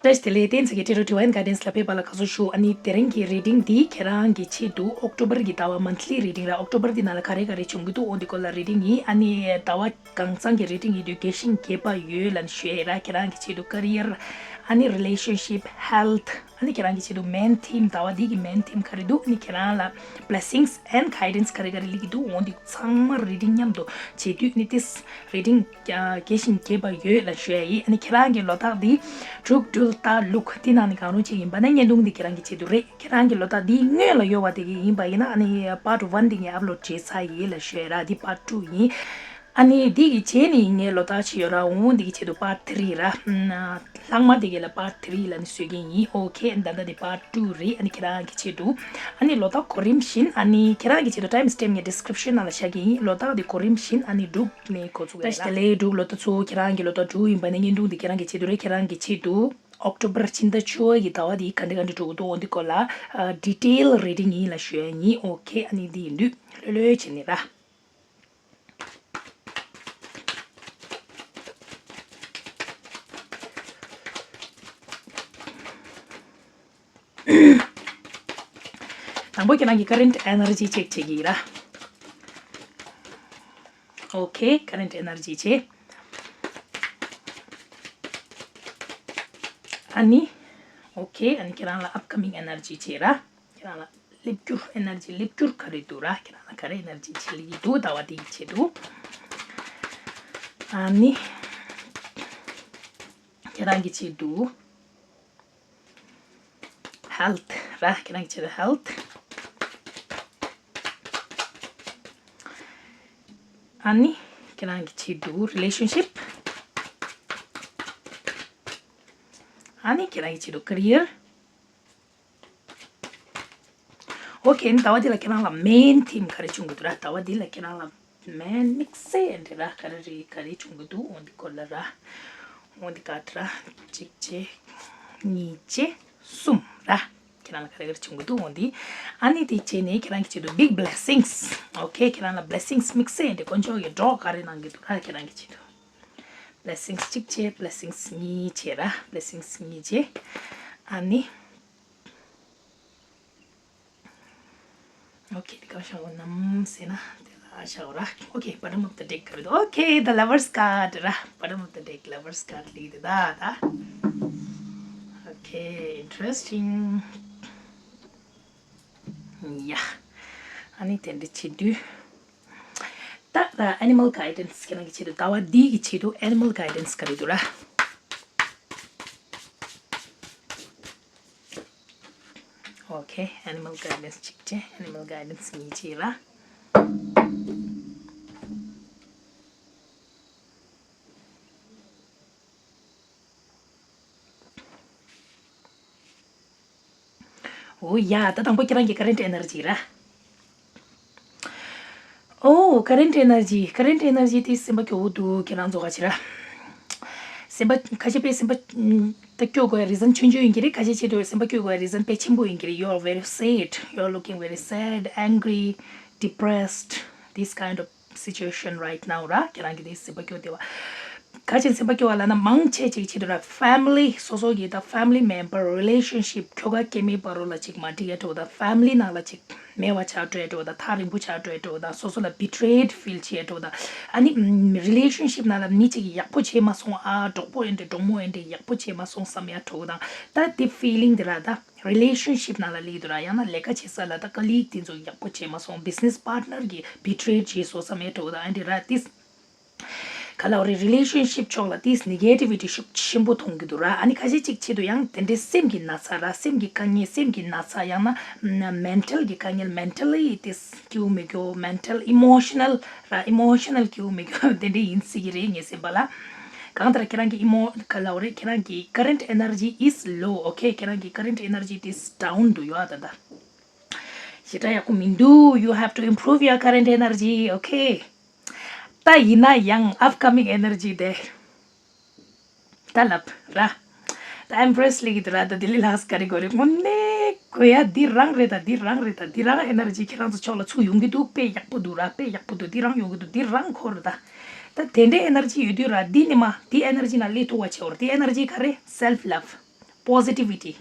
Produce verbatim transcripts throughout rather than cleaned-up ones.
བཀྲ་ཤིས་བདེ་ལེགས། བསྟན་འཛིན་གྱི་ཊེ་རོ་ཌི་ཝའིན་གྷའི་ཌན་སི་ལ་ཕེབས་པ་ལ་དགའ་བསུ་ཞུ། ཨ་ནི་དེ་རིང་གི་རི་ཌིང་འདི་ཁྱེད་རང་གི་ཆེད་དུ་ཨོག་ཊོ་བར་གྱི་ཟླ་བ་མན་ཐི་ལི་རི་ཌིང་ར། ཨོག་ཊོ་བར་འདི་ནང་ལ་ག་རེ་ག་རེ་བྱུང་གི་འདུག་འོ་འདི་སྐོར་ལ་རི་ཌིང་ཡིན། ཨ་ནི་ཟླ་བ་གང་ཚང་གི་རི་ཌིང་ཡིན་དུས་རྒྱས་ཤིང་རྒྱས་པ་ཡོད་ལབ་ནས་ཞུ་ཡ་ར། ཁྱེད་རང་གི་ཆེད་དུ་ཀེ་རི་ཡར། ཨ་ནི་རི་ལེ་ཤན་ཤིབ། ཧེལ་ཐི། ཨ་ནི་ཁྱེད་རང་གི་ཆེད་དུ་མེན་ཐིམ། ཟླ་བ་འདི་གི་མེན་ཐིམ་ག་རེ་འདུག་ཨ་ནི་ཁྱེད་རང་ལ་བྷི་ལེ་སིང་སི་ཨེན་གྷའི་ཌན་སི་ག་རེ་ག་རེ་སླེབས་ཀྱི་འདུག་འོ་འདི་ཚང་མ་རི་ཌིང་མཉམ་དུ་བྱེད་དུས་ནི་ཏིས་རི་ཌིང་རྒྱས་ཤིང་རྒྱས་པ་ཡོད་ལབ་ཞུ་ཡ་ཡིན། ཨ་ནི་ཁྱེད་རང་གི་ལོ་རྟགས་འདི་དྲུག་སྦྲུལ་རྟ་ལུག་འདི་ནང་ནས་གང་རུང་གཅིག་ཡིན་པ་ན་བརྙན་ཐུང་འདི་ཁྱེད་རང་གི་ཆེད་དུ་རེད། ཁྱེད་རང་གི་ལོ་རྟགས་འདི་སྔོན་ལ་ཡོད་པ་དེ་གི་ཡིན་པ་ཡིན་ན། ཨ་ནི་པཱར་ཊི་ཝན་འདི་ངས་ཨབ་ལོཌ་བྱས་ཚར་ཡིན་ལབ་ཞུ་ཡ་ར། འདི་པཱར་ཊི་ཊུ་ཡིན། ཨ་ནི་འདི་གི་རྗེས་ནས་ངའི་ལོ་རྟགས་ཤིག་ཡོད་ར། འོང་འདི་གི་ཆེད་དུ་པཱར་ཊི་ཐི་རི་ར། ལྷག་མ་འདི་གི་ལ་པཱར་ཊི་ཐི་རི་ལབ་ནས་བཟོས་ཀྱི་ཡིན། ཨོ་ཁེ། ད་ལྟ་འདི་པཱར་ཊི་ཊུ་རེད། ཨ་ནི་ཁྱེད་རང་གི་ཆེད་དུ། ཨ་ནི་ལོ་རྟགས་གོ་རིམ་བཞིན། ཨ་ནི་ཁྱེད་རང་གི་ཆེད་དུ་ཊའིམ་སི་ཊེམ་ངའི་ཌི་སི་ཀི་རིབ་ཤན་ནང་ལ་བཞག་གི་ཡིན། ལོ་རྟགས་འདི་གོ་རིམ་བཞིན། ཨ་ནི་འབྲུག་ནས་འགོ་ཚུགས་པ་རེད། བཀྲ་ཤིས་བདེ་ལེགས། འབྲུག་ལོ་རྟགས་ཚོ། ཁྱེད་རང་གི་ལོ་རྟགས་འབྲུག་ཡིན་པ་ན་བརྙན་ཐུང་འདི་ཁྱེད་རང་གི་ཆེད་དུ་རེད། ཁྱེད་རང་གི་ཆེད་དུ་ཨོག་ཊོ་བར་ཕྱི་ཟླ་བཅུ་པ་གི་ཟླ་བ་འདི་ག་འདྲ་ག་འདྲ་འགྲོ་གི་འདུག་འོ་འདི་སྐོར་ལ་ཌི་ཊེལ་རི་ཌིང་ཡིན་ལབ་ཞུ་ཡ་ཡིན། ཨོ་ཁེ། ཨ་ནི་འདི་ཡིན་དུས་ལྷོད་ལྷོད་བྱས་ནས་ར། དང་པོ་ཁྱེད་རང་གི་ཀ་རེན་ཊི་ཨེ་ནར་ཇི་ཅེག་བྱེད་ཀྱི་ཡིན་ར། ཨོ་ཁེ། ཀ་རེན་ཊི་ཨེ་ནར་ཇི་བྱེད། ཨ་ནི། ཨོ་ཁེ། ཨ་ནི་ཁྱེད་རང་ལ་ཨབ་ཀ་མིང་ཨེ་ནར་ཇི་བྱེད་ར། ཁྱེད་རང་ལ་སླེབས་རྒྱུ་ཨེ་ནར་ཇི་སླེབས་རྒྱུ་ག་རེ་འདུག་ར། ཁྱེད་རང་ལ་ག་རེ་ཨེ་ནར་ཇི་བྱེད་ལེ་གི་འདུག་ཟླ་བ་འདི་གི་ཆེད་དུ། ཨ་ནི། ཁྱེད་རང་གི་ཆེད་དུ་ཧེལ་ཐི་ར། ཁྱེད་རང་གི་ཆེད་དུ་ཧེལ་ཐི། ཨ་ནི་ཁྱེད་རང་གི་ཆེད་དུ་རི་ལེ་ཤན་ཤིབ། ཨ་ནི་ཁྱེད་རང་གི་ཆེད་དུ་ཀེ་རི་ཡར། ཨོ་ཁེ། ཨ་ནི་ཟླ་བ་འདི་ལ་ཁྱེད་རང་ལ་མེན་ཐིམ་ག་རེ་བྱུང་གི་འདུག་ར། ཟླ་བ་འདི་ལ་ཁྱེད་རང་ལ་མེན་དམིགས་བསལ་འདི་ར་ག་རེ་རེད། ག་རེ་བྱུང་གི་འདུག་འོ་འདི་སྐོར་ལ་ར། འོ་འདི་ག་ར། གཅིག་བྱས། གཉིས་བྱས། གསུམ་ར། ཁྱེད་རང་ལ་ག་རེ་ག་རེ་བྱུང་གི་འདུག་འོ་འདི། ཨ་ནི་དེ་བྱས་ནས་ཁྱེད་རང་གི་ཆེད་དུ་བིག་བྷི་ལེ་སིང་སི། ཨོ་ཁེ། ཁྱེད་རང་ལ་བྷི་ལེ་སིང་སི་དམིགས་བསལ་འདི་དཀོན་མཆོག་གི་གྲོགས་ག་རེ་གནང་གི་འདུག་ར། ཁྱེད་རང་གི་ཆེད་དུ། བྷི་ལེ་སིང་སི་གཅིག་བྱས། བྷི་ལེ་སིང་སི་གཉིས་བྱས་ར། བྷི་ལེ་སིང་སི་གཉིས་བྱས། ཨ་ནི། ཨོ་ཁེ། འདི་ག་བཞག་འོ་ནམ་ཟེར་ན་དེ་ལ་བཞག་འོ་ར། ཨོ་ཁེ། bottom of the deck ག་རེ་འདུག་ཨོ་ཁེ། the lovers card ར། bottom of the deck lovers card ལི་དེ་ད་ད། ཨོ་ཁེ། interesting ཡ། ཨ་ནི་དེ་འདྲ་བྱེད་དུས། ད་ད་ཨེ་ནི་མལ་གྷའི་ཌན་སི་ཁྱེད་རང་གི་ཆེད་དུ་ཟླ་བ་འདི་གི་ཆེད་དུ་ཨེ་ནི་མལ་གྷའི་ཌན་སི་ག་རེ་འདུག་ར། ཨོ་ཁེ། ཨེ་ནི་མལ་གྷའི་ཌན་སི་གཅིག་བྱས། ཨེ་ནི་མལ་གྷའི་ཌན་སི་གཉིས་བྱས་ར། ཨོ་ཡ། ད་དང་པོ་ཁྱེད་རང་གི་ཀ་རེན་ཊི་ཨེ་ནར་ཇི་ར། ཨོ། ཀ་རེན་ཊི་ཨེ་ནར་ཇི། ཀ་རེན་ཊི་ཨེ་ནར་ཇི་དེ་སེམས་པ་སྐྱོ་བོ་འདུག་ཁྱེད་རང་ཚོ་ག་ཅི་ར། སེམས་པ་ཁ་ཤས་པས་སེམས་པ་ད་སྐྱོ་དགོས་རི་ཛན་ཆུང་ཆུང་ཡིན་གྱི་རེད། ཁ་ཤས་ཆེད་དུ་སེམས་པ་སྐྱོ་དགོས་རི་ཛན་དཔེ་ཆེན་པོ་ཡིན་གྱི་རེད། You are very sad, you are looking very sad, angry, depressed, this kind of situation right now ར། ཁྱེད་རང་གི་དེ་སེམས་པ་སྐྱོ་བདེ་བ། ག་ཅིག་སེམས་པ་སྐྱོ་བ་ལབ་ན་མང་ཆེ་ཅིག་ཆེད་དུ་ར་ཕེ་མི་ལི་སོ་སོ་གི་ད་ཕེ་མི་ལི་མེམ་བར་རི་ལེ་ཤན་ཤིབ་ཁྱོ་ག་སྐྱེ་དམན་བར་རོ་ལ་ཅིག་མ་འགྲིག་ཡ་འགྲོ་ད། ཕེ་མི་ལི་ནང་ལ་ཅིག་མེད་པ་ཆགས་འགྲོ་ཡ་འགྲོ་ད། ཐག་རིང་པོ་ཆགས་འགྲོ་ཡ་འགྲོ་ད། སོ་སོ་ལ་བི་ཊི་རེ་ཌི་ཕིལ་བྱེད་ཡ་འགྲོ་ད། ཨ་ནི་རི་ལེ་ཤན་ཤིབ་ནང་ལ་མི་ཅིག་ཡག་པོ་བྱས་མ་སོང་ཨ། གྲོགས་པོ་ཡིན་འདྲ་གྲོགས་མོ་ཡིན་འདྲ་ཡག་པོ་བྱས་མ་སོང་བསམ་ཡ་འགྲོ་ད། ད་དེ་ཕི་ལིང་དེ་ར་ད། རི་ལེ་ཤན་ཤིབ་ནང་ལ་སླེབས་འདུག་ར། ཡང་ན་ལས་ཀ་བྱེད་ས་ལ་ད་ཀ་ལིག་དེ་ཚོ་ཡག་པོ་བྱས་མ་སོང་། བི་ཛི་ནེ་སི་པཱར་ཊི་ནར་གྱིས་བི་ཊི་རེ་ཌི་བྱས་སོང་བསམ་ཡ་འགྲོ་ད། ཨ་འདྲ་ར་ཏིས། ག་ལབ་རེད། རི་ལེ་ཤན་ཤིབ་ཕྱོགས་ལ་ཏིས་ནེ་གེ་ཊི་བི་ཊི་ཤུགས་ཆེན་པོ་མཐོང་གི་འདུག་ར། ཨ་ནི་ཁ་ཤས་ཅིག་ཆེད་དུ་ཡང་དེ་འདྲའི་སེམས་ཀྱི་ན་ཚ་ར། སེམས་ཀྱི་དཀའ་ངལ། སེམས་ཀྱི་ན་ཚ། ཡང་ན་མེན་ཊལ་གྱི་དཀའ་ངལ། མེན་ཊལ་ལི་ཏིས་སྐྱིད་པོ་མི་འདུག་མེན་ཊལ་ཨི་མོ་ཤ་ནལ་ར། ཨི་མོ་ཤ་ནལ་སྐྱིད་པོ་མི་འདུག་དེ་འདྲ་ཡིན་སྲིད་ཀྱི་རེད་ངའི་སེམས་པ་ལ། གང་ལྟར་ཁྱེད་རང་གི་ཨི་མོ་ག་ལབ་རེད། ཁྱེད་རང་གི་current energy is low, okay? ཁྱེད་རང་གི་current energy is down འདུག་ཡོད་ཨ་ད་ད། ཞེ་དྲག་ཡག་པོ་མི་འདུག You have to improve your current energy, okay? ད་ཡིན་ན་ཡང་upcoming energy དེ་ད་ལབ་ར། ད་ཨེམ་པི་རེ་སི་ལི་གི་དུ་ར། ད་དེ་ལས་ལྷག་ག་རེ་དགོས་རེད། དངོས་གནས་དགོས་ཡ་འདི་རང་རེད། ད་འདི་རང་རེད། ད་འདི་རང་ཨེ་ནར་ཇི་ཁྱེད་རང་ཚོ་ཕྱོགས་ལ་ཚུར་ཡོང་གི་འདུག་དཔེ་ཡག་པོ་འདུག་ར། དཔེ་ཡག་པོ་འདུག་འདི་རང་ཡོང་གི་འདུག་འདི་རང་འཁོར་རེད་ད། ད་དེ་འདྲའི་ཨེ་ནར་ཇི་ཡོད་དུས་ར། འདི་ནི་མ་འདི་ཨེ་ནར་ཇི་ནང་སླེབས་ཐུབ་པ་བྱེད་འོར། འདི་ཨེ་ནར་ཇི་ག་རེ། self love. positivity,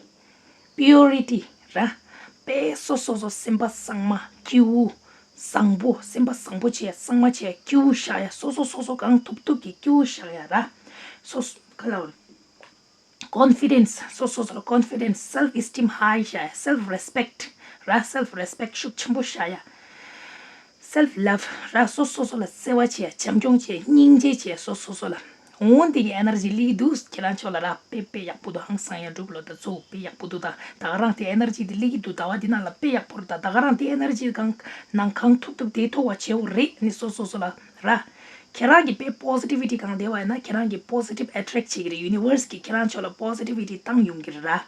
purity ར། དཔེ་སོ་སོ་སོ་སེམས་པ་གཙང་མ་སྐྱིད་པོ་བཟང་པོ། སེམས་པ་བཟང་པོ་བྱས་གཙང་མ་བྱས་སྐྱིད་པོ་བཞག་ཡ། སོ་སོ་སོ་སོ་གང་ཐུབ་ཐུབ་ཀྱིས་སྐྱིད་པོ་བཞག་ཡ་ར། སོ་སོ་ག་ལ་བར། confidence སོ་སོ་སོ་ལ་confidence, self esteem high བྱས། self respect ར། self respect ཤུགས་ཆེན་པོ་བྱ་ཡ། self love ར། སོ་སོ་སོ་ལ་བརྩེ་བ་བྱས། བྱམས་སྐྱོང་བྱས། སྙིང་རྗེ་བྱས། སོ་སོ་སོ་ལ། འོ་འདི་གི་ཨེ་ནར་ཇི་སླེབས་ཀྱི་འདུག་ཁྱེད་རང་ཕྱོགས་ལ་ར། དཔེ་དཔེ་ཡག་པོ་འདུག་ཧང་སང་ཡ་འགྲུབ་ལོ། ད་ཚོ་དཔེ་ཡག་པོ་འདུག་ད་ད་ག་རང་དེ་ཨེ་ནར་ཇི་དེ་སླེབས་ཀྱི་འདུག་ཟླ་བ་འདི་ནང་ལ་དཔེ་ཡག་པོ་རེད། ད་ད་ག་རང་དེ་ཨེ་ནར་ཇི་གང་ནང་གང་ཐུབ་ཐུབ་དེ་ཐོབ་པ་བྱེད་འོ་རེད། ནི་སོ་སོ་སོ་ལ་ར། ཁྱེད་རང་གི་དཔེ་positivity གང་བསྡད་པ་ཡིན་ན་ཁྱེད་རང་གི་positive attract བྱེད་ཀྱི་རེད། universe གིས་ཁྱེད་རང་ཕྱོགས་ལ་positivity བཏང་ཡོང་གི་རེད་ར།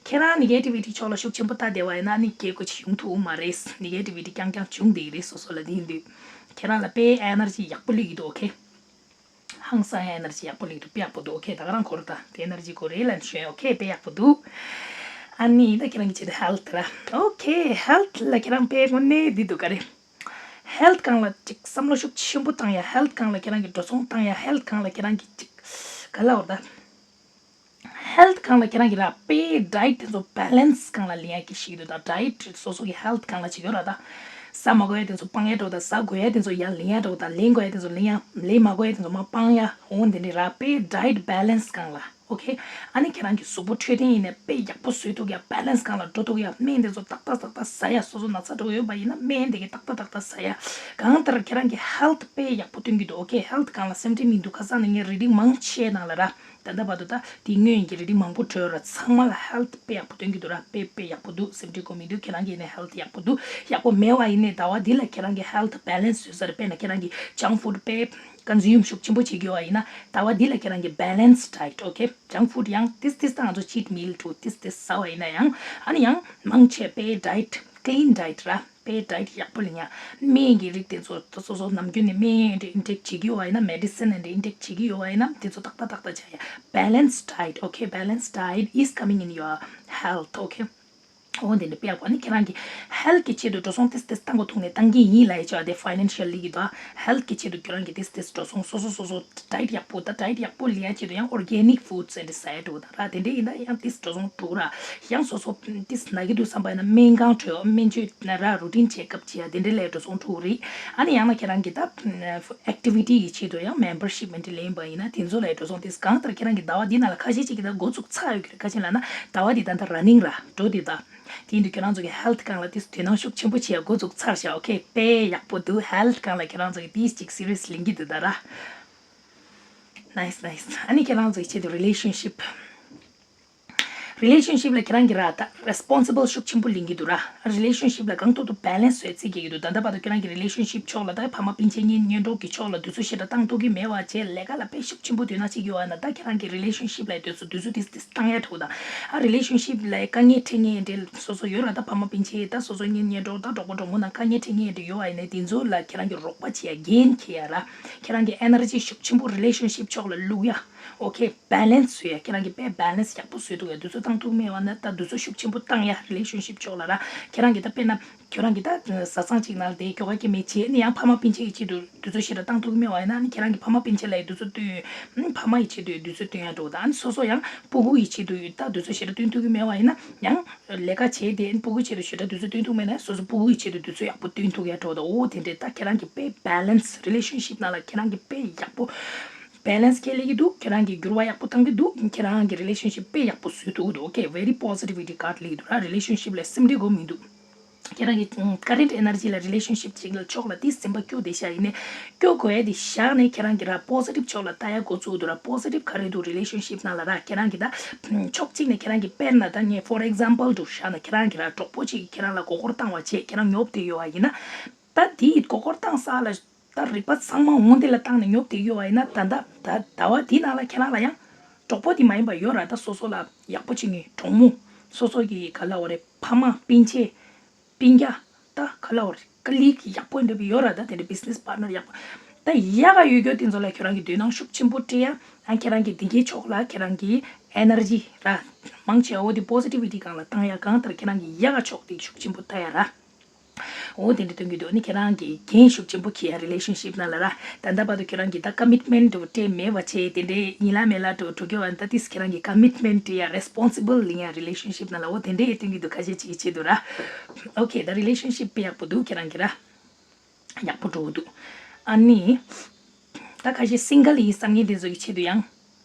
ཁྱེད་རང་negativity ཕྱོགས་ལ་ཤུགས་ཆེན་པོ་ལྟ་བསྡད་པ་ཡིན་ན་ནི་སྐྱེ་དགུ་ཅིག་ཡོང་ཐུབ་མ་རེད། negativity རྐྱང་རྐྱང་བྱུང་བསྡད་ཀྱི་རེད། སོ་སོ་ལ་དེ་ཡིན་དུས་ཁྱེད་རང་ལ་དཔེ་ཨེ་ནར་ཇི་ཡག་པོ་སླེབས་ཀྱི་འདུག་ཨོ་ཁེ། ཧང་སང་ཨེ་ནར་ཇི་ཡག་པོ་སླེབས་ཀྱི་འདུག་དཔེ་ཡག་པོ་འདུག་ཨོ་ཁེ། ད་ག་རང་གོ་རུ་ད་དེ་ཨེ་ནར་ཇི་གོ་རེད་ལན་ཞུ་ཡ། ཨོ་ཁེ། དཔེ་ཡག་པོ་འདུག་ཨ་ནི་ད་ཁྱེད་རང་གི་ཆེད་དུ་health ར། ཨོ་ཁེ། health ལ་ཁྱེད་རང་དཔེ་དངོས་གནས་འདི་འདུག་ག་རེད། health སྒང་ལ་ཅིག་བསམ་བློ་ཤུགས་ཆེན་པོ་བཏང་ཡ། health སྒང་ལ་ཁྱེད་རང་གི་འགྲོ་སོང་བཏང་ཡ། health སྒང་ལ་ཁྱེད་རང་གི་ཅིག་ག་ལ་བར་ད། health སྒང་ལ་ཁྱེད་རང་གི་ར་དཔེ་diet དེ་ཚོ་balance སྒང་ལ་ལེན་ཡ་གི་ཞིག་འདུག་ད་diet སོ་སོ་གི་health སྒང་ལ་ཅིག་ཡོད་ར་ད། ཟ་མ་དགོས་ཡ་དེ་ཚོ་སྤང་ཡ་འགྲོ་ད། ཟ་དགོས་ཡ་དེ་ཚོ་ཡར་ལེན་ཡ་འགྲོ་ད། ལེན་དགོས་ཡ་དེ་ཚོ་ལེན་ཡ། ལེན་མ་དགོས་ཡ་དེ་ཚོ་མར་སྤང་ཡ། འོ་འདི་འདྲ་ར་དཔེ་diet balance སྒང་ལ། ཨོ་ཁེ། ཨ་ནི་ཁྱེད་རང་གི་གཟུགས་པོ་འཕྲོད་བསྟེན་ཡིན་ནའི་དཔེ་ཡག་པོ་བཟོས་ཐུབ་ཡ། balance སྒང་ལ་འགྲོ་ཐུབ་ཡ། སྨན་དེ་ཚོ་ཏག་ཏག་ཏག་ཏག་ཟ་ཡ། སོ་སོ་ན་ཚ་འགྲོ་ཡོད་པ་ཡིན་ན་སྨན་དེ་གི་ཏག་ཏག་ཏག་ཏག་ཟ་ཡ། གང་ལྟར་ཁྱེད་རང་གི་health དཔེ་ཡག་པོ་སྟོན་གྱི་འདུག་ཨོ་ཁེ། health སྒང་ལ་སེམས་ཁྲལ་མི་འདུག་ཁ་སང་ནས་ངས་reading མང་ཆེ་ནང་ལ་ར། ད་ལྟ་བར་དུ་ད་དེ་སྔོན་གྱི་reading མང་པོ་བྲོས་ར། ཚང་མ་ལ་health དཔེ་ཡག་པོ་སྟོན་གྱི་འདུག་ར། དཔེ་དཔེ་ཡག་པོ་འདུག་སེམས་ཁྲལ་དགོས་མི་འདུག་ཁྱེད་རང་གི་ནས་health ཡག་པོ་འདུག་ཡག་པོ་མེད་པ་ཡིན་ནའི་ཟླ་བ་འདི་ལ་ཁྱེད་རང་གི་health balance བཟོས་ས་རེད། དཔེར་ན་ཁྱེད་རང་གི་junk food དཔེ་consume ཤུགས་ཆེན་པོ་བྱེད་ཀྱི་ཡོད་པ་ཡིན་ན་ཟླ་བ་འདི་ལ་ཁྱེད་རང་གི་balance diet ཨོ་ཁེ། junk food ཡང་ཏིས་ཏིས་ད་ང་ཚོ་cheat meal འདྲ་ཏིས་ཏིས་ཟ་བ་ཡིན་ན་ཡང་། ཨ་ནི་ཡང་མང་ཆེ་དཔེ་diet clean diet ར། དཔེ་diet ཡག་པོ་ལེན་ཡ། སྨན་གྱི་རིགས་དེ་ཚོ་སོ་སོ་ནམ་རྒྱུན་ནས་སྨན་དེ་intake བྱེད་ཀྱི་ཡོད་པ་ཡིན་ན། medicine དེ་intake བྱེད་ཀྱི་ཡོད་པ་ཡིན་ན་དེ་ཚོ་ཏག་ཏག་ཏག་ཏག་བྱ་ཡ། balance diet ཨོ་ཁེ། balance diet is coming in your health ཨོ་ཁེ། འོ་དེ་འདྲ་དཔེ་ཡག་པོ། ཨ་ནི་ཁྱེད་རང་གི་health གི་ཆེད་དུ་འགྲོ་སོང་ཏིས་ཏིས་བཏང་དགོས་ཐུག་ནས་བཏང་གི་ཡིན་ལབ་ཡ་ཆེ་བ་དེ་financially གི་དང་health གི་ཆེད་དུ་ཁྱེད་རང་གི་ཏིས་ཏིས་འགྲོ་སོང་སོ་སོ་སོ་སོ་diet ཡག་པོ་ད་diet ཡག་པོ་ལེན་ཡ་ཆེད་དུ་ཡང་organic foods དེ་འདྲ་ཟ་ཡ་འགྲོ་ད་ར། དེ་འདྲ་ཡིན་ན་ཡང་ཏིས་འགྲོ་སོང་འགྲོ་ར། ཡང་སོ་སོ་ཏིས་ན་གི་འདུག་བསམ་པ་ཡིན་ན་སྨན་ཁང་འགྲོ། སྨན་བཅོས་ན་ར་routine checkup བྱེད་ཡ་དེ་འདྲ་ལ་འགྲོ་སོང་འགྲོ་རེད། ཨ་ནི་ཡང་ན་ཁྱེད་རང་གི་ད་activity གི་ཆེད་དུ་ཡང་membership དེ་འདྲ་ལེན་པ་ཡིན་ན་དེ་ཚོ་ལ་འགྲོ་སོང་ཏིས། གང་ལྟར་ཁྱེད་རང་གི་ཟླ་བ་འདི་ནང་ལ་ཁ་ཤས་ཅིག་གི་ད་འགོ་བཙུགས་ཚར་ཡོད་ཀྱི་རེད། ཁ་ཤས་ལ་ན་ཟླ་བ་འདི་ད་ལྟ་running ར་འགྲོ་དེ་ད། དེ་ཡིན་དུས་ཁྱེད་རང་ཚོ་གི་health སྒང་ལ་ཏིས་དོ་སྣང་ཤུགས་ཆེན་པོ་བྱེད་ཡ་འགོ་བཙུགས་ཚར་ཤག་ཨོ་ཁེ། དཔེ་ཡག་པོ་འདུག health སྒང་ལ་ཁྱེད་རང་ཚོ་གི་ཏིས་ཅིག་serious ལེན་གྱི་འདུག་ད་ར། nice nice ཨ་ནི་ཁྱེད་རང་ཚོ་གི་ཆེད་དུ་relationship relationship ལ་ཁྱེད་རང་གི་ར་ད་responsible ཤུགས་ཆེན་པོ་ལེན་གྱི་འདུག་ར། relationship ལ་གང་ཐུབ་ཐུབ་balance བཟོས་རྩིས་རྒྱག་གི་འདུག་ད་ལྟ་བར་དུ་ཁྱེད་རང་གི་relationship ཕྱོགས་ལ་ད་ཕ་མ་སྤུན་མཆེད་གཉེན་གཉེན་གྲོགས་ཀྱི་ཕྱོགས་ལ་དུས་ཚོད་ཞེ་དྲག་བཏང་ཐུབ་ཀྱི་མེད་པ་བྱས། ལས་ཀ་ལ་དཔེ་ཤུགས་ཆེན་པོ་དོ་སྣང་བྱེད་ཀྱི་ཡོད་པ་ན་ད་ཁྱེད་རང་གི་relationship ལ་དུས་ཚོད་དུས་ཚོད་ཏིས་ཏིས་བཏང་ཡ་འགྲོ་ད། ཨ་relationship ལ་དཀའ་ངལ་འཕྲད་མཁན་འདྲ་སོ་སོ་ཡོད་ར། ད་ཕ་མ་སྤུན་མཆེད་ད་སོ་སོ་གཉེན་ཉེ་གྲོགས་ད་གྲོགས་པོ་གྲོགས་མོ་ནང་དཀའ་ངལ་འཕྲད་མཁན་འདྲ་ཡོད་པ་ཡིན་ན་དེ་ཚོ་ལ་ཁྱེད་རང་གི་རོགས་པ་བྱེད་ཡ་འགན་འཁྱེར་ཡ་ར། ཁྱེད་རང་གི་energy ཤུགས་ཆེན་པོ་relationship ཕྱོགས་ལ་བླུག་ཡ། okay balance བཟོ་ཡ། ཁྱེད་རང་གི་དཔེ་balance ཡག་པོ་བཟོས་འདུག་ཡ། དུས་ཚོད་བཏང་ཐུབ་མེད་པ་ན་ད་དུས་ཚོད་ཤུགས་ཆེན་པོ་བཏང་ཡ་relationship ཕྱོགས་ལ་ར། ཁྱེད་རང་གི་ད་དཔེར་ན་ཁྱོད་རང་གི་ད་བཟའ་ཚང་གཅིག་ནང་ལ་དེ་ཁྱོ་ག་སྐྱེ་མེད་བྱས་ནས་ཡང་ཕ་མ་སྤུན་མཆེད་ཀྱི་ཆེད་དུ་དུས་ཚོད་ཞེ་དྲག་བཏང་ཐུབ་མེད་པ་ཡིན་ན་ནི་ཁྱེད་རང་གི་ཕ་མ་སྤུན་མཆེད་ལ་ཡི་དུས་ཚོད་བཏོན། ཕ་མ་ཡི་ཆེད་དུ་ཡི་དུས་ཚོད་བཏོན་ཡ་འགྲོ་ད། ཨ་ནི་སོ་སོ་ཡང་སྤུ་གུ་ཡི་ཆེད་དུ་ཡི་ད་དུས་ཚོད་ཞེ་དྲག་བཏོན་ཐུབ་ཀྱི་མེད་པ་ཡིན་ན་ཡང་། ལས་ཀ་བྱས་ཏེ་སྤུ་གུའི་ཆེད་དུ་ཞེ་དྲག་དུས་ཚོད་བཏོན་ཐུབ་མེད་ན་སོ་སོ་སྤུ་གུའི་ཆེད་དུ་དུས་ཚོད་ཡག་པོ་བཏོན་ཐུབ་ཡ་འགྲོ་ད། འོ་དེ་འདྲས་ད་ཁྱེད་རང་གི་དཔེ་balance relationship ནང་ལ་ཁྱེད་རང་གི་དཔེ་ཡག་པོ་balance སྐྱེལ་ལེ་གི་འདུག་ཁྱེད་རང་གི་འགྱུར་བ་ཡག་པོ་བཏང་གི་འདུག་ཁྱེད་རང་གི་relationship དཔེ་ཡག་པོ་བཟོས་འདུག་འདུག okay very positivity card ལེ་གི་འདུག་ར། relationship ལ་སེམས་ཁྲལ་དགོས་མི་འདུག་ཁྱེད་རང་གི་current energy ལ་relationship ཅིག་ལ་ཕྱོགས་ལ་དེ་སེམས་པ་སྐྱོ་དེ་བཞག་ཡིན་ནས་སྐྱོ་དགོས་ཡ་དེ་བཞག་ནས་ཁྱེད་རང་གི་ར་positive ཕྱོགས་ལ་ལྟ་ཡ་འགོ་བཙུགས་འདུག་ར། positive ག་རེ་འདུག relationship ནང་ལ་ར། ཁྱེད་རང་གི་ད་ཕྱོགས་གཅིག་ནས་ཁྱེད་རང་གི་དཔེར་ན་ད་ངས་for example དུ་བཞག་ན་ཁྱེད་རང་གི་ར་གྲོགས་པོ་གཅིག་གིས་ཁྱེད་རང་ལ་མགོ་སྐོར་བཏང་བ་བྱས་ཁྱེད་རང་ཉོབ་དེ་ཡོད་བ་ཡིན་ན། ད་དེའི་མགོ་སྐོར་བཏང་ས་ལ་ད་རིག་པ་ཚང་མ་འོང་དེ་ལ་བཏང་ནས་ཉོབ་དེ་ཡོད་བ་ཡིན་ན་ད་ད་ད་ཟླ་བ་དེའི་ནང་ལ་ཁྱེད་རང་ལ་ཡང་གྲོགས་པོ་དེ་མ་ཡིན་པ་ཡོད་ར། ད་སོ་སོ་ལ་ཡག་པོ་བྱེད་མཁན་གྲོགས་མོ། སོ་སོ་གི་ག་ལ་བ་རེད་ཕ་མ་སྤུན་མཆེད། སྤུན་ཀྱག་ད་ག་ལ་བ་རེད་colleague ཡག་པོ་འདྲ་པོ་ཡོད་ར། ད་དེ་འདྲ་business partner ཡག་པོ་ད་ཡག་ག་ཡོད་རྒྱུ་དེ་ཚོ་ལ་ཁྱེད་རང་གི་དོ་སྣང་ཤུགས་ཆེན་པོ་སྤྲད་ཡ། ཨ་ཁྱེད་རང་གི་དེ་གའི་ཕྱོགས་ལ་ཁྱེད་རང་གི་energy ར་མང་ཆེ་བ་འོ་དེ་positivity སྒང་ལ་བཏང་ཡ། གང་ལྟར་ཁྱེད་རང་གི་ཡག་ག་ཕྱོགས་དེ་ཤུགས་ཆེན་པོ་ལྟ་ཡ་ར། འོ་དེ་འདྲ་སྟོན་གྱི་འདུག་ཨ་ནི་ཁྱེད་རང་གིས་འགན་ཤུགས་ཆེན་པོ་འཁྱེར་ཡ་relationship ནང་ལ་ར། ད་ལྟ་བར་དུ་ཁྱེད་རང་གིས་ད་commitment དུ་སྤྲད་མེད་པ་བྱས་དེ་འདྲའི་ཡིན་ལ་མེད་ལ་འགྲོ་འགྲོ་རྒྱུ་བ་ད་ཏིས་ཁྱེད་རང་གིས་commitment ཡ་responsible ཡིན་ཡ་relationship ནང་ལ། འོ་དེ་འདྲའི་སྟོན་གྱི་འདུག་ཁ་ཤས་ཅིག་གི་ཆེད་དུ་ར། Okay ད་relationship དཔེ་ཡག་པོ་འདུག་ཁྱེད་རང་གི་ར། ཡག་པོ་འགྲོ་གི་འདུག་ཨ་ནི། ད་ཁ་ཤས་single ཡིན་བསམ་མཁན་དེ་ཚོ་གི་ཆེད་དུ་ཡང་།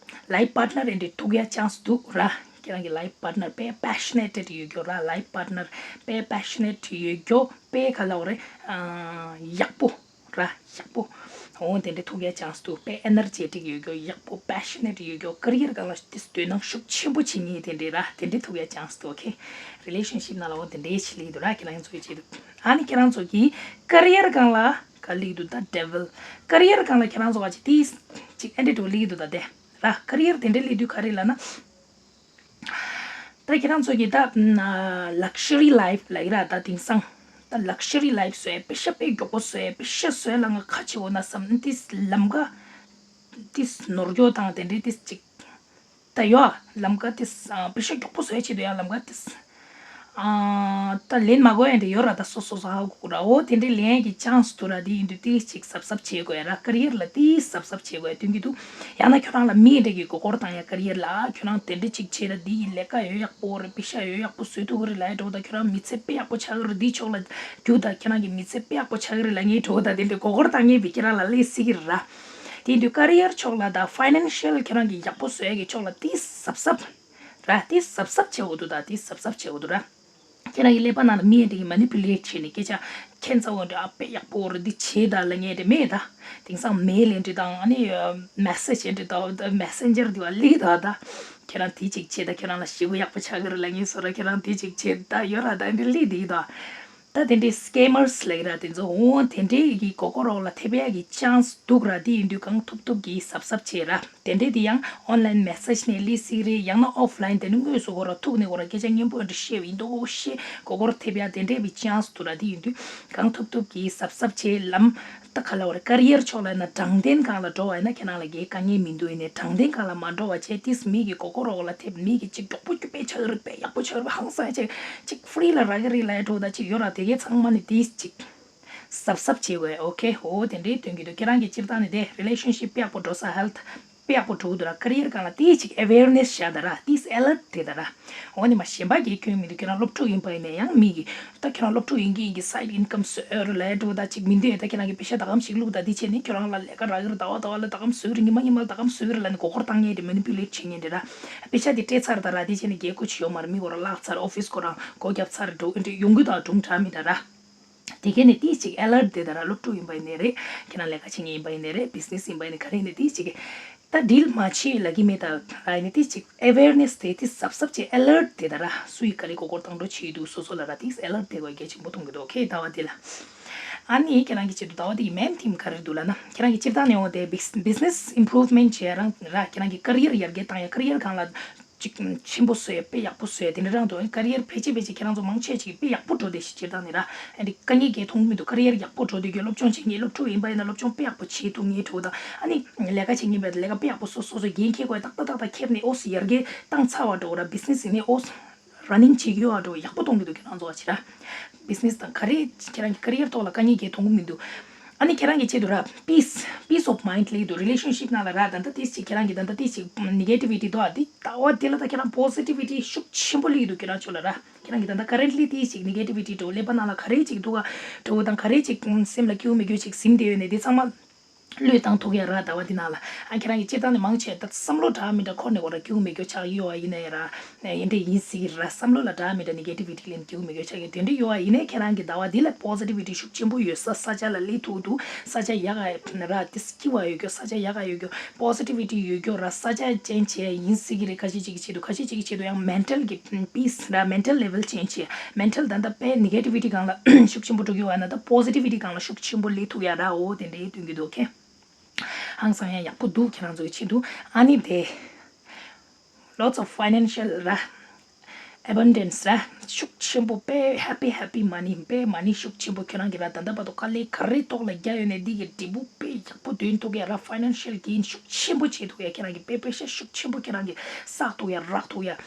Life partner ཨེ་འདྲ་ཐུག་ཡ་chance འདུག་ར། ཁྱེད་རང་གི་life partner དཔེ་passionate ཡོད་རྒྱུ་ར། Life partner དཔེ་passionate ཡོད་རྒྱུ་དཔེ་ག་ལ་འོ་རེད། ཡག་པོ་ར་ཡག་པོ། འོ་དེ་འདྲ་ཐུག་ཡ་chance འདུག་དཔེ་energetic ཡོད་རྒྱུ་ཡག་པོ་passionate ཡོད་རྒྱུ་career སྒང་ལ་དེ་དོ་སྣང་ཤུགས་ཆེན་པོ་བྱེད་མཁན་དེ་འདྲ་ར། དེ་འདྲ་ཐུག་ཡ་chance འདུག Okay relationship ནང་ལ་འོ་དེ་འདྲ་ཞིག་ལི་འདུག་ར། ཁྱེད་རང་ཚོ་གི་ཆེད་དུ། ཨ་ནི་ཁྱེད་རང་ཚོ་གི་career སྒང་ལ་ག་ལི་འདུག་ད་devil career སྒང་ལ་ཁྱེད་རང་ཚོ་ག་ཅིག་ཏིས་ཅིག་ཨེ་འདྲ་འགྲོ་ལི་འདུག་ད་དེ་ར། career དེ་འདྲ་ལི་འདུག་ག་རེ་ལ་ན། ད་ཁྱེད་རང་ཚོ་གི་ད་luxury life ལ་ཡི་ར་ད་དེང་སང་ད་luxury life བཟོས་པེ་ཤ་དཔེ་མགྱོགས་པོ་བཟོས་པེ་ཤ་བཟོས་ལ་ང་ཁ་ཆེ་འོ་ན་བསམ་ཏིས་ལམ་ཀ་ཏིས་ནོར་འགྱོ་དང་དེ་འདྲ་ཏིས་ཅིག་ད་ཡོ། ལམ་ཀ་ཏིས་པེ་ཤ་མགྱོགས་པོ་བཟོས་ཆེད་དུ་ཡང་ལམ་ཀ་ཏིས། ད་ལེན་མ་དགོས་ཡ་འདྲ་ཡོད་ར། ད་སོ་སོ་སོ་ཧ་གོ་གོ་ར། འོ་དེ་འདྲའི་ལེན་གྱི་chance དུ་ར། དེ་ཡིན་དུས་ཏིས་ཅིག་གཟབ་གཟབ་བྱེད་དགོས་ཡ་ར། career ལ་ཏིས་གཟབ་གཟབ་བྱེད་དགོས་ཡ་སྟོན་གྱི་འདུག་ཡང་ན་ཁྱོད་རང་ལ་མི་འདྲ་གི་མགོ་སྐོར་བཏང་ཡ་career ལ་ཁྱོད་རང་དེ་འདྲ་ཅིག་བྱེད་ད་འདི་ཡི་ལས་ཀ་ཡོད་ཡག་པོ་རེད། པེ་ཤ་ཡོད་ཡག་པོ་བཟོས་ཐུབ་གི་རེད་ལ་ཡ་འགྲོ་ད་ཁྱོད་རང་མི་ཚེ་དཔེ་ཡག་པོ་ཆགས་གི་རེད། འདི་ཕྱོགས་ལ་རྒྱུག་ད་ཁྱོད་རང་གི་མི་ཚེ་དཔེ་ཡག་པོ་ཆགས་གི་རེད་ལ་ངས་འགྲོ་ད་དེ་འདྲ་མགོ་སྐོར་བཏང་མཁན་བི་ཁྱེད་རང་ལ་ལས་སྲིད་གི་རེད་ར། དེ་ཡིན་དུས་career ཕྱོགས་ལ་ད་financial ཁྱོད་རང་གི་ཡག་པོ་བཟོ་ཡ་གི་ཕྱོགས་ལ་ཏིས་གཟབ་གཟབ་ར། ཏིས་གཟབ་གཟབ་བྱེད་དགོས་འདུག་ད་ཏིས་གཟབ་གཟབ་བྱེད་དགོས་འདུག་ར། ཁྱེད་རང་གི་ཀླད་པ་ནང་ལ་མི་ཡ་དེ་གི་manipulate བྱས་ནས་སྐད་ཆ་ཁྱད་མཚར་བོ་འདྲ་ཨ་དཔེ་ཡག་པོ་རེད་འདི་བྱེད་ད་ལ་ངས་དེ་མེད་ད། དེང་སང་mail ཨེ་འདྲི་དང་ཨ་ནི་message ཨེ་འདྲི་དང་messenger འདི་བ་ལི་ད་ད། ཁྱེད་རང་དེ་ཅིག་བྱེད་ད་ཁྱེད་རང་ལ་ཞེ་པོ་ཡག་པོ་ཆགས་གི་རེད་ལ་ངས་སོ་ར་ཁྱེད་རང་དེ་ཅིག་བྱེད་ད་ཡོད་ར་ད་ཨེ་འདྲི་ལི་དེ་ད། ད་དེ་འདྲའི་scammers ལབ་ཀྱི་ར་དེ་ཚོ་འོང་དེ་འདྲའི་གི་མགོ་སྐོར་འོག་ལ་ཐེབས་ཡ་གི་chance འདུག་ར། དེ་ཡིན་དུས་གང་ཐུབ་ཐུབ་གི་གཟབ་གཟབ་བྱེད་ར། དེ་འདྲའི་དེ་ཡང་online message ནས་སླེབས་སྲིད་རེད། ཡང་ན་offline དེ་ནི་དངོས་སུ་ཁོ་ར་ཐུག་ནས་ཁོ་ར་སྐད་ཆ་སྙན་པོ་འདྲ་བཤད་པ་ཡིན་མདོག་ཤེས་མགོ་སྐོར་ཐེབས་ཡ་དེ་འདྲའི་བི་chance འདུག་ར། དེ་ཡིན་དུས་གང་ཐུབ་ཐུབ་ཀྱིས་གཟབ་གཟབ་བྱེད་ལམ་ད་ག་ལ་བར་career ཕྱོགས་ལ་ཡིན་ན་དྲང་བདེན་སྒང་ལ་འགྲོ་བ་ཡིན་ན་ཁྱེད་རང་ལ་དགེ་དཀའ་ངལ་མི་འདུག་ཡིན་ནའི་དྲང་བདེན་སྒང་ལ་མ་འགྲོ་བ་བྱས་ཏིས་མི་གི་མགོ་སྐོར་འོག་ལ་ཐེབས་མི་གི་ཅིག་མགྱོགས་པོ་སྐྱོ་པའི་ཆགས་རིགས་པའི་ཡག་པོ་ཆགས་རིགས་ཧང་སང་ཡ་ཆེ་ཅིག་free ལ་རག་གི་རེད་ལ་ཡ་འགྲོ་ད་ཅིག་ཡོད་ར། དེ་གའི་ཚང་མ་ནི་ཏིས་ཅིག་གཟབ་གཟབ་བྱེད་དགོས། Okay འོ་དེ་འདྲའི་སྟོན་གྱི་འདུག་ཁྱེད་རང་གི་སྤྱིར་བཏང་ནི་དེ་relationship དཔེ་ཡག་པོ་འགྲོ་ས་health དཔེ་ཡག་པོ་འགྲོ་གི་འདུག་ར། career སྒང་ལ་དེའི་ཅིག་awareness བཞག་ད་ར་དེས་alert དེ་ད་ར། འོ་ནི་མ་གཞན་པ་གི་སྐྱོན་མི་འདུག་ཁྱེད་རང་སློབ་ཕྲུག་ཡིན་པ་ཡིན་ན་ཡང་མི་གི་ད་ཁྱེད་རང་སློབ་ཕྲུག་ཡིན་གི་ཡིན་གི་side income བཟོས་རུ་ལས་འགྲོ་ད་ཅིག་མི་འདུག་ད་ཁྱེད་རང་གི་པེ་ཤ་ད་གམ་ཞིག་བླུག་ད་དེ་བྱས་ནི་ཁྱེད་རང་ལ་ལས་ཀ་རག་གི་རེད། ཟླ་བ་ཟླ་བ་ལ་ད་གམ་བཟོས་གི་རེད། ཉི་མ་ཉི་མ་ལ་ད་གམ་བཟོས་གི་རེད་ལ་ནི་མགོ་སྐོར་བཏང་ངེས་རེད། manipulate བྱེད་ངེས་རེད་ར། པེ་ཤ་དེ་སྤྲད་ཚར་ད་ར་དེ་བྱས་ནི་རྒྱལ་སྒོ་ཅིག་ཡོད་མ་རེད། མི་ཁོ་རང་བརླག་ཚར། office ཁོ་རང་སྒོ་བརྒྱབ་ཚར་འགྲོ་ཡོང་གི་ད་སྒྲུང་དྲ་མི་ད་ར། དེ་གས་ནས་ཏིས་ཅིག་alert དེ་ད་ར་སློབ་ཕྲུག་ཡིན་པ་ཡིན་ནའི་རེད། ཁྱེད་རང་ལས་ཀ་བྱེད་མཁན་ཡིན་པ་ཡིན་ནའི་རེད། business ཡིན་པ་ཡིན་ནའི་ག་རེ་ཡིན་ནའི་ཏིས་ཅིག་ད་deal མ་བྱེད་ལབ་ཀྱི་མེད་ད་ར། ཡིན་ནའི་ཏིས་ཅིག་awareness དེ་ཏིས་གཟབ་གཟབ་བྱེད་alert དེ་ད་ར། སུ་ཡིས་ག་རེ་མགོ་སྐོར་བཏང་འགྲོ་བྱེད་འདུག་སོ་སོ་ལ་ར་ཏིས་alert དེ་དགོས་གལ་ཆེན་པོ་མཐོང་གི་འདུག Okay ཟླ་བ་འདི་ལ། ཨ་ནི་ཁྱེད་རང་གི་ཆེད་དུ་ཟླ་བ་འདི་གི་main theme ག་རེ་འདུག་ལབ་ན་ཁྱེད་རང་གི་སྤྱིར་བཏང་ནས་འོང་དེ་business improvement བྱེད་རང་ར། ཁྱེད་རང་གི་career ཡར་རྒྱས་བཏང་ཡ་career སྒང་ལ། ཅིག་ཆེན་པོ་བཟོས་དཔེ་ཡག་པོ་བཟོས་དེ་འདྲ་རང་དུ་career ཕལ་ཆེར་ཕལ་ཆེར་ཁྱེད་རང་ཚོ་མང་ཆེ་ཅིག་དཔེ་ཡག་པོ་འགྲོ་བསྡད་ཤག་སྤྱིར་བཏང་ནི་ར། ཨ་ནི་དཀའ་ངལ་གང་མཐོང་མི་འདུག career ཡག་པོ་འགྲོ་བསྡད་རྒྱུ། སློབ་སྦྱོང་བྱེད་མཁན་སློབ་ཕྲུག་ཡིན་པ་ཡིན་ན་སློབ་སྦྱོང་དཔེ་ཡག་པོ་བྱེད་ཐུབ་མཁན་འགྲོ་དང་། ཨ་ནི་ལས་ཀ་བྱེད་མཁན་པས་ལས་ཀ་དཔེ་ཡག་པོ་སོ་སོ་སོ་འགན་འཁྱེར་དགོས་ཏག་ཏག་ཏག་ཏག་འཁྱེར་ནས་ཨོ་སི་ཡར་རྒྱས་བཏང་ཚར་བ་འགྲོ་ར། business ཡིན་ནའི་ཨོ་སི་running བྱེད་ཀྱི་ཡོད་པ་འགྲོ་ཡག་པོ་གཏོང་གི་འདུག་ཁྱེད་རང་ཚོ་བ་ཅི་ར། business དང་ག་རེ་ཁྱེད་རང་གི་career ཐོག་ལ་དཀའ་ངལ་གང་མཐོང་གི་མི་འདུག་ཨ་ནི་ཁྱེད་རང་གི་ཆེད་དུ་ར་peace peace of mind ལབ་ཀྱི་འདུག relationship ནང་ལ་ར། ད་ལྟ་ཏིས་ཅིག་ཁྱེད་རང་གི་ད་ལྟ་ཏིས་ཅིག་negativity འདུག་ཨ། འདི་ཟླ་བ་འདི་ལ་ད་ཁྱེད་རང་positivity ཤུགས་ཆེན་པོ་སླེབས་ཀྱི་འདུག་ཁྱེད་རང་ཕྱོགས་ལ་ར། ཁྱེད་རང་གི་ད་ལྟ་currently ཏིས་ཅིག་negativity འདྲ་བོ་ཀླད་པ་ནང་ལ་ག་རེ་ཅིག་འདུག་ག་འདྲ་བོ་དང་ག་རེ་ཅིག་སེམས་ལ་སྐྱིད་པོ་མེད་རྒྱུ་ཅིག་ཟིན་བསྡད་ཡོད་ནས་འདི་ཚང་མ་བློས་བཏང་ཐུབ་ཡ་ར། ཟླ་བ་འདི་ནང་ལ་ཨ་ཁྱེད་རང་གི་སྤྱིར་བཏང་ནས་མང་ཆེ་ད་བསམ་བློ་འདྲ་མི་འདྲ་འཁོར་ནས་འོ་ར་སྐྱིད་པོ་མེད་རྒྱུ་ཆགས་ཡོད་པ་ཡིན་ནའི་ར། ཨེ་འདྲ་ཡིན་སྲིད་ཀྱི་ར། བསམ་བློ་ལ་འདྲ་མི་འདྲ་negativity ལེན་སྐྱིད་པོ་མེད་རྒྱུ་ཆགས་ཀྱི་དེ་འདྲ་ཡོད་པ་ཡིན་ནའི་ཁྱེད་རང་གི་ཟླ་བ་འདི་ལ་positivity ཤུགས་ཆེན་པོ་ཡོད་ས། ས་ཆ་ལ་སླེབས་ཐུབ་འདུག་ས་ཆ་ཡག་ག་ར་ཏིས་སྐྱིད་པ་ཡོད་རྒྱུ། ས་ཆ་ཡག་ག་ཡོད་རྒྱུ། positivity ཡོད་རྒྱུ་ར། ས་ཆ་ཅན་བྱས་ཡིན་སྲིད་ཀྱི་རེད། ཁ་ཤས་ཅིག་གི་ཆེད་དུ་ཁ་ཤས་ཅིག་གི་ཆེད་དུ་ཡང་mental གི་peace ར། mental level ཅན་བྱས། mental ད་ལྟ་དཔེ་negativity སྒང་ལ་ཤུགས་ཆེན་པོ་འགྲོ་གི་ཡོད་པ་ན་ད་positivity སྒང་ལ་ཤུགས་ཆེན་པོ་སླེབས་ཐུབ་ཡ་ར། འོ་དེ་འདྲའི་སྟོན་གྱི་འདུག་ཁེ། ཧང་སང་ཡ་ཡག་པོ་འདུག་ཁྱེད་རང་ཚོ་གི་ཆེད་དུ། ཨ་ནི་དེ། Lots of financial ར། abundance ར། ཤུགས་ཆེན་པོ་དཔེ་happy happy money དཔེ་money ཤུགས་ཆེན་པོ་ཁྱོད་རང་གི་ར། ད་ལྟ་བར་དུ་དཀའ་ལས་ག་རེ་ཐོག་ལ་བརྒྱབ་ཡོད་ནས་འདི་གི་འབྲས་བུ་དཔེ་ཡག་པོ་ཐོན་ཐུབ་ཡ་ར། financial gain ཤུགས་ཆེན་པོ་བྱེད་ཐུབ་ཡ། ཁྱེད་རང་གི་དཔེ་པེ་ཤ་ཤུགས་ཆེན་པོ་ཁྱེད་རང་གི་བསགས་ཐུབ་ཡ་རག་ཐུབ་ཡ།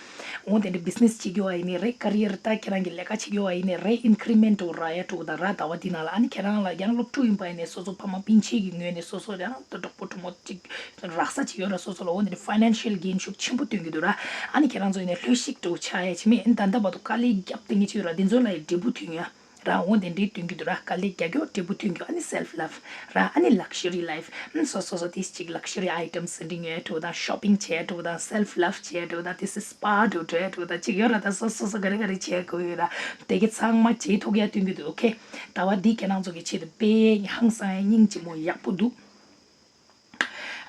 འོ་དེ་འདྲ་བི་ཛི་ནེ་སི་བྱེད་རྒྱུ་བ་ཡིན་ནའི་རེད། ཀ་རི་ཡར་ད་ཁྱེད་རང་གི་ལས་ཀ་བྱེད་རྒྱུ་བ་ཡིན་ནའི་རེད། ཨིན་ཀི་རི་མེན་ཊལ་རག་ཡ་འགྲོ་གི་ད་ར། ཟླ་བ་འདི་ནང་ལ་ཨ་ནི་ཁྱེད་རང་ལ་ཡང་སློབ་ཕྲུག་ཡིན་པ་ཡིན་ནའི་སོ་སོ་ཕ་མ་སྤུན་མཆེད་ཀྱི་ངོས་ནས་སོ་སོ་ཡང་ད་གྲོགས་པོ་གྲོགས་མོ་ཅིག་རག་ས་ཅིག་ཡོད་ར། སོ་སོ་ལ་འོ་དེ་འདྲ་ཕའི་ནན་ཤལ་གེན་ཤུགས་ཆེན་པོ་སྟོན་གྱི་འདུག་ར། ཨ་ནི་ཁྱེད་རང་ཚོ་ཡིན་ནའི་ལྷོད་ཤིག་འགྲོ་ཆགས་ཡ་བྱེད་མེད། ཨ་ནི་ད་ལྟ་བར་དུ་དཀའ་ལས་རྒྱབ་བསྡད་མཁན་ཅིག་ཡོད་ར། འདི་ཚོ་ལ་ཡི་འབྲས་བུ་ཐོན་ཡ་ར། འོ་དེ་འདྲའི་སྟོན་གྱི་འདུག་ར། དཀའ་ལས་རྒྱག་རྒྱུ་འབྲས་བུ་ཐོན་རྒྱུ། ཨ་ནི་སེལ་ཕི་ལབ་ར། ཨ་ནི་ལག་ཤ་རི་ལའིཕ། ཨ་ནི་སོ་སོ་སོ་དེ་ཅིག་ལག་ཤ་རི་ཨའི་ཊེམ་སི་འདྲ་ཉོ་ཡ་འགྲོ་དང་། ཤོ་པིང་བྱེད་ཡ་འགྲོ་དང་། སེལ་ཕི་ལབ་བྱེད་ཡ་འགྲོ་དང་། དེ་སི་སི་པ་འགྲོ་འགྲོ་ཡ་འགྲོ་དང་ཅིག་ཡོད་ར། ད་སོ་སོ་སོ་ག་རེ་ག་རེ་བྱེད་དགོས་ཡོད་ར། དེ་གི་ཚང་མ་བྱེད་ཐུབ་ཡ་སྟོན་གྱི་འདུག་ཨོ་ཁེ། ཟླ་བ་འདི་ཁྱེད་རང་ཚོ་གི་ཆེད་དུ་དཔེ་ཧང་སང་ཡ་སྙིང་རྗེ་མོ་ཡག་པོ་འདུག་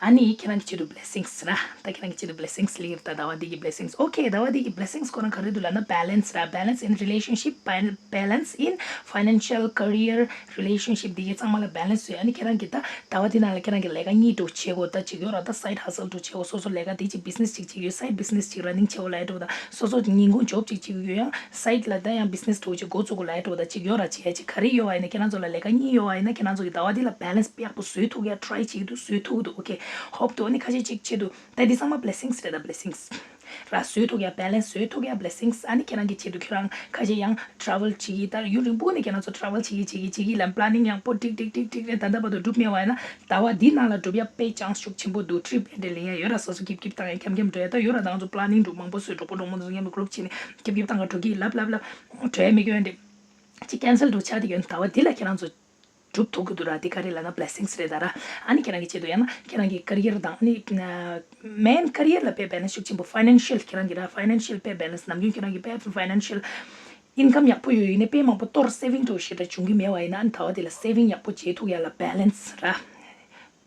ཨ་ནི་ཁྱེད་རང་གི་ཆེད་དུ་བི་ལེ་སིང་སི་ར། ད་ཁྱེད་རང་གི་ཆེད་དུ་བི་ལེ་སིང་སི་ལེགས་ད་ཟླ་བ་འདི་གི་བི་ལེ་སིང་སི། ཨོ་ཁེ། ཟླ་བ་འདི་གི་བི་ལེ་སིང་སི་ཁོ་རང་ག་རེ་འདུག་ལབ་ན། balance ར། balance in relationship, balance in financial, career, relationship འདི་གི་ཚང་མ་ལ་བེ་ལེན་སི་བཟོས། ཨ་ནི་ཁྱེད་རང་གི་ད་ཟླ་བ་འདི་ནང་ལ་ཁྱེད་རང་གི་ལས་ཀ་གཉིས་འགྲོ་བྱེད་དགོས་ད་ཅིག་ཡོད་ར། ད་སའིཌ་ཧ་སལ་འགྲོ་བྱེད་དགོས། སོ་སོ་ལས་ཀ་འདི་ཅིག་བི་ཛི་ནེ་སི་ཅིག་བྱེད་ཡོད། སའིཌ་བི་ཛི་ནེ་སི་ཅིག་ར་ནིང་བྱེད་དགོས་ལབ་ཡ་འགྲོ་ད། སོ་སོ་ཉིན་གུང་ཇོབ་ཅིག་བྱེད་ཀྱི་ཡོད་ཡང་སའིཌ་ལ་ད་ཡང་བི་ཛི་ནེ་སི་འགྲོ་བྱེད་འགོ་བཙུགས་དགོས་ལབ་ཡ་འགྲོ་ད་ཅིག་ཡོད་ར། བྱེད་ཡ་ཅིག་ག་རེ་ཡོད་བ་ཡིན་ན་ཁྱེད་རང་ཚོ་ལ་ལས་ཀ་གཉིས་ཡོད་བ་ཡིན་ན་ཁྱེད་རང་ཚོ་གི་ཟླ་བ་འདི་ལ་བེ་ལེན་སི་ཡག་པོ་བཟོས་ཐུབ་ཡ་ཊི་རའི་བྱེད་ཀྱི་འདུག་བཟོས་ཐུབ་ཀྱི་འདུག་ཨོ་ཁེ། ཧོབ་ཏུ་ཨ་ནི་ཁ་ཤས་ཅིག་ཆེད་དུ་ད་འདི་ཚང་མ་བི་ལེ་སིང་སི་རེད་ད། བི་ལེ་སིང་སི་ར། བཟོས་ཐུབ་ཡ་བེ་ལེན་སི་བཟོས་ཐུབ་ཡ་བི་ལེ་སིང་སི། ཨ་ནི་ཁྱེད་རང་གི་ཆེད་དུ་ཁྱེད་རང་ཁ་ཤས་ཡང་ཊ་རེ་ཝལ་བྱེད་ཀྱི་ད་ཡུན་རིང་པོ་ནས་ཁྱེད་རང་ཚོ་ཊ་རེ་ཝལ་བྱེད་ཀྱི་བྱེད་ཀྱི་བྱེད་ཀྱི་ལབ་པི་ལེ་ནིང་ཡང་པོ་ཀྲིག་ཀྲིག་ཀྲིག་ཀྲིག་རེད། ད་ལྟ་བར་དུ་འགྲུབ་མེད་བ་ཡིན་ན་ཟླ་བ་འདི་ནང་ལ་འགྲུབ་ཡ་དཔེ་ཆན་སི་ཤུགས་ཆེན་པོ་འདུག་ཊི་རིབ་ཨེ་འདྲ་ལེན་ཡ་ཡོད་ར། སོ་སོ་ཀིབ་ཀིབ་བཏང་ཡ་འཁྱམ་འཁྱམ་འགྲོ་ཡ་ད་ཡོད་ར། ད་ང་ཚོ་པི་ལེ་ནིང་འགྲོ་མང་པོ་བཟོས། གྲོགས་པོ་གྲོགས་མོ་ཚོ་མཉམ་དུ་གུ་རུབ་བྱས་ནས་ཀིབ་ཀིབ་བཏང་ག་འགྲོ་གི་ལབ་ལབ་ལབ་འགྲོ་ཡ་མེད་གི་ཡོད་འདི་ཅིག་ཀེན་སལ་འགྲོ་ཆགས་དེ་གི་ཡོད། ཟླ་བ་འདི་ལ་ཁྱེད་རང་ཚོ་སྒྲུབ་ཐུབ་ཀྱི་འདུག་ར། འདི་ག་རེ་ལབ་ན་བི་ལེ་སིང་སི་རེད་ད་ར། ཨ་ནི་ཁྱེད་རང་གི་ཆེད་དུ་ཡང་ན་ཁྱེད་རང་གི་ཀེ་རི་ཡར་དང་ཨ་ནི་མེན་ཀེ་རི་ཡར་ལ་དཔེ་བེ་ལེན་སི་ཤུགས་ཆེན་པོ། ཕའི་ནན་ཤལ་ཁྱེད་རང་གི་ར་ཕའི་ནན་ཤལ་དཔེ་བེ་ལེན་སི་ནམ་རྒྱུན་ཁྱེད་རང་གི་དཔེ་ཕའི་ནན་ཤལ་ཨིན་ཀམ་ཡག་པོ་ཡོད་ཡིན་ནའི་དཔེ་མང་པོ་གཏོར་སེ་བིང་འགྲོ་ཞེ་དྲག་བྱུང་གི་མེད་བ་ཡིན་ན་ཨ་ནི་ད་བ་དེ་ལ་སེ་བིང་ཡག་པོ་བྱེད་ཐུབ་ཡ་ལ་བེ་ལེན་སི་ར།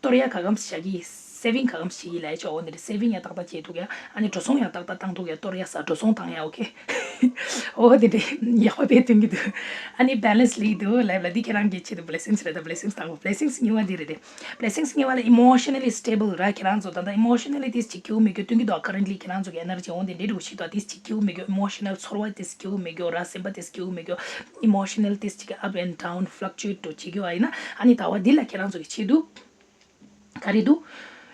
གཏོར་ཡ་ག་གམ་བཞག་གི་སེ་བིང་ག་གམ་བྱེད་ཀྱི་ལས་ཆོག་འོ་ནི་རེད། སེ་བིང་ཡང་ཏག་ཏག་བྱེད་ཐུབ་ཡ། ཨ་ནི་འགྲོ་སོང་ཡང་ཏག་ཏག་བཏང་ཐུབ་ཡ། གཏོར་ཡ་ས་འགྲོ་སོང་བཏང་ཡ་ཨོ་ཁེ། འོ་དེ་འདྲའི་ཡག་པོ་དཔེ་སྟོན་གྱི་འདུག་ཨ་ནི་བེ་ལེན་སི་ལེགས་འདུག་ལབ་ལ་འདི་ཁྱེད་རང་གི་ཆེད་དུ་བི་ལེ་སིང་སི་རེད་ད། བི་ལེ་སིང་སི་དང་པོ་བི་ལེ་སིང་སི་གཉིས་པ་འདི་རེད་དེ། བི་ལེ་སིང་སི་གཉིས་པ་ལ་ཨི་མོ་ཤ་ན་ལི་སི་ཊེ་བལ་ར། ཁྱེད་རང་ཚོ་ད་ལྟ་ཨི་མོ་ཤ་ན་ལི་ཏིས་ཅིག་སྐྱིད་པོ་མེད་རྒྱུ་སྟོན་གྱི་འདུག་ཨ་ཀ་རེན་ཊི་ལི་ཁྱེད་རང་ཚོ་གི་ཨེ་ནར་ཇི་འོ་དེ་འདྲའི་འདྲ་བོ་ཞིག་འདུག་ཏིས་ཅིག་སྐྱིད་པོ་མེད་རྒྱུ། ཨི་མོ་ཤ་ན་ལི་ཚོར་བ་ཏིས་སྐྱིད་པོ་མེད་རྒྱུ་ར། སེམས་པ་ཏིས་སྐྱིད་པོ་མེད་རྒྱུ། ཨི་མོ་ཤ་ན་ལི་ཏིས་ཅིག་ཨབ་ཨེན་ཌའུན་ཕླག་ཅུ་ཨེ་ཊི་འགྲོ་བྱེད་ཀྱི་བ་ཡིན་ན་ཨ་ནི་ད་བ་འདི་ལ་ཁྱེད་རང་ཚོ་གི་ཆེད་དུ། ག་རེ་འདུག་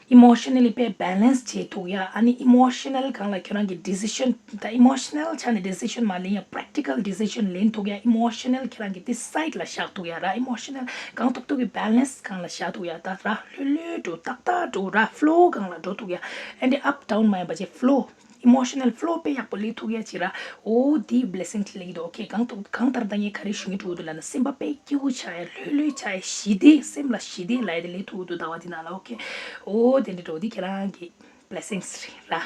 ཨི་མོ་ཤ་ན་ལི་དཔེ་བེ་ལེན་སི་བྱེད་ཐུབ་ཡ། ཨ་ནི་ཨི་མོ་ཤ་ན་ལི་སྒང་ལ་ཁྱོད་རང་གི་ཌི་སི་ཤན་ད་ཨི་མོ་ཤ་ན་ལི་ཆ་ནས་ཌི་སི་ཤན་མ་ལེན་ཡ། པེ་རེག་ཊི་ཀལ་ཌི་སི་ཤན་ལེན་ཐུབ་ཡ། ཨི་མོ་ཤ་ན་ལི་ཁྱེད་རང་གི་དེ་སའིཌ་ལ་བཞག་ཐུབ་ཡ་ར། ཨི་མོ་ཤ་ན་ལི་གང་ཐུབ་ཐུབ་ཀྱི་བེ་ལེན་སི་སྒང་ལ་བཞག་ཐུབ་ཡ། ད་ར་ལྷོད་ལྷོད་འགྲོ་ཏག་ཏག་འགྲོ་ར། ཕ་ལོ་སྒང་ལ་འགྲོ་ཐུབ་ཡ། ཨེ་འདྲ་ཨབ་ཌའུན་མ་ཡིན་པ་བྱས་ཕ་ལོ། ཨི་མོ་ཤ་ན་ལི་ཕ་ལོ་དཔེ་ཡག་པོ་ལེན་ཐུབ་ཡ་ཅིག་ར། འོ་དེ་བི་ལེ་སིང་སི་ལེགས་འདུག་ཨོ་ཁེ། གང་ཐུབ་གང་ལྟར་ད་ངས་ག་རེ་ཞུ་གི་འདུག་ལབ་ན་སེམས་པ་དཔེ་སྐྱིད་པོ་ཆགས་ཡ། ལྷོད་ལྷོད་ཆགས་ཡ། ཞི་བདེ། སེམས་ལ་ཞི་བདེ་ལབ་ཡ་དེ་ལེན་ཐུབ་འདུག་ད་བ་དེ་ནང་ལ་ཨོ་ཁེ། འོ་དེ་འདྲ་འགྲོ་དེ་ཁྱེད་རང་གི་བི་ལེ་སིང་སི་རེད་ར།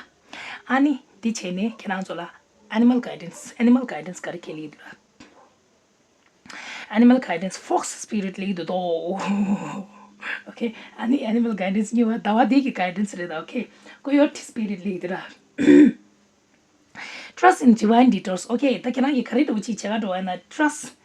ཨ་ནི་འདི་བྱས་ནས་ཁྱེད་རང་ཚོ་ལ་ཨེ་ནི་མལ་གའི་ཌེན་སི། ཨེ་ནི་མལ་གའི་ཌེན་སི་ག་རེ་ཁེ་ལེགས་འདུག་ར། ཨེ་ནི་མལ་གའི་ཌེན་སི་ཕོག་སི་སི་པི་རིཊ་ལེགས་འདུག་དོ། ཨོ་ཁེ། ཨ་ནི་ཨེ་ནི་མལ་གའི་ཌེན་སི་གཉིས་པ་ཟླ་བ་འདི་གི་གའི་ཌེན་སི་རེད་ད། ཨོ་ཁེ། ཀོ་ཡོ་ཊི་སི་པི་རིཊ་ལེགས་འདུག་ར། Trust in divine detours. ཨོ་ཁེ། ད་ཁྱེད་རང་གིས་ག་རེ་འདྲ་བོ་ཅིག་བྱེད་ག་འགྲོ་བ་ཡིན་ན། Trust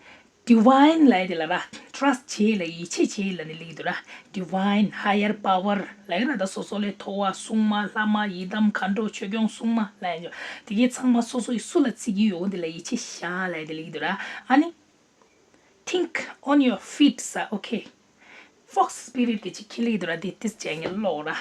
divine ལབ་ཡ་དེ་ལ་ར། Trust བྱེད་ལ་ཡིད་ཆེས་བྱེད་ལབ་ནི་ལེགས་འདུག་ར། Divine, higher power ལབ་ཡ་ར། ད་སོ་སོ་ལས་མཐོ་བ་སྲུང་མ་ལྷ་མ་ཡི་དམ་མཁའ་འགྲོ་ཆོས་སྐྱོང་སྲུང་མ་ལབ་ཡ་འཇོ། དེ་གའི་ཚང་མ་སོ་སོ་ཡི་སུ་ལ་བརྩི་གི་ཡོད་འོ་དེ་ལ་ཡིད་ཆེས་བཞག་ལབ་ཡ་དེ་ལེགས་འདུག་ར། ཨ་ནི། Think on your feet ས། ཨོ་ཁེ། ཕོག་སི་སི་པི་རིཊ་གི་ཅིག་ཁེ་ལེགས་འདུག་ར། དེ་ཏིས་བྱས་ངས་ཀློག་ར།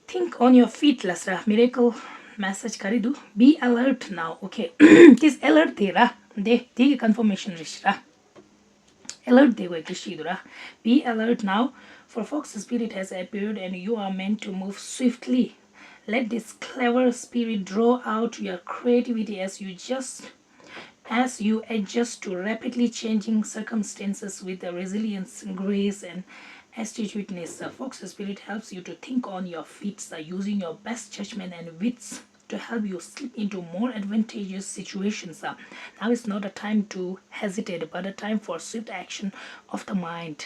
Think on your feet ལ་ས་ར། མི་རེ་ཀལ་མེ་སེ་ཇི་ག་རེ་འདུག Be alert now. ཨོ་ཁེ། ཏིས་ཨེ་ལརཊ་དེ་ར། དེ་དེ་གི་ཀོན་ཕར་མེ་ཤན་རེད་ཤག་ར། ཨེ་ལརཊ་དེ་དགོས་ཀྱི་ཞིག་འདུག་ར། Be alert now, for Fox spirit has appeared and you are meant to move swiftly. Let this clever spirit draw out your creativity as you just as you adjust to rapidly changing circumstances with the resilience, grace, and astuteness. The Fox spirit helps you to think on your feet, uh, using your best judgment and wits to help you slip into more advantageous situations. Uh, now is not a time to hesitate, but a time for swift action of the mind.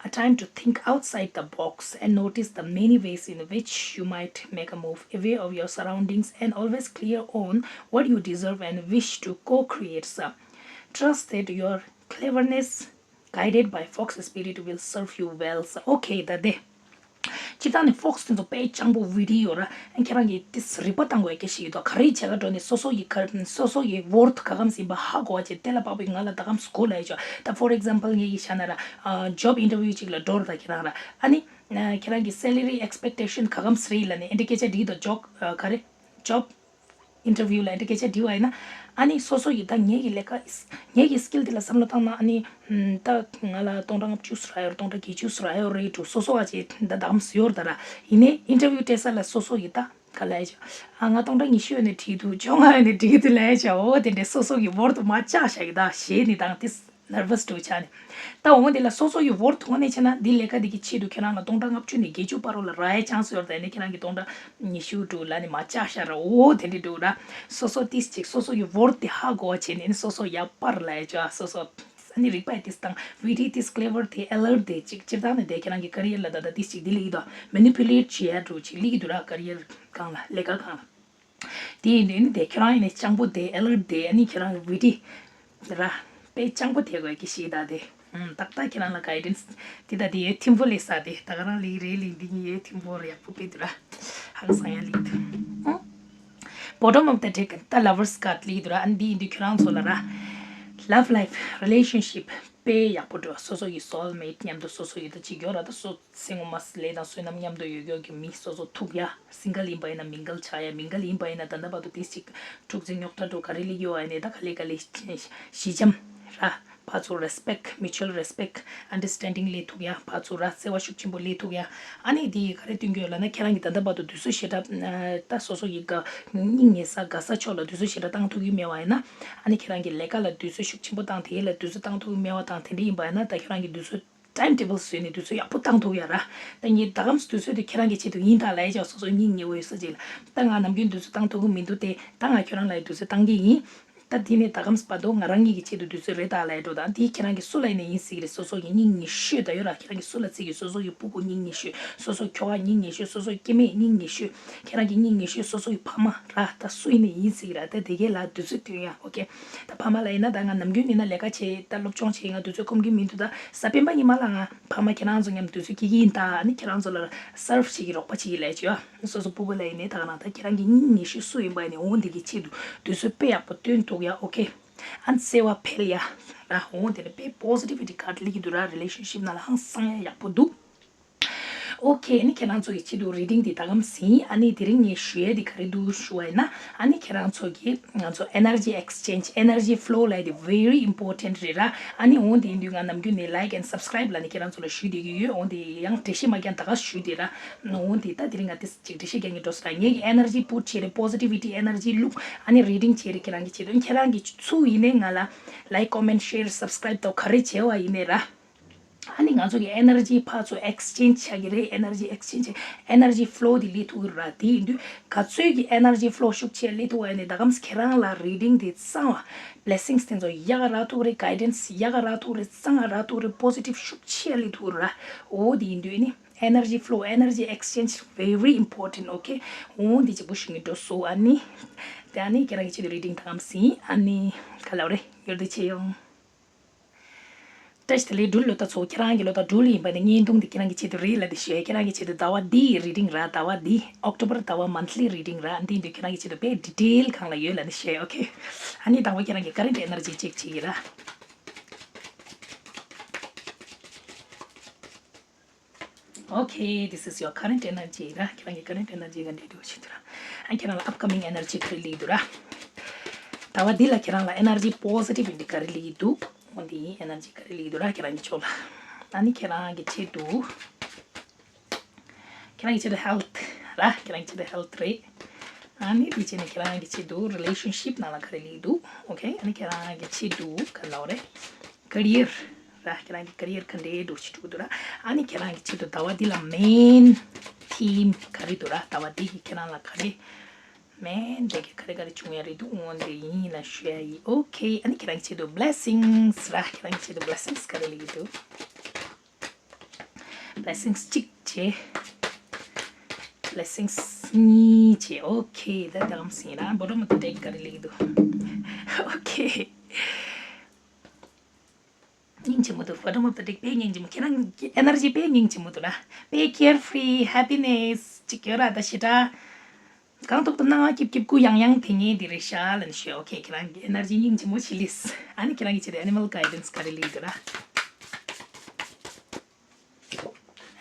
A time to think outside the box and notice the many ways in which you might make a move, aware of your surroundings and always clear on what you deserve and wish to co-create. Trust that your cleverness, guided by Fox spirit, will serve you well. Okay, ད་དེ། སྤྱིར་བཏང་ནས་ཕོགས་དེ་ཚོ་དཔེ་སྤྱང་པོ་བི་ཌི་ཡོད་ར། ཨ་ཁྱེད་རང་གིས་དེ་རིག་པ་བཏང་དགོས་ཀྱི་ཞིག་ཡོད་དོ། ག་རེ་བྱེད་ག་འགྲོ་ནས་སོ་སོ་ཡི་ག་སོ་སོ་ཡི་ཝོར་ཐི་ག་གམ་ཟིན་པ་ཧ་གོ་བ་བྱེད། དེ་ལ་དཔག་པའི་ང་ལ་ད་གམ་སྐོར་ལ་ཡོད་ཆོག་ད་for example ངེད་ཀྱི་ཤ་ན་ར་ཇོབ་ཨིན་ཊར་བིའུ་ཅིག་ལ་འགྲོ་ར། ད་ཁྱེད་རང་ར་ཨ་ནི་ཁྱེད་རང་གི་སེ་ལ་རི་ཨེགས་པེག་ཊེ་ཤན་ག་གམ་སི་རེད་ལ་ནི་ཨིན་ཌི་ཀེ་ཅར་འགྲིག་དོ། ཇོབ་ག་རེ་ཇོབ་ཨིན་ཊར་བིའུ་ལ་ཨིན་ཌི་ཀེ་ཅར་འགྲིག་པ་ཡིན་ན། ཨ་ནི་སོ་སོ་ཡི་ད་ངེད་ཀྱི་ལས་ཀ་ངེད་ཀྱི་སི་ཀིལ་དེ་ལ་བསམ་བློ་བཏང་ན་ཨ་ནི་ད་ང་ལ་སྟོང་ཕྲག་ལྔ་བཅུ་ཙམ་རག་ཡོད་རེད། སྟོང་ཕྲག་བརྒྱད་ཅུ་ཙམ་རག་ཡོད་རེད་འགྲོ། སོ་སོ་བ་ཅིག་ད་དམ་སུ་ཡོར་ད་ར། ཡིན་ནའི་ཨིན་ཊར་བིའུ་སྤྲད་ས་ལ་སོ་སོ་ཡི་ད་ག་ལ་ཡ་ཆ་ཨ་ང་སྟོང་ཕྲག་ཉི་ཤུ་ཡོད་ནས་བྲིས་འདུག་བཅོ་ལྔ་ཡོད་ནས་བྲིས་འདུག་ལ་ཡ་ཆ། འོ་དེ་འདྲའི་སོ་སོ་གི་ཝོར་ཐི་མ་བཅག་བཞག་གི་ད་ཞེད་ནི་དང་དེ་ནར་ཝས་འགྲོ་ཆ་ནས། ད་འོ་དེ་ལ་སོ་སོ་ཡི་ཝོར་ཐི་ངོས་ནས་བྱས་ན་འདི་ལས་ཀ་འདི་གི་ཆེད་དུ་ཁྱེད་རང་ལ་སྟོང་ཕྲག་ལྔ་བཅུ་ནས་བརྒྱད་ཅུ་བར་རོ་ལ་རག་ཡ་ཆང་སུ་ཡོར་ད་ཡིན་ནའི་ཁྱེད་རང་གི་སྟོང་ཕྲག་ཉི་ཤུ་འགྲོ་ལ་ནི་མ་བཅག་བཞག་ར། འོ་དེ་འདྲའི་འགྲོ་ར། སོ་སོ་ཏིས་ཅིག་སོ་སོ་ཡི་ཝོར་ཐི་དེ་ཧ་གོ་བ་བྱས་ནས་ནི་སོ་སོ་ཡག་པར་ལ་ཡ་ཆ་སོ་སོ། ཨ་ནི་རིག་པ་ཡི་ཏིས་དང་བི་ཌི་ཏིས་ཀླེ་ཝར་དེ་ཨེ་ལར་ཊི་དེ་ཅིག་སྤྱིར་བཏང་ནས་དེ་ཁྱེད་རང་གི་ཀ་རི་ཡར་ལ་ད་ད་ཏིས་ཅིག་འདི་ལ་ཡིད་དོ་མེ་ནི་པུ་ལེཊ་བྱེད་ཡ་འགྲོ་ཅིག་ལི་གི་འདུག་ར། ཀ་རི་ཡར་སྒང་ལ་ལས་ཀ་སྒང་ལ། དེ་ཡིན་དུས་ནི་དེ་ཁྱོད་རང་ཡིན་ནའི་སྤྱང་པོ་དེ་ཨེ་ལར་ཊི་དེ་ཨ་ནི་ཁྱོད་རང་གི་བི་ཌི་ར་དཔེ་སྤྱང་པོ་དེ་དགོས་ཀྱི་ཞིག་ད་དེ། ཨུམ་ཏག་ཏག་ཁྱེད་རང་ལ་གའི་ཌེན་སི་དེ་ད་དེ་ཡོད་ཐིམ་པོ་ལས་ས་དེ་ད་ག་རང་ལི་རེད་ལི་འདི་གཉིས་ཡོད་ཐིམ་པོ་རེད་ཡག་པོ་དཔེ་དུ་ར། ཧང་སང་ཡ་ལི་དུ། ཨུམ། Bottom of the deck ད་ལ་ཝར་སི་ཀཱཌ་ལི་དུ་ར། ཨ་ནི་འདི་ཡིན་དུས་ཁྱོད་རང་ཚོ་ལ་ར། Love life relationship དཔེ་ཡག་པོ་འགྲོ། སོ་སོ་ཡི་སོལ་མེཊ་མཉམ་དུ་སོ་སོ་ཡི་ད་ཅིག་ཡོད་ར། ད་སོ་སེམས་ངོ་མ་ལས་དང་བསོད་ནམས་མཉམ་དུ་ཡོད་ཡོད་ཀྱི་མི་སོ་སོ་ཐུག་ཡ། སིང་གལ་ཡིན་པ་ཡིན་ན་མིང་གལ་ཆགས་ཡ། མིང་གལ་ཡིན་པ་ཡིན་ན་ད་ལྟ་བར་དུ་དེ་ཅིག་འཁྲུག་འཛིང་རྙོག་དྲ་འགྲོ་ག་རེ་ལས་ཡོད་ཨ་ནས་ད་ག་ལས་ག་ལས་ཞི་འཇམ་ར། ཕར་ཚུར་རེ་སི་པེག་མིའུ་ཅུ་ཨལ་རེ་སི་པེག་ཨན་ཌར་སི་ཊེན་ཌིང་ལས་ཐུག་ཡ། ཕར་ཚུར་ར་བརྩེ་བ་ཤུགས་ཆེན་པོ་ལས་ཐུག་ཡ། ཨ་ནི་དེ་ཡིས་ག་རེ་སྟོན་གྱི་ཡོད་ལབ་ན་ཁྱེད་རང་གི་ད་ལྟ་བར་དུ་དུས་ཚོད་ཞེ་དྲག་ད་སོ་སོ་ཡི་དགའ་སྙིང་ཉེ་ས་དགའ་ས་ཕྱོགས་ལ་དུས་ཚོད་ཞེ་དྲག་བཏང་ཐུབ་ཀྱི་མེད་པ་ཡིན་ན། ཨ་ནི་ཁྱེད་རང་གི་ལས་ཀ་ལ་དུས་ཚོད་ཤུགས་ཆེན་པོ་བཏང་དེ་ལ་དུས་ཚོད་བཏང་ཐུབ་ཀྱི་མེད་པ་དང་དེ་འདྲ་ཡིན་པ་ཡིན་ན་ད་ཁྱེད་རང་གི་དུས་ཚོད་ཊའིམ་ཊེ་བལ་བཟོས་ནས་དུས་ཚོད་ཡག་པོ་བཏང་ཐུབ་ཡ་ར། ད་ངས་ད་གམ་དུས་ཚོད་དེ་ཁྱེད་རང་གི་ཆེད་དུ་ཡིན་ད་ལབ་ཡ་ཅག་སོ་སོ་སྙིང་ཉེ་བོ་ཡོད་ས་ཅིག་ལ་ད་ང་ནམ་རྒྱུན་དུས་ཚོད་བཏང་ཐུབ་ཀྱི་མི་འདུག་སྟེ་ད་ང་ཁྱོད་རང་ལ་ཡི་དུས་ཚོད་བཏང་གི་ཡིན། ད་དེ་ནས་ད་གམ་བར་དུ་ང་རང་ཉིད་ཀྱི་ཆེད་དུ་དུས་ཚོད་རེད་ད་ལབ་ཡ་འགྲོ་ད་དེ་ཁྱེད་རང་གི་སུ་ལ་ཡིན་ན་ཡིན་སྲིད་ཀྱི་རེད། སོ་སོ་གི་སྙིང་ཉེ་ཤོས་ད་ཡོད་ར། ཁྱེད་རང་གི་སུ་ལ་བརྩི་གི་སོ་སོ་གི་སྤུ་གུ་སྙིང་ཉེ་ཤོས་སོ་སོ་ཁྱོ་ག་སྙིང་ཉེ་ཤོས་སོ་སོ་སྐྱེ་དམན་སྙིང་ཉེ་ཤོས་ཁྱེད་རང་གི་སྙིང་ཉེ་ཤོས་སོ་སོ་གི་ཕ་མ་ར་ད་སུ་ཡིན་ན་ཡིན་སྲིད་ཀྱི་ར། ད་དེ་གས་ལ་དུས་ཚོད་བསྟུན་ཡ་ཨོ་ཁེ། ད་ཕ་མ་ལ་ཡིན་ན་ད་ང་ནམ་རྒྱུན་ཡིན་ན་ལས་ཀ་བྱེད་ད་སློབ་སྦྱོང་བྱེད་ང་དུས་ཚོད་ཁོམ་གི་མི་འདུག་ད་གཟའ་སྤེན་པ་ཉི་མ་ལ་ང་ཕ་མ་ཁྱེད་རང་ཚོ་མཉམ་དུས་ཚོད་སྐྱེལ་གི་ཡིན་ད་ཨ་ནི་ཁྱེད་རང་ཚོ་ལ་སར་བ་བྱེད་ཀྱི་རོགས་པ་བྱེད་ཀྱི་ལས་བྱེད་ཨ། སོ་སོ་སྤུ་གུ་ལ་ཡིན་ནའི་ད་ག་ན་ད་ཁྱེད་རང་གི་སྙིང་ཉེ་ཤོས་སུ་ཡིན་པ་ཡིན་ནའི་འོ་འདི་གི་ཆེད་དུ་དུས་ཚོད་དཔེ་ཡག་པོ་བཏོན་ཐུབ་ཡ་ཨོ་ཁེ། ཨ་ནི་བརྩེ་བ་འཕེལ་ཡ་ར་འོ་འདི་ནི་དཔེ་པོ་སི་ཊི་བི་ཊི་ཀཱཌ་ལི་གི་འདུག་ར། རི་ལེ་ཤན་ཤིབ་ནང་ལ་ཧང་སང་ཡ་ཡག་པོ་འདུག་ཨོ་ཁེ། ཨ་ནི་ཁྱེད་རང་ཚོ་གི་ཆེད་དུ་རི་ཌིང་འདི་ད་གམ་ཟིན། ཨ་ནི་དེ་རིང་ངས་ཞུ་ཡ་འདི་ག་རེ་འདུག་ཞུ་བ་ཡིན་ན་ཨ་ནི་ཁྱེད་རང་ཚོ་གི་ང་ཚོ་ཨེ་ནར་ཇི་ཨེག་སི་ཅེན་ཇི་ཨེ་ནར་ཇི་ཕ་ལོ་ལབ་ཡ་འདི་very important རེད་ར། ཨ་ནི་འོ་འདི་ཡིན་དུས་ང་ནམ་རྒྱུན་ནས་ལའིཀ་ཨེན་ཌི་སབ་སི་ཀ་རའིབ་ལབ་ནས་ཁྱེད་རང་ཚོ་ལ་ཞུ་བསྡད་ཀྱི་ཡོད། འོ་འདི་ཡང་འགྲེལ་བཤད་མ་རྒྱག་ད་ག་ཞུ་བསྡད་ར། འོ་འདི་ད་དེ་རིང་ང་ཏིས་ཅིག་འགྲེལ་བཤད་རྒྱག་གི་འགྲོ་ས་ར། ངེད་ཀྱི་ཨེ་ནར་ཇི་པུཊ་བྱེད་རེད། པོ་སི་ཊི་བི་ཊི་ཨེ་ནར་ཇི་བླུག་ཨ་ནི་རི་ཌིང་བྱེད་རེད། ཁྱེད་རང་གི་ཆེད་དུ་ཁྱེད་རང་གི་ཚུ་ཡིན་ནའི་ང་ལ་ལའིཀ་ཀོ་མེན་ཊི་ཤེར་སབ་སི་ཀ་རའིབ་དང་ག་རེ་བྱེད་པ་ཡིན་ནའི་ར། ཨ་ནི་ང་ཚོ་གི་ཨེ་ནར་ཇི་ཕར་ཚུར་ཨེག་སི་ཅེན་ཇི་བྱ་གི་རེད། ཨེ་ནར་ཇི་ཨེག་སི་ཅེན་ཇི་ཨེ་ནར་ཇི་ཕ་ལོ་དེ་སླེབས་ཐུབ་ཀྱི་རེད་ར། དེ་ཡིན་དུས་ག་ཚོད་ཀྱི་ཨེ་ནར་ཇི་ཕ་ལོ་ཤུགས་ཆེ་སླེབས་ཐུབ་པ་ཡིན་ནའི་ད་གམ་ཁྱེད་རང་ལ་རི་ཌིང་དེ་གཙང་བ་བྷི་ལེ་སིང་སི་དེ་ཚོ་ཡག་ག་རག་ཐུབ་ཀྱི་རེད། གའི་ཌེན་སི་ཡག་ག་རག་ཐུབ་ཀྱི་རེད། གཙང་བ་རག་ཐུབ་ཀྱི་རེད། པོ་སི་ཊིབ་ཤུགས་ཆེ་སླེབས་ཐུབ་ཀྱི་རེད་ར། འོ་དེ་ཡིན་དུས་ཨ་ནི་ཨེ་ནར་ཇི་ཕ་ལོ་ཨེ་ནར་ཇི་ཨེག་སི་ཅེན་ཇི་very important ཨོ་ཁེ། འོ་འདི་གཅིག་པུ་ཞུ་གི་འགྲོ་སོང་། ཨ་ནི་དེ་ཨ་ནི་ཁྱེད་རང་གི་ཆེད་དུ་རི་ཌིང་ད་གམ་ཟིན། ཨ་ནི་ག་ལབ་རེད། ཡོད་དེ་ཆེ་ཡོང་། བཀྲ་ཤིས་བདེ་ལེགས་འབྲུག་ལོ་ལྟར་ཚོ། ཁྱེད་རང་གི་ལོ་ལྟར་འབྲུག་ལ་ཡིན་པ་ནི་བརྙན་ཐུང་འདི་ཁྱེད་རང་གི་ཆེད་དུ་རེད་ལ་འདི་ཞུ་ཡ། ཁྱེད་རང་གི་ཆེད་དུ་ཟླ་བ་འདིའི་རི་ཌིང་ར། ཟླ་བ་འདི་ཨོག་ཊོ་བར་ཟླ་བ་མན་ཐི་ལི་རི་ཌིང་ར། འདི་འདི་ཁྱེད་རང་གི་ཆེད་དུ་དཔེ་ཌི་ཊེལ་སྒང་ལ་ཡོད་ལ་འདི་ཞུ་ཡ། ཨོ་ཁེ། ཨ་ནི་དང་པོ་ཁྱེད་རང་གི་ཀ་རེན་ཊི་ཨེ་ནར་ཇི་ཅེག་བྱེད་ཀྱི་ར། Okay, this is your current energy ར། ཁྱེད་རང་གི་ཀ་རེན་ཊི་ཨེ་ནར་ཇི་ག་འདྲས་འདུག་ཞུ་དུས་ར། ཨ་ཁྱེད་རང་ལ་ཨབ་ཀ་མིང་ཨེ་ནར་ཇི་ག་རེ་སླེབས་འདུག་ར། ཟླ་བ་འདི་ལ་ཁྱེད་རང་ལ་ཨེ་ནར་ཇི་པོ་སི་ཊིབ་འདི་ག་རེ་སླེབས་འདུག་འོ་འདི་ཨེ་ནར་ཇི་ག་རེ་སླེབས་འདུག་ར། ཁྱེད་རང་གི་ཕྱོགས་ལ། ཨ་ནི་ཁྱེད་རང་གི་ཆེད་དུ། ཁྱེད་རང་གི་ཆེད་དུ་ཧེལ་ཐི་ར། ཁྱེད་རང་གི་ཆེད་དུ་ཧེལ་ཐི་རེད། ཨ་ནི་དེ་བྱས་ནས་ཁྱེད་རང་གི་ཆེད་དུ་རི་ལེ་ཤན་ཤིབ་ནང་ལ་ག་རེ་སླེབས་འདུག་ཨོ་ཁེ། ཨ་ནི་ཁྱེད་རང་གི་ཆེད་དུ་ག་ལབ་རེད། ཀེ་རི་ཡར་ར། ཁྱེད་རང་གི་ཀེ་རི་ཡར་ག་འདྲས་འགྲོ་ཅི་འགྲོ་འདུག་ར། ཨ་ནི་ཁྱེད་རང་གི་ཆེད་དུ་ཟླ་བ་འདི་ལ་མེན་ཐིམ་ག་རེ་འདུག་ར། ཟླ་བ་འདི་གི་ཁྱེད་རང་ལ་ག་རེ་མེན་འདི་གི་ག་རེ་ག་རེ་བྱུང་ཡ་རེད་འདུག་འོ་འདི་ཡིན་ལ་ཞུ་ཡ་ཡིན། ཨོ་ཁེ། ཨ་ནི་ཁྱེད་རང་གི་ཆེད་དུ་བྷི་ལེ་སིང་སི་ར། ཁྱེད་རང་གི་ཆེད་དུ་བྷི་ལེ་སིང་སི་ག་རེ་སླེབས་ཀྱི་འདུག་བྷི་ལེ་སིང་སི་གཅིག་བྱས། བྷི་ལེ་སིང་སི་གཉིས་བྱས། ཨོ་ཁེ། ད་ད་གམ་ཟིན་ར། བོ་ཊམ་ཨོཕ་ཏུ་ཌེག་ག་རེ་སླེབས་ཀྱི་འདུག་ཨོ་ཁེ། སྙིང་རྗེ་མོ་འདུག bottom of the deck དཔེ་སྙིང་རྗེ་མོ། ཁྱེད་རང་གི་energy དཔེ་སྙིང་རྗེ་མོ་འདུག་ར། དཔེ་carefree, happiness ཅིག་ཡོད་ར། ད་ཞེ་དྲག་གང་ཐུབ་ཐུབ་སྣང་བ་སྐྱིད་སྐྱིད་སྐུ་ཡང་ཡང་དེ་ངས་འདི་རེད་ཤག་ལབ་ནས་ཞུ། ཨོ་ཁེ། ཁྱེད་རང་གི་energy སྙིང་རྗེ་མོ་ཞིག་ལིས། ཨ་ནི་ཁྱེད་རང་གི་ཆེད་དུ་animal guidance ག་རེ་ལིས་འདུག་ར།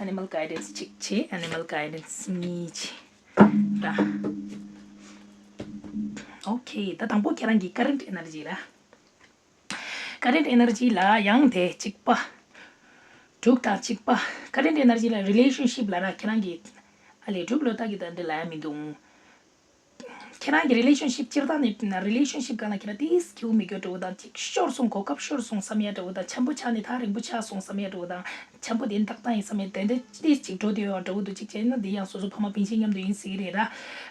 animal guidance གཅིག་བྱེད། animal guidance གཉིས་བྱེད་ར། ཨོ་ཁེ། ད་དང་པོ་ཁྱེད་རང་གི་current energy ར། current energy ལ་ཡང་དེ་གཅིག་པ། དྲུག་དང་གཅིག་པ། current energy ལ་relationship ལ་ར། ཁྱེད་རང་གི་ཨ་ལས་དྲུག་ལོ་ལྟ་གི་ད་འདི་ལ་ཡ་མི་འདུག་ཁྱེད་རང་གི་relationship སྤྱིར་བཏང་ནས་relationship སྒང་ལ་ཁྱེད་རང་ཏིས་སྐྱིད་པོ་མི་དགོས་འདྲ་བོ་དང་། ཅིག་ཤོར་སོང་གོ་སྐབས་ཤོར་སོང་བསམ་ཡ་འདྲ་བོ་དང་། འཆམ་པོ་ཆགས་ནས་ཐག་རིང་པོ་ཆགས་སོང་བསམ་ཡ་འདྲ་བོ་དང་། འཆམ་པོ་དེ་ཏག་ཏག་ཡིན་བསམ་ཡ་དེ་འདྲ་ཏིས་ཅིག་འགྲོ་དུས་ཡོད་འདྲ་བོ་འདུག་ཅིག་བྱས་ན་འདི་ཡང་སོ་སོ་ཕ་མ་སྤུན་མཆེད་མཉམ་དུ་ཡིན་སྲིད་ཀྱི་རེད་ར།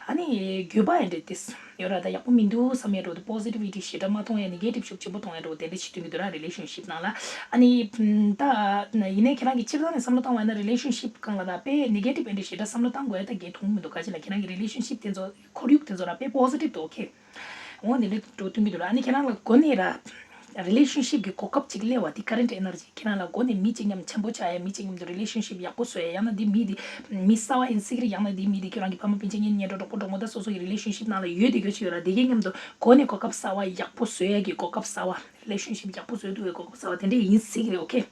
ཨ་ནི་དགོས་པ་ཡིན་འདྲ་ཏིས་ཡོད་ར། ད་ཡག་པོ་མི་འདུག་བསམ་ཡ་འདྲ་བོ་དང་positivity ཞེ་དྲག་མ་མཐོང་ཡ། negative ཤུགས་ཆེན་པོ་མཐོང་ཡ་འདྲ་བོ་དེ་འདྲ་བྱེད་དུས་མི་འདུག་ར། relationship ནང་ལ། ཨ་ནི་ད་ཡིན་ནའི་ཁྱེད་རང་གིས་སྤྱིར་བཏང་ནས་བསམ་བློ་བཏང་བ་ཡིན་ན་relationship སྒང་ལ་ད་དཔེ་negative ཡིན་འདྲ་ཞེ་དྲག་བསམ་བློ་བཏང་དགོས་ཡ་ད་གའི་མཐོང་མི་འདུག་ག་ཅི་ལ་ཁྱེད་རང་གི་relationship དེ་ཚོ་ཁོར་ཡུག་དེ་ཚོ་ར་དཔེ་positive འདུག་ཨོ་ཁེ། འོ་དེ་འདྲ་འགྲོ་སྟོན་གྱི་འདུག་ར། ཨ་ནི་ཁྱེད་རང་ལ་འགོ་ནས་ར་relationship གི་གོ་སྐབས་ཅིག་སླེབས་པ་དེ་current energy ཁྱེད་རང་ལ་འགོ་ནས་མི་གཅིག་མཉམ་འཆམ་པོ་ཆགས་ཡ། མི་གཅིག་མཉམ་དུ་relationship ཡག་པོ་བཟོ་ཡ། ཡང་ན་འདི་མི་འདི་མི་གསར་པ་ཡིན་སྲིད་ཀྱི་རེད། ཡང་ན་འདི་མི་འདི་ཁྱེད་རང་གི་ཕ་མ་སྤུན་མཆེད་གཉེན་ཉེ་གྲོགས་གྲོགས་པོ་གྲོགས་མོ་ད་སོ་སོ་ཡི་relationship ནང་ལ་ཡོད་དེ་གྱོད་ཅིག་ཡོད་ར། དེ་གའི་མཉམ་དུ་འགོ་ནས་གོ་སྐབས་གསར་པ་ཡག་པོ་བཟོ་ཡ་གི་གོ་སྐབས་གསར་པ། relationship ཡག་པོ་བཟོ་ཐུབ་པའི་གོ་སྐབས་གསར་པ་དེ་འདྲ་ཡིན་སྲིད་ཀྱི་རེད། ཨོ་ཁེ།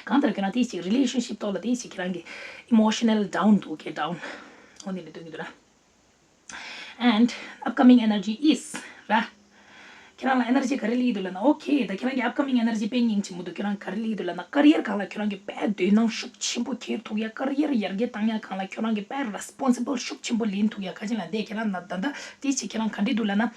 གང་ལྟར་ཁྱེད་རང་དེ་ཅིག་relationship ཐོག་ལ་དེ་ཅིག་ཁྱེད་རང་གི་emotional down འདུག་ཨོ་ཁེ། down འོ་དེ་འདྲ་སྟོན་གྱི་འདུག་ར། and upcoming energy is ར། ཁྱེད་རང་ལ་energy ག་རེ་སླེབས་འདུག་ལབ་ན། ཨོ་ཁེ། ད་ཁྱེད་རང་གི་upcoming energy དཔེ་སྙིང་རྗེ་མོ་འདུག་ཁྱེད་རང་ག་རེ་སླེབས་འདུག་ལབ་ན་career སྒང་ལ་ཁྱེད་རང་གི་དཔེ་འདོད་སྣང་ཤུགས་ཆེན་པོ་འཁྱེར་ཐུབ་ཡ། career ཡར་རྒྱས་བཏང་ཡ་སྒང་ལ་ཁྱེད་རང་གི་དཔེ་responsible ཤུགས་ཆེན་པོ་ལེན་ཐུབ་ཡ། ག་ཅི་ལབ་ན་དེ་ཁྱེད་རང་ལ་ད་ལྟ་དེ་ཅིག་ཁྱེད་རང་ག་འདྲ་འདུག་ལབ་ན།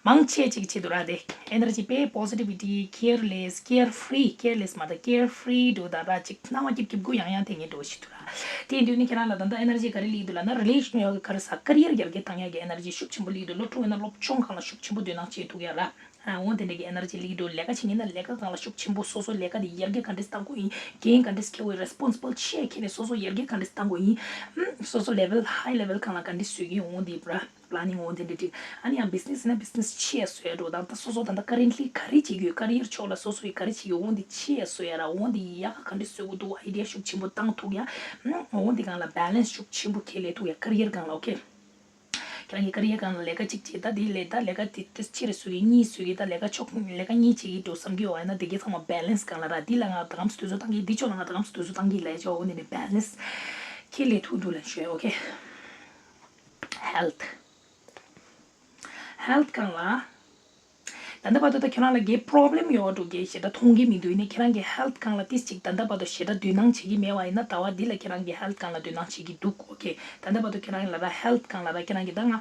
མང་ཆེ་ཅིག་བྱེད་འདུག་ར། དེ་energy དཔེ་positivity, careless, carefree, careless མ་ད་carefree འདུག་ད་ར། ཅིག་སྣང་བ་སྐྱིད་སྐྱིད་སྐུ་ཡང་ཡང་དེ་ངས་འགྲོ་བཞིན་འདུག་ར། དེ་ཡིན་དུས་ནི་ཁྱེད་རང་ལ་ད་ལྟ་energy ག་རེ་སླེབས་འདུག་ལབ་ན་relation ག་རེ་ཟ་career ཡར་རྒྱས་བཏང་ཡག་གི་energy ཤུགས་ཆེན་པོ་སླེབས་འདུག་སློབ་ཕྲུག་ཡིན་ན་སློབ་སྦྱོང་སྒང་ལ་ཤུགས་ཆེན་པོ་འདོད་སྣང་བྱེད་ཐུབ་ཡ་ར། ཨ་འོ་དེ་འདྲ་གི་energy སླེབས་འདུག་ལས་ཀ་བྱེད་མཁན་ན་ལས་ཀ་སྒང་ལ་ཤུགས་ཆེན་པོ། སོ་སོ་ལས་ཀ་དེ་ཡར་རྒྱས་ག་འདྲས་གཏང་དགོས་ཡིན། འགན་ག་འདྲས་འཁྱེར་དགོས་ཡིན། responsible ཆེ་འཁྱེར་ནས་སོ་སོ་ཡར་རྒྱས་ག་འདྲས་གཏང་དགོས་ཡིན། ཨམ་སོ་སོ་level high level སྒང་ལ་ག་འདྲས་བཟོ་གི་ཡོད་འོ་དེ་ར། planning འོ་དེ་འདྲ་འགྲིག་ཨ་ནི་ཡང་business ཡིན་ན་business ཆེ་བཟོ་ཡ་འགྲོ་དང་། ད་སོ་སོ་ད་ལྟ་currently ག་རེ་བྱེད་ཀྱི་ཡོད། career ཕྱོགས་ལ་སོ་སོ་ཡི་ག་རེ་བྱེད་ཀྱི་ཡོད། འོ་འདི་ཆེ་བཟོ་ཡ་ར། འོ་འདི་ཡག་ག་འདྲ་བཟོ་དགོས་འདུག idea ཤུགས་ཆེན་པོ་བཏང་ཐུབ་ཡ། ཨ་འོ་འདི་སྒང་ལ་balance ཤུགས་ཆེན་པོ་ཁྱེར་ལས་ཐུབ་ཡ། career སྒང་ལ། ཨོ་ཁེ། ཁྱེད་རང་གི་career སྒང་ལ་ལས་ཀ་གཅིག་བྱེད། ད་དེ་ལས་ད་ལས་ཀ་དེ་དེ་ཕྱིར་བཟོ་གི་གཉིས་བཟོ་གི་ད་ལས་ཀ་ཕྱོགས་ལས་ཀ་གཉིས་བྱེད་ཀྱི་འགྲོ་བསམ་གྱི་ཡོད་ན་དེ་གའི་ཚང་མ་balance སྒང་ལ་ར། འདི་ལ་ང་ད་གམ་སུ་དུས་ཚོད་བཏང་གི། འདི་ཕྱོགས་ལ་ང་ད་གམ་སུ་དུས་ཚོད་བཏང་གི་ལས་ཆོག་འོ་འདི་ནི་balance ཁྱེར་ལས་ཐུབ་འདུག་ལབ་ཞུ་ཡ། ཨོ་ཁེ། health health སྒང་ལ། ད་ལྟ་བར་དུ་ད་ཁྱོད་རང་ལ་གའི་problem ཡོད་འགྲོ་གའི་ཞེ་དྲག་མཐོང་གི་མི་འདུག་ཡིན་ནའི་ཁྱེད་རང་གི་health སྒང་ལ་ཏིས་ཅིག་ད་ལྟ་བར་དུ་ཞེ་དྲག་འདོད་སྣང་བྱེད་ཀྱི་མེད་པ་ཡིན་ན་ཟླ་བ་འདི་ལ་ཁྱེད་རང་གི་health སྒང་ལ་འདོད་སྣང་བྱེད་ཀྱི་འདུག་ཨོ་ཁེ། ད་ལྟ་བར་དུ་ཁྱེད་རང་ལ་ར་health སྒང་ལ་ར་ཁྱེད་རང་གི་ད་ང་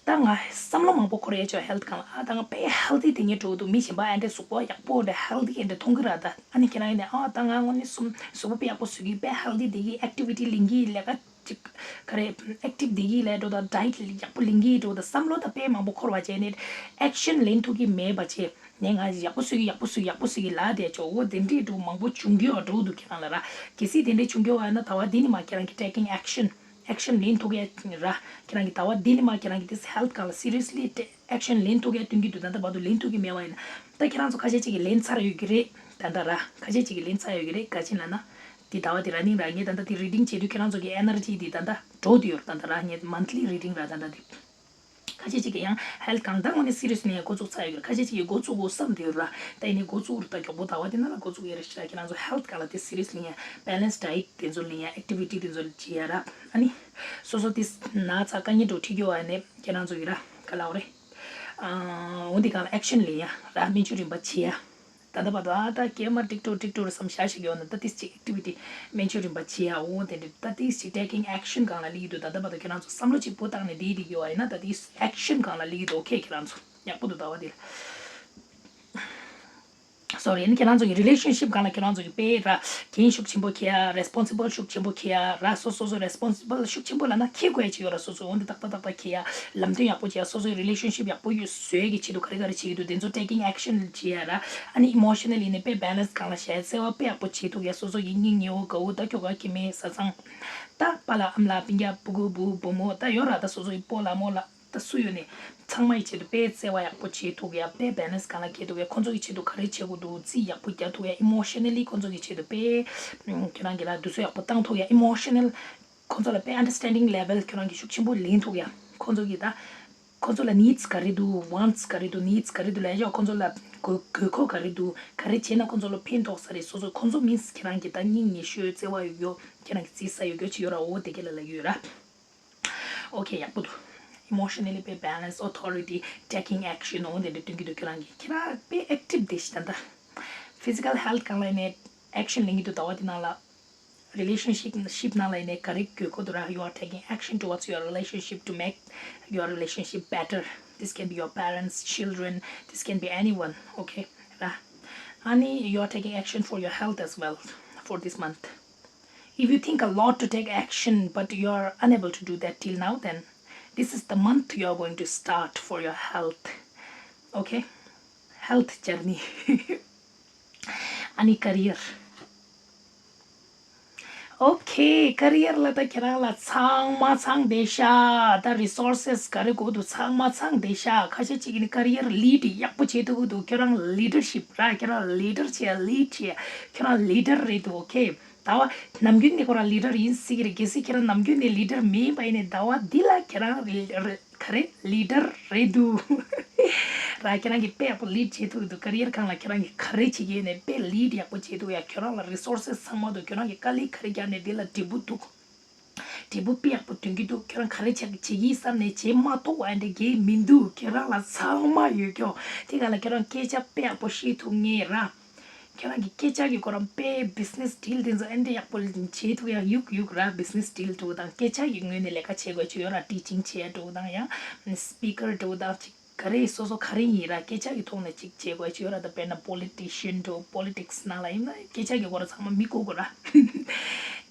ད་ང་བསམ་བློ་མང་པོ་འཁོར་ཡ་ཆོག health སྒང་ལ། ཨ་ད་ང་དཔེ་healthy དེ་ངས་འགྲོ་འདུག་མི་གཞན་པ་ཨ་འདྲས་གཟུགས་པོ་ཡག་པོ་འདྲ་healthy ཨ་འདྲས་མཐོང་གི་ར། ད་ཨ་ནི་ཁྱེད་རང་ཡིན་ནའི་ཨ་ད་ང་དངོས་གནས་སུ་གཟུགས་པོ་དཔེ་ཡག་པོ་བཟོ་གི་དཔེ་healthy དེ་གི་activity ལེན་གི་ལས་ཀ་ཅིག་ག་རེ་active བསྡད་ཀྱི་ལས་འགྲོ་དང་diet ཡག་པོ་ལེན་གྱི་འགྲོ་དང་བསམ་བློ་དང་དཔེ་མང་པོ་འཁོར་བ་བྱས་ནས་action ལེན་ཐུབ་ཀྱི་མེད་པ་བྱས་ནས་ང་ཡག་པོ་བཟོ་གི་ཡག་པོ་བཟོ་གི་ཡག་པོ་བཟོ་གི་ལབ་བསྡད་ཆོག་འོ་དེ་འདྲའི་འགྲོ་མང་པོ་བྱུང་གི་ཡོད་འགྲོ་འདུག་ཁྱེད་རང་ལ་ར། གལ་སྲིད་དེ་འདྲའི་བྱུང་གི་ཡོད་ན་ཟླ་བ་འདི་ནས་མ་ཁྱེད་རང་གི་taking action action ལེན་ཐུབ་ཀྱི་ར། ཁྱེད་རང་གི་ཟླ་བ་འདི་ནས་མ་ཁྱེད་རང་གི་this health སྒང་ལ་seriously action ལེན་ཐུབ་ཀྱི་སྟོན་གྱི་འདུག་ད་ལྟ་བར་དུ་ལེན་ཐུབ་ཀྱི་མེད་པ་ཡིན་ན། ད་ཁྱེད་རང་ཚོ་ཁ་ཤས་ཅིག་གིས་ལེན་ཚར་ཡོད་ཀྱི་རེད། ད་ལྟ་ར་ཁ་ཤས་ཅིག་གིས་ལེན་ཚར་ཡོད་ཀྱི་རེད། ག་ཅི་ལབ་ན། འདི་ཟླ་བ་འདི་running ར། ངས་ད་ལྟ་འདི་reading བྱེད་དུས་ཁྱེད་རང་ཚོ་གི་energy འདི་ད་ལྟ་འགྲོ་འདི་ཡོད་ར། ད་ལྟ་ར་ངས་monthly reading ར། ད་ལྟ་འདི་ཁ་ཤས་ཅིག་གིས་ཡང་health སྒང་ད་དངོས་གནས་seriously ཡང་འགོ་བཙུགས་ཚར་ཡོད་ཀྱི་རེད། ཁ་ཤས་ཅིག་གིས་འགོ་བཙུགས་དགོས་བསམ་བསྡད་ཡོད་ར། ད་ཡིན་ནའི་འགོ་བཙུགས་ར། ད་མགྱོགས་པོ་ཟླ་བ་འདི་ནང་ལ་འགོ་བཙུགས་ཡོད་རེད་ཤག་ཁྱེད་རང་ཚོ་health སྒང་ལ་དེ་seriously ཡང་balance diet དེ་ཚོ་ལེན་ཡ། activity དེ་ཚོ་བྱེད་ཡ་ར། ཨ་ནི་སོ་སོ་དེ་ན་ཚ་དཀའ་ངལ་འགྲོ་འཁྲིད་ཀྱི་ཡོད་པ་ནས་ཁྱེད་རང་ཚོ་གི་ར་ག་ལབ་དགོས་རེད། འོ་འདི་སྒང་ལ་action ལེན་ཡ་ར། སྨན་བཅོས་རིམ་པ་བྱེད་ཡ། ད་ལྟ་བར་དུ་ཨ་ད་སྐྱེས་མ་འགྲིག་འགྲོ་འགྲིག་འགྲོ་རེད་བསམ་བཞག་ཞིག་ཡོད་ན། ད་ཏིས་ཅིག་activity སྨན་བཅོས་རིམ་པ་བྱེད་ཡ། འོ་དེ་འདྲ་ད་ཏིས་ཅིག་taking action སྒང་ལ་སླེབས་ཀྱི་འདུག་ད་ལྟ་བར་དུ་ཁྱེད་རང་ཚོ་བསམ་བློ་གཅིག་པུ་བཏང་ནས་བསྡད་བསྡད་ཀྱི་ཡོད་པ་ཡིན་ན་ད་ཏིས་action སྒང་ལ་སླེབས་ཀྱི་འདུག་ཨོ་ཁེ། ཁྱེད་རང་ཚོ་ཡག་པོ་འདུག་ཟླ་བ་འདིར། Sorry ཨ་ནི་ཁྱེད་རང་ཚོ་གི་relationship སྒང་ལ་ཁྱེད་རང་ཚོ་གི་དཔེ་ར་འགན་ཤུགས་ཆེན་པོ་འཁྱེར་ཡ། responsible ཤུགས་ཆེན་པོ་འཁྱེར་ཡ་ར། སོ་སོ་སོ་responsible ཤུགས་ཆེན་པོ་ལབ་ན་འཁྱེར་དགོས་ཡ་ཅིག་ཡོད་ར། སོ་སོ་འོ་འདི་ཏག་ཏག་ཏག་ཏག་འཁྱེར་ཡ། ལམ་སྟོན་ཡག་པོ་བྱེད་ཡ། སོ་སོའི་relationship ཡག་པོ་ཡོད་བཟོ་ཡ་གི་ཆེད་དུ་ག་རེ་ག་རེ་བྱེད་ཀྱི་འདུག་དེ་ཚོ་taking action བྱེད་ཡ་ར། ཨ་ནི་emotional ཡིན་ནའི་དཔེ་balance སྒང་ལ་བྱས། བརྩེ་བ་དཔེ་ཡག་པོ་བྱེད་ཐུབ་ཡ། སོ་སོ་ཡི་སྙིང་ཉེ་བོ་དགའ་བོ་ད་ཁྱོ་ག་ཁྱི་མེད་བཟའ་ཚང་ད་པཱ་ལགས་ཨ་མ་ལགས་སྤུན་ཀྱག་སྤུ་གུ་བུ་བུ་མོ་ད་ཡོད་ར། ད་སོ་སོ་ཡི་སྤོ་ལགས་རྨོ་ལགས། ད་སུ་ཡོད་ནས་ཚང་མ་ཡི་ཆེད་དུ་དཔེ་བརྩེ་བ་ཡག་པོ་བྱེད་ཐུབ་ཡ། དཔེ་balance་གང་ལ་འཁྱེར་ཐུབ་ཡ། ཁོང་ཚོ་ཡི་ཆེད་དུ་ག་རེ་བྱེད་དགོས་འདུག་རྩིས་ཡག་པོ་རྒྱག་ཐུབ་ཡ། emotionally་ཁོང་ཚོ་ཡི་ཆེད་དུ་དཔེ་ཁྱེད་རང་གི་ལ་དུས་ཚོད་ཡག་པོ་བཏང་ཐུབ་ཡ། emotional་ཁོང་ཚོ་ལ་དཔེ་understanding level་ཁྱེད་རང་གི་ཤུགས་ཆེན་པོ་ལེན་ཐུབ་ཡ། ཁོང་ཚོ་གི་ད་ཁོང་ཚོ་ལ་needs་ག་རེ་འདུག wants་ག་རེ་འདུག needs་ག་རེ་འདུག་ལབ་ཡ། ཁོང་ཚོ་ལ་དགོས་དགོས་མཁོ་ག་རེ་འདུག་ག་རེ་བྱས་ན་ཁོང་ཚོ་ལ་ཕན་ཐོགས་ས་རེད། སོ་སོ་ཁོང་ཚོ་means་ཁྱེད་རང་གི་ད་སྙིང་ཉེ་ཤོས་བརྩེ་བ་ཡོད་ཡོད་ཁྱེད་རང་གི་བརྩི་ས་ཡོད་ཡོད་ཅིག་ཡོད་ར། འོ་དེ་ག་ལ་ལ་ཡོད་ར། Okay ཡག་པོ་འདུག emotionally་དཔེ་balance authority taking action འོ་དེ་འདྲ་སྟོན་གྱི་འདུག་ཁྱེད་རང་གི་ཁྱེད་རང་དཔེ་active་བསྡད་ཤག་ད་ལྟ་physical health་གང་ལ་ནས་action་ལེན་གྱི་འདུག་ཟླ་བ་འདི་ནང་ལ། relationship ship་ནང་ལ་ཡིན་ནའི་ག་རེ་དགོས་མཁོ་འདུག་ར། you are taking action towards your relationship to make your relationship better. This can be your parents, children, this can be anyone. Okay ར། ཨ་ནི་you are taking action for your health as well for this month. If you think a lot to take action but you are unable to do that till now, then this is the month you are going to start for your health. Okay, health journey. ཨ་ནི་career. Okay, career་ལ་ད་ཁྱེད་རང་ལ་ཚང་མ་ཚང་བསྡད་ཤག་ད་resources་ག་རེ་དགོས་འདུག་ཚང་མ་ཚང་བསྡད་ཤག་ཁ་ཤས་ཅིག་ནི་career་lead་ཡག་པོ་བྱེད་ཐུབ་ཀྱི་འདུག་ཁྱེད་རང་leadership་ར། ཁྱེད་རང་leader་བྱེད་lead་བྱེད་ཁྱེད་རང་leader་རེད་འདུག Okay, ཟླ་བ་ནམ་རྒྱུན་ནས་ཁོ་རང་leader་ཡིན་སྲིད་ཀྱི་རེད། གལ་སྲིད་ཁྱེད་རང་ནམ་རྒྱུན་ནས་leader་མིན་པ་ཡིན་ནའི་ཟླ་བ་འདི་ལ་ཁྱེད་རང་རེ་རེ་ག་རེ་leader་རེད་འདུག་ར། ཁྱེད་རང་གིས་དཔེ་ཡག་པོ་lead་བྱེད་ཐུབ་འདུག career་སྒང་ལ་ཁྱེད་རང་གིས་ག་རེ་བྱེད་ཀྱི་ཡོད་ནས་དཔེ་lead་ཡག་པོ་བྱེད་ཐུབ་ཡ། ཁྱོད་རང་ལ་resources་ཚང་མ་འདུག་ཁྱོད་རང་གིས་དཀའ་ལས་ག་རེ་བརྒྱབ་ནས་འདི་ལ་འབྲས་བུ་འདུག་འབྲས་བུ་དཔེ་ཡག་པོ་ཐོན་གྱི་འདུག་ཁྱོད་རང་ག་རེ་བྱ་བྱེད་ཀྱི་ཡིན་བསམ་ནས་བྱེད་མ་ཐུབ་པ་འདྲ་གང་མི་འདུག་ཁྱོད་རང་ལ་ཚང་མ་ཡོད་ཀྱོ། དེ་ག་ལ་ཁྱོད་རང་སྐད་ཆ་དཔེ་ཡག་པོ་བཤད་ཐུབ་ངེས་ར། ཁྱེད་རང་གི་སྐད་ཆ་གི་སྐོར་རམ་དཔེ་business deal་དེ་ཚོ་ཨེ་འདྲ་ཡག་པོ་བྱེད་ཐུབ་ཡ། ཡུག་ཡུག་ར་business deal་འགྲོ་དང་སྐད་ཆ་གི་ངོས་ནས་ལས་ཀ་བྱེད་དགོས་ཀྱི་ཡོད་ར། teaching་བྱེད་འགྲོ་དང་ཡང་speaker་འགྲོ་དང་ཅིག་ག་རེ་སོ་སོ་ག་རེ་ཡིན་ར་སྐད་ཆ་གི་ཐོག་ནས་ཅིག་བྱེད་དགོས་ཀྱི་ཡོད་ར། ད་དཔེར་ན་politician་འགྲོ་politics་ནང་ལ་ཡིན་ན་སྐད་ཆ་གི་སྐོར་ཚང་མ་མི་གོ་དགོས་ར།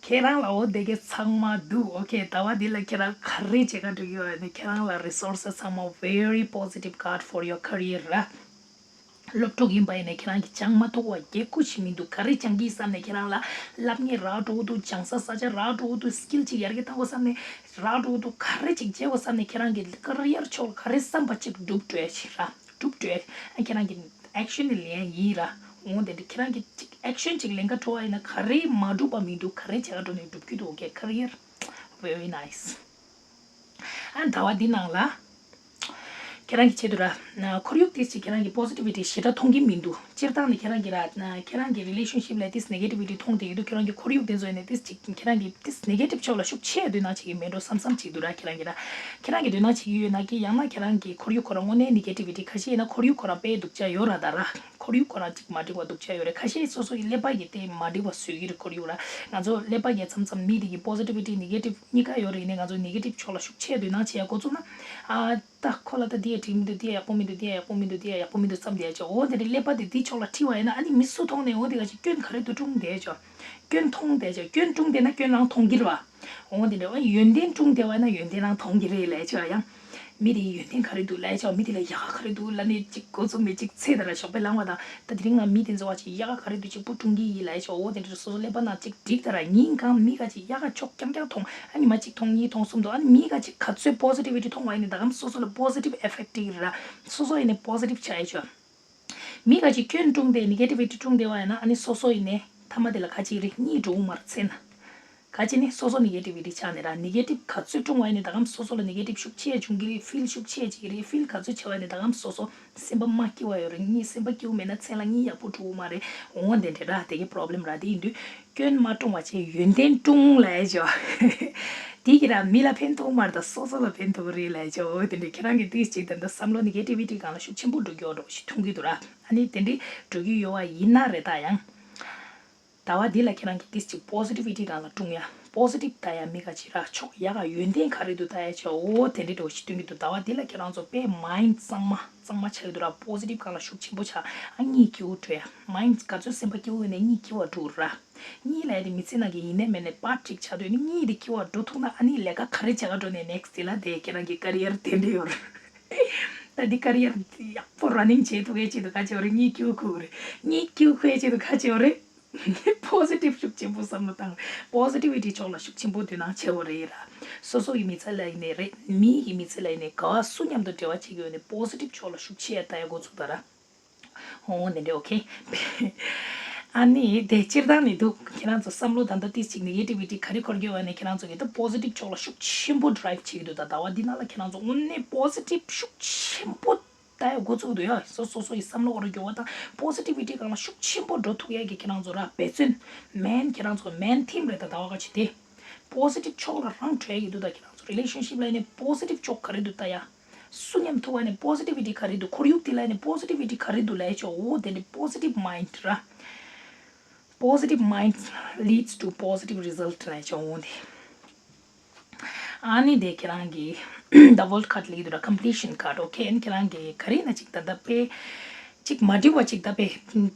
ཁྱེད་རང་ལ་འོ་དེ་གས་ཚང་མ་འདུག Okay, ཟླ་བ་འདི་ལ་ཁྱེད་རང་ག་རེ་བྱེད་ག་འགྲོ་གི་ཡོད་ནས་ཁྱེད་རང་ལ་resources་ཚང་མ་very positive card for your career་ར། སློབ་ཕྲུག་ཡིན་པ་ཡིན་ནའི་ཁྱེད་རང་གིས་སྦྱང་མ་ཐུབ་པ་བརྒྱད་དགུ་ཞིག་མི་འདུག་ག་རེ་སྦྱང་གི་བསམ་ནས་ཁྱེད་རང་ལ་སློབ་གཉེར་རག་འགྲོ་གི་འདུག་སྦྱང་ས་ས་ཆ་རག་འགྲོ་གི་འདུག skill་ཅིག་ཡར་རྒྱས་གཏང་དགོས་བསམ་ནས་རག་འགྲོ་གི་འདུག་ག་རེ་ཅིག་བྱེད་དགོས་བསམ་ནས་ཁྱེད་རང་གི་career་ཕྱོགས་ལ་ག་རེ་བསམ་པ་ཅིག་འགྲུབ་འགྲོ་ཡ་ཞིག་ར་འགྲུབ་འགྲོ་ཡ་ཨ་ཁྱེད་རང་གི་action་ནི་ལེན་ཡ་ཡིན་ར། འོང་དེ་འདྲ་ཁྱེད་རང་གི་ཅིག་action་ཅིག་ལེན་ག་འགྲོ་བ་ཡིན་ན་ག་རེ་མ་འགྲུབ་པ་མི་འདུག་ག་རེ་བྱེད་ག་འགྲོ་ནས་འགྲུབ་ཀྱི་འདུག Okay, career very nice. ཨ་ཟླ་བ་འདི་ནང་ལ་ཁྱེད་རང་གི་ཆེད་དུ་ར། ཁོར་ཡུག་དེ་ཅིག་ཁྱེད་རང་གི་positivity་ཞེ་དྲག་མཐོང་གི་མི་འདུག་སྤྱིར་བཏང་ནས་ཁྱེད་རང་གི་ར། ཁྱེད་རང་གི་relationship་ལ་དེས་negativity་མཐོང་བསྡད་ཀྱི་འདུག་ཁྱེད་རང་གི་ཁོར་ཡུག་དེ་ཚོ་ཡིན་ནས་དེས་ཅིག་ཁྱེད་རང་གི་དེས་negative་ཕྱོགས་ལ་ཤུགས་ཆེ་འདོད་སྣང་བྱེད་ཀྱི་མེད་འགྲོ་བསམ་བསམ་ཅིག་འདུག་ར། ཁྱེད་རང་གི་ར། ཁྱེད་རང་གི་འདོད་སྣང་བྱེད་ཀྱི་ཡོད་ན་གི་ཡང་ན་ཁྱེད་རང་གི་ཁོར་ཡུག་ཁོ་རང་དངོས་གནས་negativity་ཁ་ཤས་ཡིན་ན་ཁོར་ཡུག་ཁོ་རང་དཔེ་སྡུག་ཅག་ཡོད་ར་ད་ར། ཁོར་ཡུག་ཁོ་རང་ཅིག་མ་འགྲིག་པ་སྡུག་ཅག་ཡོད་རེད། ཁ་ཤས་སོ་སོ་ཡི་ཀླད་པ་ཡི་དེ་མ་འགྲིག་པ་བཟོས་ཀྱི་རེད། ཁོར་ཡུག་ར། ང་ཚོ་ཀླད་པ་ཡི་མཚམས་མཚམས་མི་དེ་གི་positivity negative་གཉིས་ཀ་ཡོད་རེད། ཡིན་ནའི་ང་ཚོ་negative་ཕྱོགས་ལ་ཤུགས་ཆེ་འདོད་སྣང་བྱེད་ཡ་འགོ་བཙུགས་ན། ཨ་ད་ཁོ་ལ་ད་འདི་ཡ་འགྲིག་མི་འདུག་འདི་ཡ་ཡག་པོ་མི་འདུག་འདི་ཡ་ཡག་པོ་མི་འདུག་འདི་ཡ་ཡག་པོ་མི་འདུག་བསམ་བསྡད་ཡ་ཅིག་འོ་དེ་འདྲའི་ཀླད་པ་དེ་དེའི་ཕྱོགས་ལ་ཁྲིད་པ་ཡིན་ན་ཨ་ནི་མི་སུ་མཐོང་ནའི་འོ་དེ་ག་ཅིག་སྐྱོན་ག་རེ་འདུག་སྲུང་བསྡད་ཡ་ཅིག་སྐྱོན་མཐོང་བསྡད་ཡ་ཅིག་སྐྱོན་སྲུང་བསྡད་ན་སྐྱོན་རང་མཐོང་གི་རེད་བ། འོ་དེ་འདྲ་བ་ཡོན་ཏན་སྲུང་བསྡད་པ་ཡིན་ན་ཡོན་ཏན་རང་མཐོང་གི་རེད་ལབ་ཡ་ཅིག་ཡང་། མི་དེའི་ཡོན་ཏན་ག་རེ་འདུག་ལབ་ཡ་ཅིག་མི་དེ་ལ་ཡག་ག་ག་རེ་འདུག་ལབ་ནས་ཅིག་འགོ་རྩོམ་ནས་ཅིག་ཚེ་དང་ར་ཞོགས་པའི་ལངས་པ་དང་ད་དེ་རིང་ང་མི་དེ་ཚོ་བ་ཅིག་ཡག་ག་ག་རེ་འདུག་ཅིག་པུ་སྲུང་གི་ཡིན་ལབ་ཡ་ཅིག་འོ་དེ་འདྲ་སོ་སོ་ཀླད་པ་ནང་ཅིག་འགྲིག་ད་ར་ཉིན་གང་མི་ག་ཅིག་ཡག་ག་ཕྱོགས་རྐྱང་རྐྱང་མཐོང་ཨ་ནི་མ་གཅིག་མཐོང་གཉིས་མཐོང་གསུམ་མཐོང་ཨ་ནི་མི་ག་ཅིག་ག་ཚོད་positivity་མཐོང་བ་ཡིན་ནའི་ད་གམ་སོ་སོ་ལ་positive effect་ཡིན་ར་སོ་སོ་ཡིན་ནའི་positive་ཆགས་ཡ་ཅིག་མི་ག་ཅིག་སྐྱོན་སྲུང་སྟེ་negativity་སྲུང་བསྡད་པ་ཡིན་ན་ཨ་ནི་སོ་སོ་ཡིན་ནའི་མཐའ་མ་དེ་ལ་ག་ཅིག་རེད་གཉིད་འགྲོ་གི་མ་རེད་ཚེ་ན། ག་ཅིག་ནི་སོ་སོ་negativity་ཆགས་ནས་ར་negative་ག་ཚོད་སྲུང་བ་ཡིན་ནའི་ད་གམ་སོ་སོ་ལ་negative་ཤུགས་ཆེ་བྱུང་གི་རེད། feel་ཤུགས་ཆེ་བྱེད་ཀྱི་རེད། feel་ག་ཚོད་ཆེ་བ་ཡིན་ནའི་ད་གམ་སོ་སོ་སེམས་པ་མ་སྐྱིད་པ་ཡོད་རེད། གཉིད་སེམས་པ་སྐྱིད་པོ་མེད་ན་མཚན་ལ་གཉིད་ཡག་པོ་འགྲོ་གི་མ་རེད། འོ་དེ་འདྲ་ར་དེ་གི་problem་ར་དེ་ཡིན་དུས་སྐྱོན་མ་སྲུང་བ་བྱས་ཡོན་ཏན་སྲུང་ལབ་ཡ་ཅིག་དེ་གི་ར་མི་ལ་ཕན་ཐོགས་མ་རེད་ད་སོ་སོ་ལ་ཕན་ཐོགས་རེད་ལབ་ཡ་ཅིག་འོ་དེ་འདྲ་ཁྱེད་རང་གི་དེ་ཅིག་ད་ལྟ་བསམ་བློ་negativity་སྒང་ལ་ཤུགས་ཆེན་པོ་འགྲོ་གི་ཡོད་འགྲོ་ཞིག་མཐོང་གི་འདུག་ར། ཨ་ནི་དེ་འདྲ་འགྲོ་གི་ཡོད་པ་ཡིན་ན་རེད་ད་ཡང་། ཟླ་བ་འདི་ལ་ཁྱེད་རང་གིས་ཏིས་ཅིག་positivity་སྒང་ལ་སྲུང་ཡ། positive་ལྟ་ཡ་མི་ག་ཅིག་ར་ཕྱོགས་ཡག་ག་ཡོན་ཏན་ག་རེ་འདུག་ལྟ་ཡ་ཆེ་འོ་དེ་འདྲའི་འགྲོ་ཞིག་སྟོན་གྱི་འདུག་ཟླ་བ་འདི་ལ་ཁྱེད་རང་ཚོ་དཔེ་mind་གཙང་མ་གཙང་མ་ཆགས་ཀྱི་འདུག་ར། positive་སྒང་ལ་ཤུགས་ཆེན་པོ་ཆགས་ཨ་གཉིད་སྐྱིད་པོ་བྲོ་ཡ། mind་ག་ཚོད་སེམས་པ་སྐྱིད་པོ་ཡོད་ནས་གཉིད་སྐྱིད་པོ་བྲོ་ར། གཉིད་ལ་ཡ་དེ་མི་ཚེ་ནང་གི་ཡིན་ནས་མེད་ནས་part་ཅིག་ཆགས་དུས་ནི་གཉིད་དེ་སྐྱིད་པོ་བྲོ་ཐུབ་ན་ཨ་ནི་ལས་ཀ་ག་རེ་བྱ་ག་འགྲོ་ནས་next་དེ་ལ་དེ་ཁྱེད་རང་གི་career་དེ་འདྲ་ཡོད་ར། ད་འདི་career་ཡག་པོ་running་བྱེད་ཐུབ་ཡ་ཆེད་དུ་ག་ཅིག་ཡོད་རེད། གཉིད་སྐྱིད་པོ་ཁུག་རེད། གཉིད་སྐྱིད་པོ་ཁུག་ཡ་ཆེད་དུ་ག་ཅིག་ཡོད་རེད། པོ་སི་ཊིབ་ཤུགས་ཆེན་པོ་བསམ་བློ་བཏང་། པོ་སི་ཊི་བི་ཊི་ཕྱོགས་ལ་ཤུགས་ཆེན་པོ་དོ་སྣང་བྱེད་དགོས་རེད་ར། སོ་སོ་ཡི་མི་ཚེ་ལ་ཡིན་ནའི་རེད། མི་ཡི་མི་ཚེ་ལ་ཡིན་ནའི་ག་བ་སུ་མཉམ་དུ་འབྲེལ་བ་བྱེད་ཀྱི་ཡོད་ནའི་པོ་སི་ཊིབ་ཕྱོགས་ལ་ཤུགས་ཆེ་ཡ་ལྟ་ཡ་འགོ་ཚུགས་ད་ར། འོ་དེ་འདྲ། ཨོ་ཁེ། ཨ་ནི་དེ་སྤྱིར་བཏང་ནི་འདུག་ཁྱེད་རང་ཚོ་བསམ་བློ་ད་ལྟ་ཏིས་ཅིག་ནེ་གེ་ཊི་བི་ཊི་ག་རེ་འཁོར་གྱི་ཡོད་ནས་ཁྱེད་རང་ཚོ་གི་ད་པོ་སི་ཊིབ་ཕྱོགས་ལ་ཤུགས་ཆེན་པོ་ཌི་རའིབ་བྱེད་ཀྱི་འདུག་ད་ཟླ་བ་འདི་ནང་ལ་ཁྱེད་རང་ཚོ་དངོས་གནས་པོ་སི་ཊིབ་ཤུགས་ཆེན་པོ་ད་ཡ་འགོ་ཚུགས་འདུག་ཡ། སོ་སོ་སོ་ཡི་བསམ་བློ་འོར་འགྱུར་བ་དང་པོ་སི་ཊི་བི་ཊི་སྒང་ལ་ཤུགས་ཆེན་པོ་འགྲོ་ཐུབ་ཡ་གི་ཁྱེད་རང་ཚོ་ར་འབད་བརྩོན། མེན་ཁྱེད་རང་ཚོ་མེན་ཐིམ་རེད་ད་ཟླ་བ་ག་ཅི་དེ། པོ་སི་ཊིབ་ཕྱོགས་ལ་རང་བྲོས་ཡི་འདུག་ད་ཁྱེད་རང་ཚོ་རི་ལེ་ཤན་ཤིབ་ལ་ཡིན་ནས་པོ་སི་ཊིབ་ཕྱོགས་ག་རེ་འདུག་ད་ཡ། སུ་མཉམ་ཐུག་པ་ནས་པོ་སི་ཊི་བི་ཊི་ག་རེ་འདུག་ཁོར་ཡུག་དེ་ལ་ནས་པོ་སི་ཊི་བི་ཊི་ག་རེ་འདུག་ལབ་ཆོག་འོ་དེ་ནས་པོ་སི་ཊིབ་མའིན་ཌི་ར། Positive mind leads to positive result ལབ་ཆོག་འོ་དེ། ཨ་ནི་དེ་ཁྱེད་རང་གི་ད་ཝོལ་ཊི་ཁཌ་ལེགས་འདུག་ར། ཀམ་པི་ལི་ཤན་ཁཌ། ཨོ་ཁེ། ཨ་ནི་ཁྱེད་རང་གི་ག་རེ་ན་ཅིག་ད་ལྟ་པེ་ཅིག་མ་འགྲིག་པ་ཅིག་ད་པེ་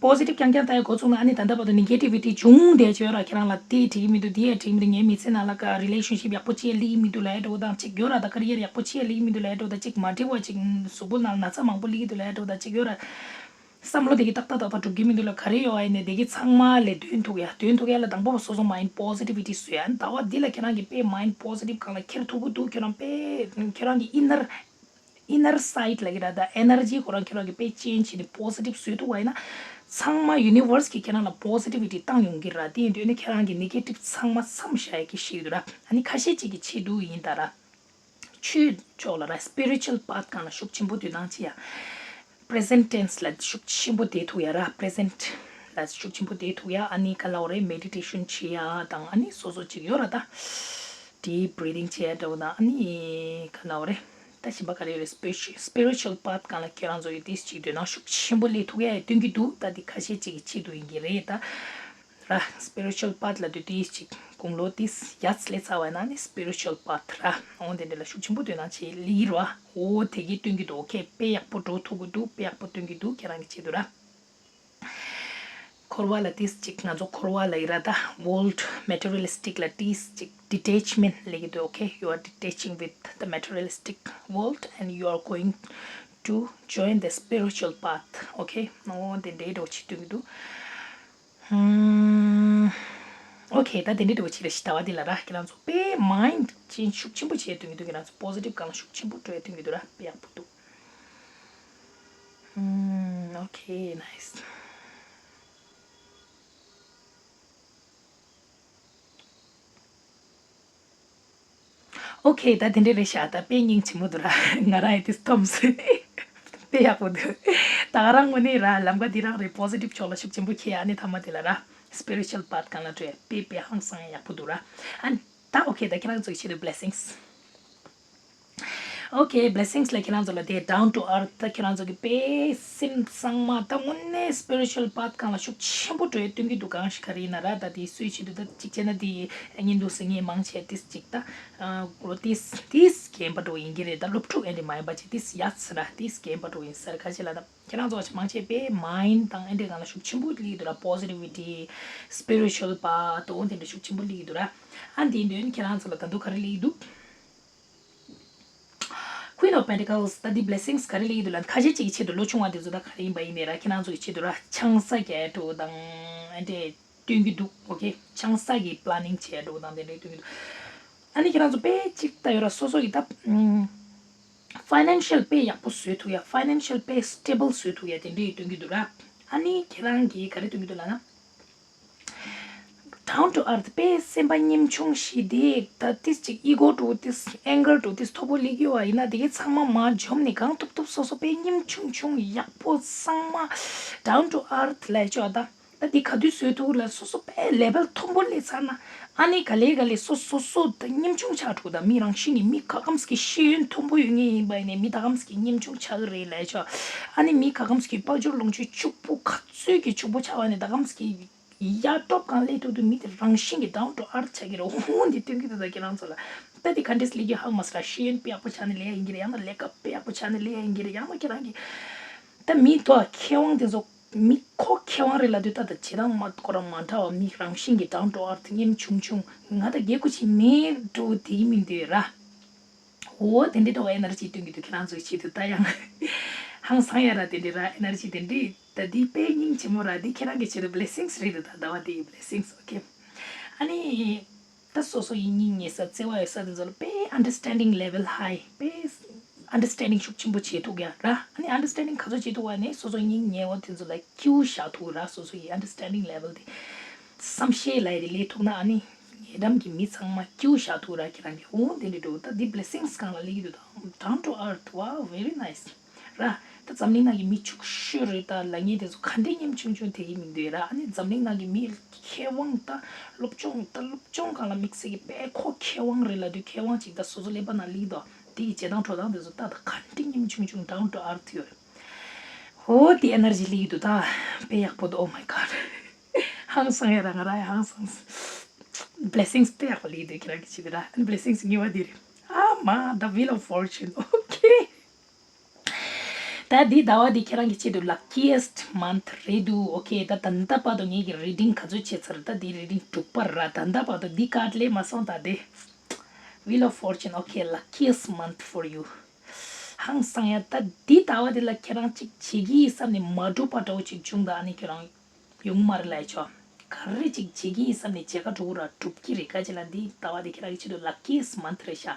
པོ་སི་ཊིབ་རྐྱང་རྐྱང་ལྟ་ཡ་འགོ་ཚུགས་ན་ཨ་ནི་ད་ལྟ་བར་དུ་ནེ་གེ་ཊི་བི་ཊི་བྱུང་བསྡད་ཆོག་ར། ཁྱེད་རང་ལ་དེ་འགྲིག་གི་མི་འདུག་དེ་ཡ་འགྲིག་གི་མི་འདུག་ངའི་མི་ཚེ་ནང་ལ་ཀ་རི་ལེ་ཤན་ཤིབ་ཡག་པོ་ཅིག་ཡ་ལེགས་མི་འདུག་ལབ་ཡ་འགྲོ་དང་ཅིག་ཡོད་ར། ད་ཀ་རི་ཡར་ཡག་པོ་ཅིག་ཡ་ལེགས་མི་འདུག་ལབ་ཡ་འགྲོ་དང་ཅིག་མ་འགྲིག་པ་ཅིག་གཟུགས་པོ་ནང་ན་ཚ་མང་པོ་སླེབས་ཀྱི་འདུག་ལབ་ཡ་འགྲོ་དང་ཅིག་ཡོད་ར། བསམ་བློ་དེ་གི་ཏག་ཏག་ཏག་ཏག་འགྲུབ་ཀྱི་མི་འདུག་ལ་ག་རེ་ཡོད་ཨ་ཡིན་ནས་དེ་གི་ཚང་མ་ལས་འདོན་ཐུབ་ཡ། འདོན་ཐུབ་ཡ་ལ་དང་པོ་སོ་སོ་མའིན་ཌི་པོ་སི་ཊི་བི་ཊི་བཟོ་ཡ། ཟླ་བ་འདི་ལ་ཁྱེད་རང་གི་དཔེ་མའིན་ཌི་པོ་སི་ཊིབ་སྒང་ལ་འཁྱེར་ཐུབ་ཀྱི་འདུག་ཁྱེད་རང་དཔེ་ཁྱེད་རང་གི་ཨི་ནར་ཨི་ནར་སའིཌ་ལ་གི་ར་ད་ཨེ་ནར་ཇི་ཁོ་རང་ཁྱེད་རང་གི་དཔེ་ཅེན་ཇི་བྱས་ནས་པོ་སི་ཊིབ་བཟོས་ཐུབ་པ་ཡིན་ན། ཚང་མ་ཡུ་ནི་ཝར་སི་གི་ཁྱེད་རང་ལ་པོ་སི་ཊི་བི་ཊི་བཏང་ཡོང་གི་ར། དེ་ཡིན་དུས་ནི་ཁྱེད་རང་གི་ནེ་གེ་ཊིབ་ཚང་མ་མཚམས་བཞག་ཡ་གི་ཤེས་ཀྱི་འདུག་ར། ཨ་ནི་ཁ་ཤས་ཅིག་གི་ཆེད་དུ་ཡིན་ད་ར། ཆོས་ཕྱོགས་ལ་ར་སི་པི་རི་ཅུ་ཨལ་པཱཐ་སྒང་ལ་ཤུགས་ཆེན་པོ་དོ་སྣང་བྱེད་ཡ། པི་རེ་ཟེན་ཊི་ཊེན་སི་ལ་ཤུགས་ཆེན་པོ་བསྡད་ཐུབ་ཡ་ར། པི་རེ་ཟེན་ཊི་ལ་ཤུགས་ཆེན་པོ་བསྡད་ཐུབ་ཡ། ཨ་ནི་ག་ལབ་དགོས་རེད། མེ་ཌི་ཊེ་ཤན་བྱེད་ཡ་དང་ཨ་ནི་སོ་སོ་ཅིག་ཡོད་ར་ད། ཌིབ་བྷི་རི་ཐིང་བྱེད་ཡ་འདྲ་བོ་དང་ཨ་ནི་ག་ལབ་དགོས་རེད། ད་གཞན་པ་ག་རེ་ཡོད་རེད། སི་པི་རི་ཅུ་ཨལ་པཱཐ་སྒང་ལ་ཁྱེད་རང་ཚོ་ཡོད་དེ་ཅིག་དོ་སྣང་ཤུགས་ཆེན་པོ་སླེབས་ཐུབ་ཡ་ཡ་སྟོན་གྱི་འདུག་ད་འདི་ཁ་ཤས་ཅིག་གི་ཆེད་དུ་ཡིན་གྱི་རེད་ད། ར། སི་པི་རི་ཅུ་ཨལ་པཱཐ་ལབ་དུས་དེ་ཅིག་དགུང་ལོ་དེ་ཡར་སླེབས་ཚར་བ་ན་ནི་སི་པི་རི་ཅུ་ཨལ་པཱཐ་ར། འོ་དེ་འདྲ་ལ་ཤུགས་ཆེན་པོ་དོ་སྣང་བྱེད་ལེ་ར། འོ་དེ་གི་སྟོན་གྱི་འདུག་ཨོ་ཁེ། དཔེ་ཡག་པོ་འགྲོ་ཐུབ་ཀྱི་འདུག་དཔེ་ཡག་པོ་སྟོན་གྱི་འདུག་ཁྱེད་རང་གི་ཆེད་དུ་ར། འཁོར་བ་ལ་ཏིས་ཅིག་ང་ཚོ་འཁོར་བ་ལ་ཡི་ར་ད་ཝོལ་ཊི་མེ་ཊི་རི་ཡལ་ལི་སི་ཊིག་ལ་ཏིས་ཅིག་ཌི་ཊེ་ཆི་མེན་ཊི་ལབ་ཀྱི་འདུག་ཨོ་ཁེ། You are detaching with the materialistic world and you are going to join the spiritual path. ཨོ་ཁེ། འོ་དེ་འདྲའི་འགྲོ་ཆེད་སྟོན་གྱི་འདུག་ཨོ་ཁེ། ད་དེ་འདྲའི་འགྲོ་ཆེད་རེ་ཞིག་ཟླ་བ་འདི་ལ་ར་ཁྱེད་རང་ཚོ་དཔེ་མའིན་ཌི་ཅན་ཤུགས་ཆེན་པོ་བྱས་སྟོན་གྱི་འདུག་ཁྱེད་རང་ཚོ་པོ་སི་ཊིབ་སྒང་ལ་ཤུགས་ཆེན་པོ་སྤྲོད་སྟོན་གྱི་འདུག་ར། དཔེ་ཡག་པོ་འདུག་ཨོ་ཁེ། ནའིས། ཨོ་ཁེ། ད་དེ་འདྲ་རེད་ཤག་ད་དཔེ་སྙིང་རྗེ་མོ་འདུག་ར། ང་རང་ཡི་དེ་ཐོམ་སོང་། དཔེ་ཡག་པོ་འདུག་ད་ག་རང་ངོས་ནས་ར་ལམ་ཀ་འདི་རང་རེད། པོ་སི་ཊིབ་ཕྱོགས་ལ་ཤུགས་ཆེན་པོ་ཁྱེར་ཨ་ནི་མཐའ་མ་དེ་ལ་ར་སི་པི་རི་ཅུ་ཨལ་པཱཐ་སྒང་ལ་འགྲོ་ཡ་དཔེ་དཔེ་ཧང་སང་ཡག་པོ་འདུག་ར། ཨ་ནི་ད་ཨོ་ཁེ། ད་ཁྱེད་རང་ཚོ་གི་ཆེད་དུ་བི་ལེ་སིངས། ཨོ་ཁེ། བི་ལེ་སིངས་ལ་ཁྱེད་རང་ཚོ་ལ་དེ་ཌའུན་ཊུ་ཨར་ཐི། ད་ཁྱེད་རང་ཚོ་གི་དཔེ་སེམས་གཙང་མ་ད་དངོས་གནས་སི་པི་རི་ཅུ་ཨལ་པཱཐ་སྒང་ལ་ཤུགས་ཆེན་པོ་འགྲོ་ཡ་སྟོན་གྱི་འདུག་གང་ཞིག་ག་རེ་ཡིན་ན་ར། ད་དེ་སུའི་ཆེད་དུ་ད་གཅིག་བྱས་ན་དེ་བརྙན་ཐུང་ཟེར་མཁན་མང་ཆེ་ཏིས་གཅིག་ད་ཨ་ལོ་ཏིས་ཏིས་རྒན་པ་འགྲོ་ཡིན་གྱི་རེད། ད་སློབ་ཕྲུག་ཨེ་འདྲ་མ་ཡིན་པ་ཅིག་ཏིས་ཡ་ཚ་ར་ཏིས་རྒན་པ་འགྲོ་ཡིན་ཟེར། ཁ་ཆེ་ལ་ད་ཁྱེད་རང་ཚོ་མང་ཆེ་དཔེ་མའིན་ཌི་དང་ཨེ་འདྲའི་སྒང་ལ་ཤུགས་ཆེན་པོ་སླེབས་འདུག་ར། པོ་སི་ཊི་བི་ཊི་སི་པི་རི་ཅུ་ཨལ་པཱཐ་འོ་དེ་འདྲ་ཤུགས་ཆེན་པོ་སླེབས་འདུག་ར། ཨ་འདི་འདོན་ཁྱེད་རང་ཚོ་ལ་ད་དུང་ག་རེ་སླེབས་འདུག Queen of Pentacles ད་འདི་བི་ལེ་སིངས་ག་རེ་སླེབས་ཀྱི་འདུག་ལབ་ན། ཁ་ཤས་ཅིག་གི་ཆེད་དུ་ལོ་ཆུང་བ་དེ་ཚོ་ད་ག་རེ་ཡིན་པ་ཡིན་ནའི་ར་ཁྱེད་རང་ཚོ་གི་ཆེད་དུ་ར་ཆང་ས་རྒྱག་འགྲོ་དང་ཨ་འདྲས་སྟོན་གྱི་འདུག་ཨོ་ཁེ། ཆང་ས་གི་པི་ལེ་ནིང་བྱས་འགྲོ་དང་དེ་འདྲས་སྟོན་གྱི་འདུག་ཨ་ནི་ཁྱེད་རང་ཚོ་དཔེ་ཅིག་ད་ཡོད་ར་སོ་སོ་གི་ད་ཕའི་ནན་ཤལ་དཔེ་ཡག་པོ་བཟོས་ཐུབ་ཡ། ཕའི་ནན་ཤལ་དཔེ་སི་ཊེ་བལ་བཟོས་ཐུབ་ཡ་དེ་འདྲས་སྟོན་གྱི་འདུག་ར། ཨ་ནི་ཁྱེད་རང་གིས་ག་རེ་སྟོན་གྱི་འདུག་ལབ་ན། ཌའུན་ཊུ་ཨར་ཐི་དཔེ་སེམས་པ་ཉམ་ཆུང་ཞིག་དེ་ད་ཏིས་ཅིག་ཨི་གོ་འདྲ་ཏིས་ཨེང་གར་འདྲ་ཏིས་མཐོ་པོ་སླེབས་ཡོད་པ་ཡིན་ན་དེ་གའི་ཚང་མ་མར་འཇོམས་ནས་གང་ཐུབ་ཐུབ་སོ་སོ་དཔེ་ཉམ་ཆུང་ཆུང་ཡག་པོ་གཙང་མ་ཌའུན་ཊུ་ཨར་ཐི་ལབ་ཆོག་ད་ད་དེ་ག་དུས་བཟོས་ཐུབ་ལ་སོ་སོ་དཔེ་ལེ་བལ་མཐོན་པོ་སླེབས་ཚར་ན་ཨ་ནི་ག་ལེ་ག་ལེ་སོ་སོ་སོ་ད་ཉམ་ཆུང་ཆགས་འགྲོ། ད་མི་རང་བཞིན་གྱི་མི་ག་གམ་གི་ཤེས་ཡོན་མཐོན་པོ་ཡོད་མཁན་ཡིན་པ་ཡིན་ནའི་མི་ད་གམ་གི་ཉམ་ཆུང་ཆགས་ཀྱི་རེད་ལབ་ཆོག་ཨ་ནི་མི་ག་གམ་གི་དཔལ་འབྱོར་ལོངས་སྤྱོད་ཕྱུག་པོ་ག་ཚོད་ཀྱི་ཕྱུག་པོ་ཆགས་པ་ནི་ད་གམ་གི་ཡ་ཊོབ་སྒང་སླེབས་ཐུབ་དུས་མི་དེ་རང་བཞིན་གྱིས་ཌའུན་ཊུ་ཨར་ཐི་ཆགས་ཀྱི་རེད། འོ་འདི་སྟོན་གྱི་འདུག་ད་ཁྱེད་རང་ཚོ་ལ་ད་འདི་ག་འདྲས་སླེབས་ཀྱི་ཧ་མ་སི་ར། ཤེས་ཡོན་དཔེ་ཡག་པོ་ཆགས་ནས་སླེབས་ཡ་ཡིན་གྱི་རེད། ཡང་ན་ལས་ཀ་དཔེ་ཡག་པོ་ཆགས་ནས་སླེབས་ཡ་ཡིན་གྱི་རེད། ཡང་ན་ཁྱེད་རང་གི་ད་མི་ཐོག་མཁས་དབང་དེ་ཚོ་མི་ཁོ་མཁས་དབང་རེད་ལབ་དུས་ད་ད་བྱེད་སྟངས་མ་ཁོ་རང་མ་འདྲ་བ། མི་རང་བཞིན་གྱིས་ཌའུན་ཊུ་ཨར་ཐི་ཉམ་ཆུང་ཆུང་ང་ད་རྒྱལ་ཁུ་ཆེ་མེད་འགྲོ་དེ་མི་འདོད་ར། འོ་དེ་འདྲའི་ཐོག་ཨེ་ནར་ཇི་སྟོན་གྱི་འདུག་ཁྱེད་རང་ཚོའི་ཆེད་དུ་ད་ཡང་ ཧང་སང་ཡ་ར་དེ་འདྲ་ར་ཨེ་ནར་ཇི་དེ་འདྲ་ད་འདི་དཔེ་སྙིང་རྗེ་མོ་ར་འདི་ཁྱེད་རང་གི་ཆེད་དུ་blessings རེད་འདུག་ད་ཟླ་བ་འདི་ཡི་blessings okay ཨ་ནི། ད་སོ་སོ་ཡི་སྙིང་ཉེ་ས་བརྩེ་བ་ཡོད་ས་དེ་ཚོ་ལ་དཔེ་understanding level high དཔེ་understanding ཤུགས་ཆེན་པོ་བྱེད་ཐུབ་ཡ་ར། ཨ་ནི་understanding ག་ཚོད་བྱེད་ཐུབ་བ་ནི་སོ་སོ་སྙིང་ཉེ་བོ་དེ་ཚོ་ལ་སྐྱིད་པོ་བཞག་ཐུབ་ར། སོ་སོ་ཡི་understanding level དེ་བསམ་ཤེས་ལ་ཡི་རེ་ལས་ཐུབ་ན་ཨ་ནི་ཉེ་འགྲམ་གྱི་མི་ཚང་མ་སྐྱིད་པོ་བཞག་ཐུབ་ར། ཁྱེད་རང་གི་འོང་དེ་འདྲ་འགྲོ་ད་འདི་blessings གང་ལ་ལེགས་འདུག་ད་down to earth wow very nice ར། ད་འཛམ་གླིང་ནང་གི་མི་ཕྱུག་ཤོས་རེད་ད་ལབ་མཁན་དེ་ཚོ་ག་འདྲའི་ཉམ་ཆུང་ཆུང་དེ་གི་མི་འདུག་ར། ཨ་ནི་འཛམ་གླིང་ནང་གི་མི་མཁས་དབང་ད་སློབ་སྦྱོང་ད་སློབ་སྦྱོང་སྒང་ལ་དམིགས་བསལ་གྱི་དཔེ་ཁོ་མཁས་དབང་རེད་ལབ་དུས་མཁས་དབང་ཅིག་ད་སོ་སོ་ཀླད་པ་ནང་སླེབས་འདུག་དེ་གི་བྱེད་སྟངས་འགྲོ་སྟངས་དེ་ཚོ་ད་ད་ག་འདྲའི་ཉམ་ཆུང་ཆུང་down to earth ཡོད་རེད། ཧོ་དེ་ཨེ་ནར་ཇི་སླེབས་ཀྱི་འདུག་ད་དཔེ་ཡག་པོ་འདུག oh my god ཧང་སང་ཡ་ར་ང་ར་ཡ་ཧང་སང་blessings དཔེ་ཡག་པོ་སླེབས་འདུག་ཁྱེད་རང་གི་ཆེད་དུ་ར། ཨ་ནི་blessings གཉིས་པ་འདི་རེད། ཨ་མ་the wheel of fortune okay ད་འདི་ཟླ་བ་འདི་ཁྱེད་རང་གི་ཆེད་དུ་luckiest month རེད་འདུག okay ད་ད་ལྟ་བར་དུ་ངེད་ཀྱི་reading ག་ཚོད་བྱས་ཚར། ད་འདི་reading དྲུག་པ་ར། ད་ལྟ་བར་དུ་འདི་card སླེབས་མ་སོང་ད་དེ་wheel of fortune okay luckiest month for you ཧང་སང་ཡ། ད་འདི་ཟླ་བ་འདི་ལ་ཁྱེད་རང་ཅིག་བྱེད་ཀྱི་ཡིན་བསམ་ནས་མ་འགྲུབ་པ་འདྲ་བོ་ཅིག་བྱུང་ད་ཨ་ནི་ཁྱེད་རང་ཡོང་མ་རེད་ལབ་ཆོག་ག་རེ་ཅིག་བྱེད་ཀྱི་ཡིན་བསམ་ནས་བྱེད་ཀ་འགྲོ་གི་ར་འགྲུབ་ཀྱི་རེད། ག་ཅི་ལ་འདི་ཟླ་བ་འདི་ཁྱེད་རང་གི་ཆེད་དུ་luckiest month རེད་ཤག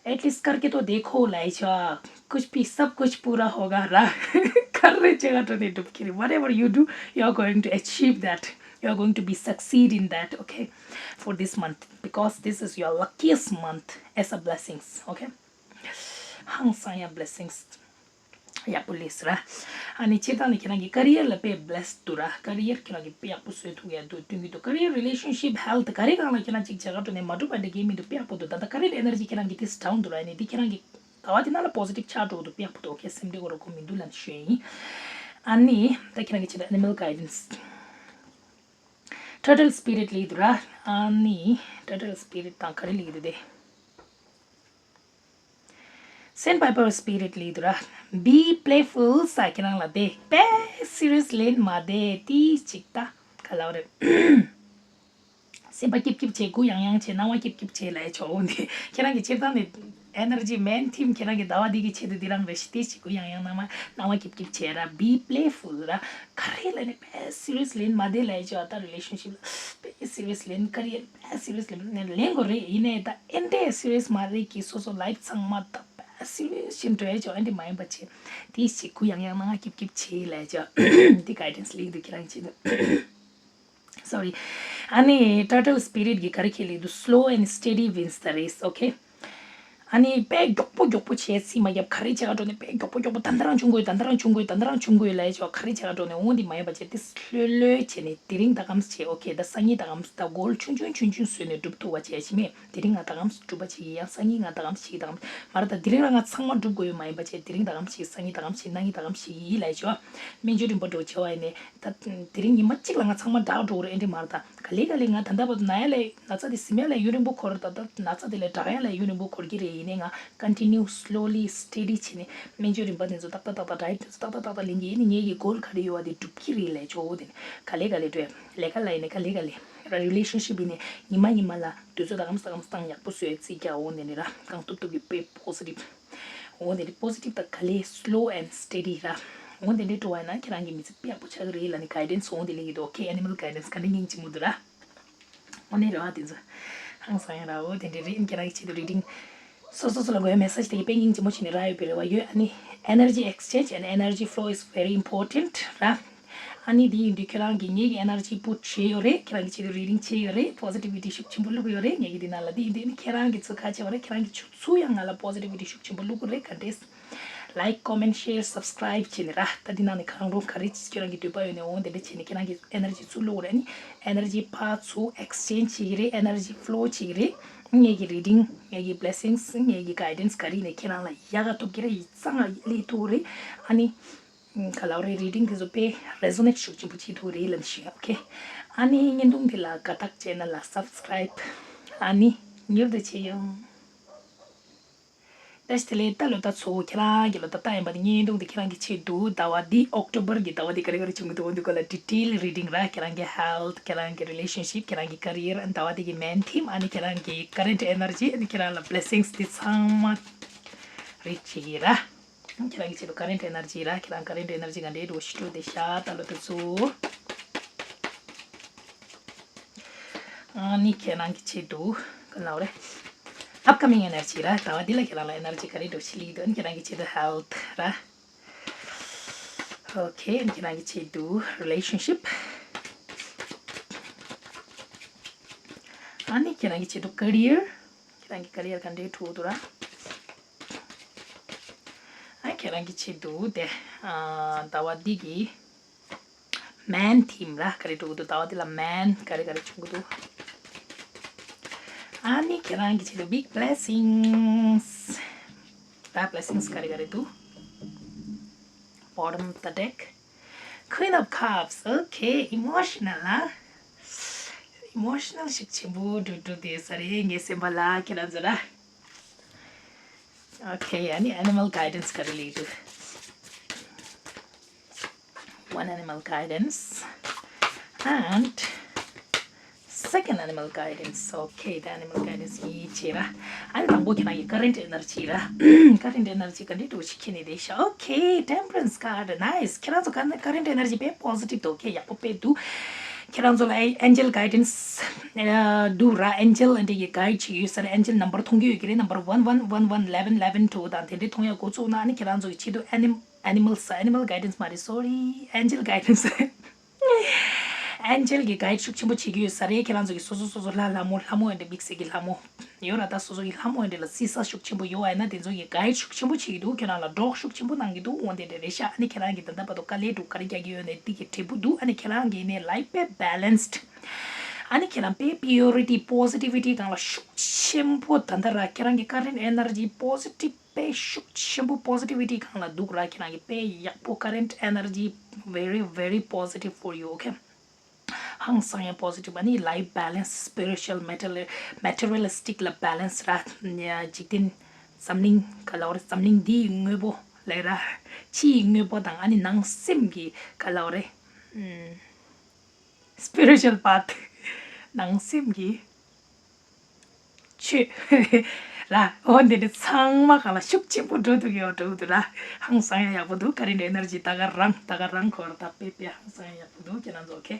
at least करके तो देखो ལབ་ཆོག कुछ भी सब कुछ पूरा होगा ར། ག་རེ་བྱེད་ཀ་འགྲོ་ནས་འགྲུབ་ཀྱི་རེད། Whatever you do, you are going to achieve that. You are going to be succeed in that, okay? For this month, because this is your luckiest month as a blessings, okay? ཧང་སང་ཡ་blessings ཡག་པོ་སླེབས་ར། ཨ་ནི་སྤྱིར་བཏང་ནི་ཁྱེད་རང་གི་career ལ་དཔེ་blessed འདུག་ར། career ཁྱེད་རང་གི་དཔེ་ཡག་པོ་བཟོས་ཐུབ་ཡ་འདུག་སྟོན་གྱི་འདུག career relationship health ག་རེ་གང་ལ་ཁྱེད་རང་ཅིག་བྱ་དགའ་སྤྲོད་ནས་མ་འགྲུབ་པ་འདྲ་གི་མི་འདུག་དཔེ་ཡག་པོ་འདུག་ད་ལྟ་current energy ཁྱེད་རང་གི་this down འདུག་ར། ཨ་ནི་འདི་ཁྱེད་རང་གི་ཟླ་བ་འདི་ནང་ལ་positive ཆགས་འགྲོ་འདུག་དཔེ་ཡག་པོ་འདུག okay སེམས་ཁྲལ་དགོས་རོགས་མི་འདུག་ལབ་ཞུ་ཡ་ཡིན། ཨ་ནི་ད་ཁྱེད་རང་གི་ཆེད་དུ་animal guidance turtle spirit སླེབས་འདུག་ར། ཨ་ནི་turtle spirit དང་ག་རེ་སླེབས་འདུག་དེ། Sandpiper spirit སླེབས་འདུག་ར། Be playful ཟེར་ཁྱེད་རང་ལ་དེ་དཔེ་serious ལེན་མ་དེ་ཏི་ཅིག་ད་ག་ལབ་རེད། སེམས་པ་སྐྱིབ་སྐྱིབ་བྱེད་གུ་ཡང་ཡང་བྱེད་སྣང་བ་སྐྱིབ་སྐྱིབ་བྱེད་ལབ་ཆོག་འོ་འདི་ཁྱེད་རང་གི་སྤྱིར་བཏང་ནས་energy main theme ཁྱེད་རང་གི་ཟླ་བ་འདི་གི་ཆེད་དུ་འདི་རང་རེད་ཤི་ཏི་ཅིག་གུ་ཡང་ཡང་སྣང་བ་སྣང་བ་སྐྱིབ་སྐྱིབ་བྱེད་ར། Be playful ར། ག་རེ་ལབ་ནས་དཔེ་serious ལེན་མ་དེ་ལབ་ཆོག་ད་relationship ལ་དཔེ་serious ལེན་career དཔེ་serious ལེན་ལེན་དགོས་རེད། ཡིན་ནའི་ད་ཨེ་འདྲས་serious མ་རེད་ཀྱི་སོ་སོ་life ཚང་མ་ད་དཔེ་serious བཞིན་འགྲོ་ཡ་ཆོག་ཨེ་འདྲས་མ་ཡིན་པ་བྱེད། དེ་ཞིག་གུ་ཡང་ཡང་ན་ང་སྐྱིབ་སྐྱིབ་བྱེད་ལབ་ཆོག་འདི་guidance ལེན་དུས་ཁྱེད་རང་ཆེད་དུ་sorry ཨ་ནི་turtle spirit གི་ག་རེ་ཁྱེད་ལེན་དུས་slow and steady wins the race okay ཨ་ནི་དཔེ་མགྱོགས་པོ་མགྱོགས་པོ་བྱས་སི་མ་རྒྱབ་ག་རེ་བྱེད་ག་འགྲོ་ནས་དཔེ་མགྱོགས་པོ་མགྱོགས་པོ་ད་ལྟ་རང་བྱུང་དགོས་ད་ལྟ་རང་བྱུང་དགོས་ད་ལྟ་རང་བྱུང་དགོས་ལབ་ཆོག་ག་རེ་བྱེད་ག་འགྲོ་ནས་འོང་འདི་མ་ཡིན་པ་བྱས་ཏེ་ལྷོད་ལྷོད་བྱས་ནས་དེ་རིང་ད་གམ་བྱས་okay ད་སང་ཉིན་ད་གམ་ད་goal ཆུང་ཆུང་ཆུང་ཆུང་བཟོས་ནས་འགྲུབ་ཐུབ་པ་བྱས་ཤི་མེད། དེ་རིང་ང་ད་གམ་སྒྲུབ་པ་བྱེད་ཀྱི་ཡང་སང་ཉིན་ང་ད་གམ་བྱེད་ཀྱི་ད་གམ་མ་རེད་ད་དེ་རིང་རང་ང་ཚང་མ་སྒྲུབ་དགོས་ཡོད་མ་ཡིན་པ་བྱས་དེ་རིང་ད་གམ་བྱེད་སང་ཉིན་ད་གམ་བྱེད་གནངས་ཉིན་ད་གམ་བྱེད་ཡིན་ལབ་ཆོག་སྨན་བཅོས་རིམ་པ་འགྲོ་བྱེད་བ་ཡིན་ནས་ད་དེ་རིང་ཉི་མ་གཅིག་ལ་ང་ཚང་མ་འདྲ་འགྲོ་གི་རེད་ཨེ་འདྲས་མ་རེད་ད། ག་ལེ་ག་ལེ་ང་ད་ལྟ་བར་དུ་ན་ཡ་ལས་ན་ཚ་དེ་སིམ་ཡ་ལས་ཡུན་རིང་པོ་འཁོར་ད་ལྟ་ན་ཚ་དེ་ལས་དྲག་ཡ་ལས་ཡུན་རིང་པོ་འཁོར་གྱི་རེད། ཡིན་ནའི་ང་continue slowly steady བྱས་ནས་སྨན་བཅོས་རིམ་པ་དེ་ཚོ་ཏག་ཏག་ཏག་ཏག་diet དེ་ཚོ་ཏག་ཏག་ཏག་ཏག་ལེན་གྱི་ཡིན་ནའི་ངེད་ཀྱི་goal ག་རེ་ཡོད་བ་དེ་འགྲུབ་ཀྱི་རེད་ལས་ཆོག་འོ་དེ་ནས་ག་ལེ་ག་ལེ་འགྲོ་ཡ་ལས་ཀ་ལ་ཡིན་ནའི་ག་ལེ་ག་ལེ་ར་relationship ཡིན་ནའི་ཉི་མ་ཉི་མ་ལ་དུས་ཚོད་ད་གམ་ས་གམ་ས་ཏང་ཡག་པོ་བཟོས་རྩིས་རྒྱག་འོ་དེ་ནས་ར་གང་ཐུབ་ཐུབ་ཀྱི་དཔེ་positive འོ་དེ་འདྲ་positive དང་ག་ལེ་slow and steady ར། འོ་དེ་འདྲ་འགྲོ་བ་ན་ཁྱེད་རང་གི་མི་ཚེ་དཔེ་ཡག་པོ་ཆགས་ཀྱི་རེད་ལབ་ནས་guidance འོ་དེ་ལེན་གྱི་འདུག okay animal guidance ག་འདྲ་སྙིང་རྗེ་མོ་འདུག་ར། འོ་ནས་རེ་བ་དེ་ཚོ་ཧང་སང་ཡ་ར། འོ་དེ་འདྲ་རེད། ཁྱེད་རང་གི་ཆེད་དུ་reading སོ་སོ་སོ་ལ་དགོས་ཡ་message དེ་གི་དཔེ་སྙིང་རྗེ་མོ་བྱས་ནས་རག་ཡོད་པའི་རེ་བ་ཡོད། ཨ་ནི་energy exchange and energy flow is very important ར། ཨ་ནི་དེ་ཡིན་དུས་ཁྱེད་རང་གིས་ངེད་ཀྱི་energy put བྱས་ཡོད་རེད། ཁྱེད་རང་གི་ཆེད་དུ་reading བྱས་ཡོད་རེད། positivity ཤུགས་ཆེན་པོ་བླུགས་ཡོད་རེད། ངེད་ཀྱི་འདི་ནང་ལ་དེ་ཡིན་དུས་ནི་ཁྱེད་རང་གི་ཚུར་ཁ་ཕྱེ་བ་རེད། ཁྱེད་རང་གི་ཆུ་ཚུར་ཡང་ང་ལ་positivity ཤུགས་ཆེན་པོ་བླུགས་ཀྱི་རེད། ག་འདྲས་like comment share subscribe བྱས་ནས་ར། ད་འདི་ནང་ནས་གང་རུང་ག་རེ་ཁྱེད་རང་གི་འདོད་པ་ཡོད་ནས་འོང་དེ་འདྲ་བྱས་ནས་ཁྱེད་རང་གི་energy ཚུར་བླུགས་རེད། ཨ་ནི་energy ཕར་ཚུར་exchange བྱེད་ཀྱི་རེད། energy flow བྱེད་ཀྱི་རེད། ངེད་ཀྱི་reading ངེད་ཀྱི་blessings ངེད་ཀྱི་guidance ག་རེ་ནས་ཁྱེད་རང་ལ་ཡག་ག་ཐོབ་ཀྱི་རེད། ཡིད་ཚང་ལ་ལས་ཐུབ་རེད། ཨ་ནི། ག་ལ་རེ་reading དེ་ཚོ་དཔེ་resonate ཤུགས་ཆེན་པོ་བྱེད་ཐུབ་རེད་ལབ་ཤེས། okay ཨ་ནི་བརྙན་ཐུང་འདི་ལ་དགའ་རྟགས་བྱས་ན་ལ་subscribe ཨ་ནི་མྱུར་དུ་བྱེད་ཡོང་། ད་ཞི་དེ་ལས་ད་ལོ་ད་ཚོ་ཁྱེད་རང་གི་ལོ་ད་ལྟ་ཡིན་པ་དེ་བརྙན་ཐུང་དེ་ཁྱེད་རང་གི་ཆེད་དུ་ཟླ་བ་འདི་October གི་ཟླ་བ་འདི་ག་རེ་ག་རེ་བྱུང་གི་འདུག་འོ་འདི་སྐོར་ལ་detail reading ར། ཁྱེད་རང་གི་health ཁྱེད་རང་གི་relationship ཁྱེད་རང་གི་career ཨ་ནི་ཟླ་བ་འདི་གི་main theme ཨ་ནི་ཁྱེད་རང་གི་current energy ཨ་ནི་ཁྱེད་རང་ལ་blessings འདི་ཚང་མ་read བྱེད་ཀྱི་ར། ཁྱེད་རང་གི་ཆེད་དུ་current energy ར། ཁྱེད་རང་current energy ག་འདྲས་འགྲོ་ཤི་འགྲོ་དེ་ཤ་ད་ལོ་དུ་ཚུ། ཨ་ནི་ཁྱེད་རང་གི་ཆེད་དུ་ག་ལ་བ་རེད། Upcoming energy ར། ད་བ་འདི་ལ་ཁྱེད་རང་ལ་energy ག་རེ་འགྲོ་ཤི་ལི་འདུག་ཨ་ནི་ཁྱེད་རང་གི་ཆེད་དུ་health ར། Okay ཨ་ནི་ཁྱེད་རང་གི་ཆེད་དུ་relationship ཨ་ནི་ཁྱེད་རང་གི་ཆེད་དུ་career ཁྱེད་རང་གི་career ག་འདྲས་འགྲོ་འདུག་ར། ཨ་ཁྱེད་རང་གི་ཆེད་དུ་དེ་ཨ་ཟླ་བ་འདི་གི་man theme ར། ག་རེ་འགྲོ་གི་འདུག་ཟླ་བ་འདི་ལ་man ག་རེ་ག་རེ་བྱུང་གི་འདུག་ཨ་ནི་ཁྱེད་རང་གི་ཆེད་དུ་big blessings ར། blessings ག་རེ་ག་རེ་འདུག bottom of the deck, Queen of Cups. Okay emotional ལ། emotional ཞིག་ཆེན་པོ་འགྲོ་འགྲོ་དེ་ས་རེད་ངའི་སེམས་པ་ལ་ཁྱེད་རང་ཚོ་ར། Okay ཨ་ནི་animal guidance ག་རེ་ལས་འདུག one animal guidance and second animal guidance. Okay the animal guidance ཡིད་ཆེས་ར། ཨ་ནི་དང་པོ་ཁྱེད་རང་གི་current energy ར། current energy ག་འདྲས་འགྲོ་ཞིག་ཁྱེད་ནི་རེད་ཤག Okay temperance card nice ཁྱེད་རང་ཚོ་current energy དཔེ་positive འདུག Okay ཡག་པོ་དཔེ་འདུག་ཁྱེད་རང་ཚོ་ལ་angel guidance འདུག་ར། angel འདི་གི་guide ཅིག་ཡོད་ས་རེད། angel number མཐོང་གི་ཡོད་ཀྱི་རེད། number one one one eleven eleven two དང་དེ་འདྲའི་མཐོང་ཡ་འགོ་བཙུགས་ན་ཨ་ནི་ཁྱེད་རང་ཚོ་གི་ཆེད་དུ anim animals animal guidance མ་རེད། sorry angel guidance angel གི་guide ཤུགས་ཆེན་པོ་བྱེད་ཀྱི་ཡོད་ས་རེད། ཁྱེད་རང་ཚོ་གི་སོ་སོ་སོ་སོ་ལྷ་ལྷ་མོ་ལྷ་མོ་ཨེ་འདྲ་དམིགས་བསལ་གྱི་ལྷ་མོ་ཡོད་ར། ད་སོ་སོ་གི་ལྷ་མོ་ཨེ་འདྲ་ལ་བརྩི་ས་ཤུགས་ཆེན་པོ་ཡོད་ཨ་ན་དེ་ཚོ་གི་guide ཤུགས་ཆེན་པོ་བྱེད་ཀྱི་འདུག་ཁྱེད་རང་ལ་གྲོགས་ཤུགས་ཆེན་པོ་གནང་གི་འདུག་འོན་ཏེ་དེ་རེད་ཤག་ཨ་ནི་ཁྱེད་རང་གི་ད་ལྟ་བར་དུ་དཀའ་ལས་འདུག་ག་རེ་རྒྱག་གི་ཡོད་ནས་འདི་གི་འབྲས་བུ་འདུག་ཨ་ནི་ཁྱེད་རང་གི་ནས་life དཔེ་balanced ཨ་ནི་ཁྱེད་རང་དཔེ་purity positivity སྒང་ལ་ཤུགས་ཆེན་པོ་ད་ལྟ་ར་ཁྱེད་རང་གི་current energy positive དཔེ་ཤུགས་ཆེན་པོ་positivity སྒང་ལ་འདུག་ར། ཁྱེད་རང་གི་དཔེ་ཡག་པོ་current energy very very positive for you okay ཧང་སང་ཡ་positive ཨ་ནི་life balance spiritual material materialistic ལ་balance ར། འཇིག་རྟེན་འཛམ་གླིང་ག་ལ་བ་རེད། འཛམ་གླིང་འདིའི་དངོས་པོ་ལས་ར། ཕྱིའི་དངོས་པོ་དང་ཨ་ནི་ནང་སེམས་ཀྱི་ག་ལ་བ་རེད། spiritual path ནང་སེམས་ཀྱི་ཆོས་ར། འོ་འདི་འདྲ་ཚང་མ་གང་ལ་ཤུགས་ཆེན་པོ་འགྲོ་འདུག་ཡོད་འགྲོ་འདུག་ར། ཧང་སང་ཡ་ཡག་པོ་འདུག current energy ད་ག་རང་ད་ག་རང་ཁོ་ར་ད་དཔེ་དཔེ་ཧང་སང་ཡ་ཡག་པོ་འདུག་ཁྱེད་རང་ཚོ་okay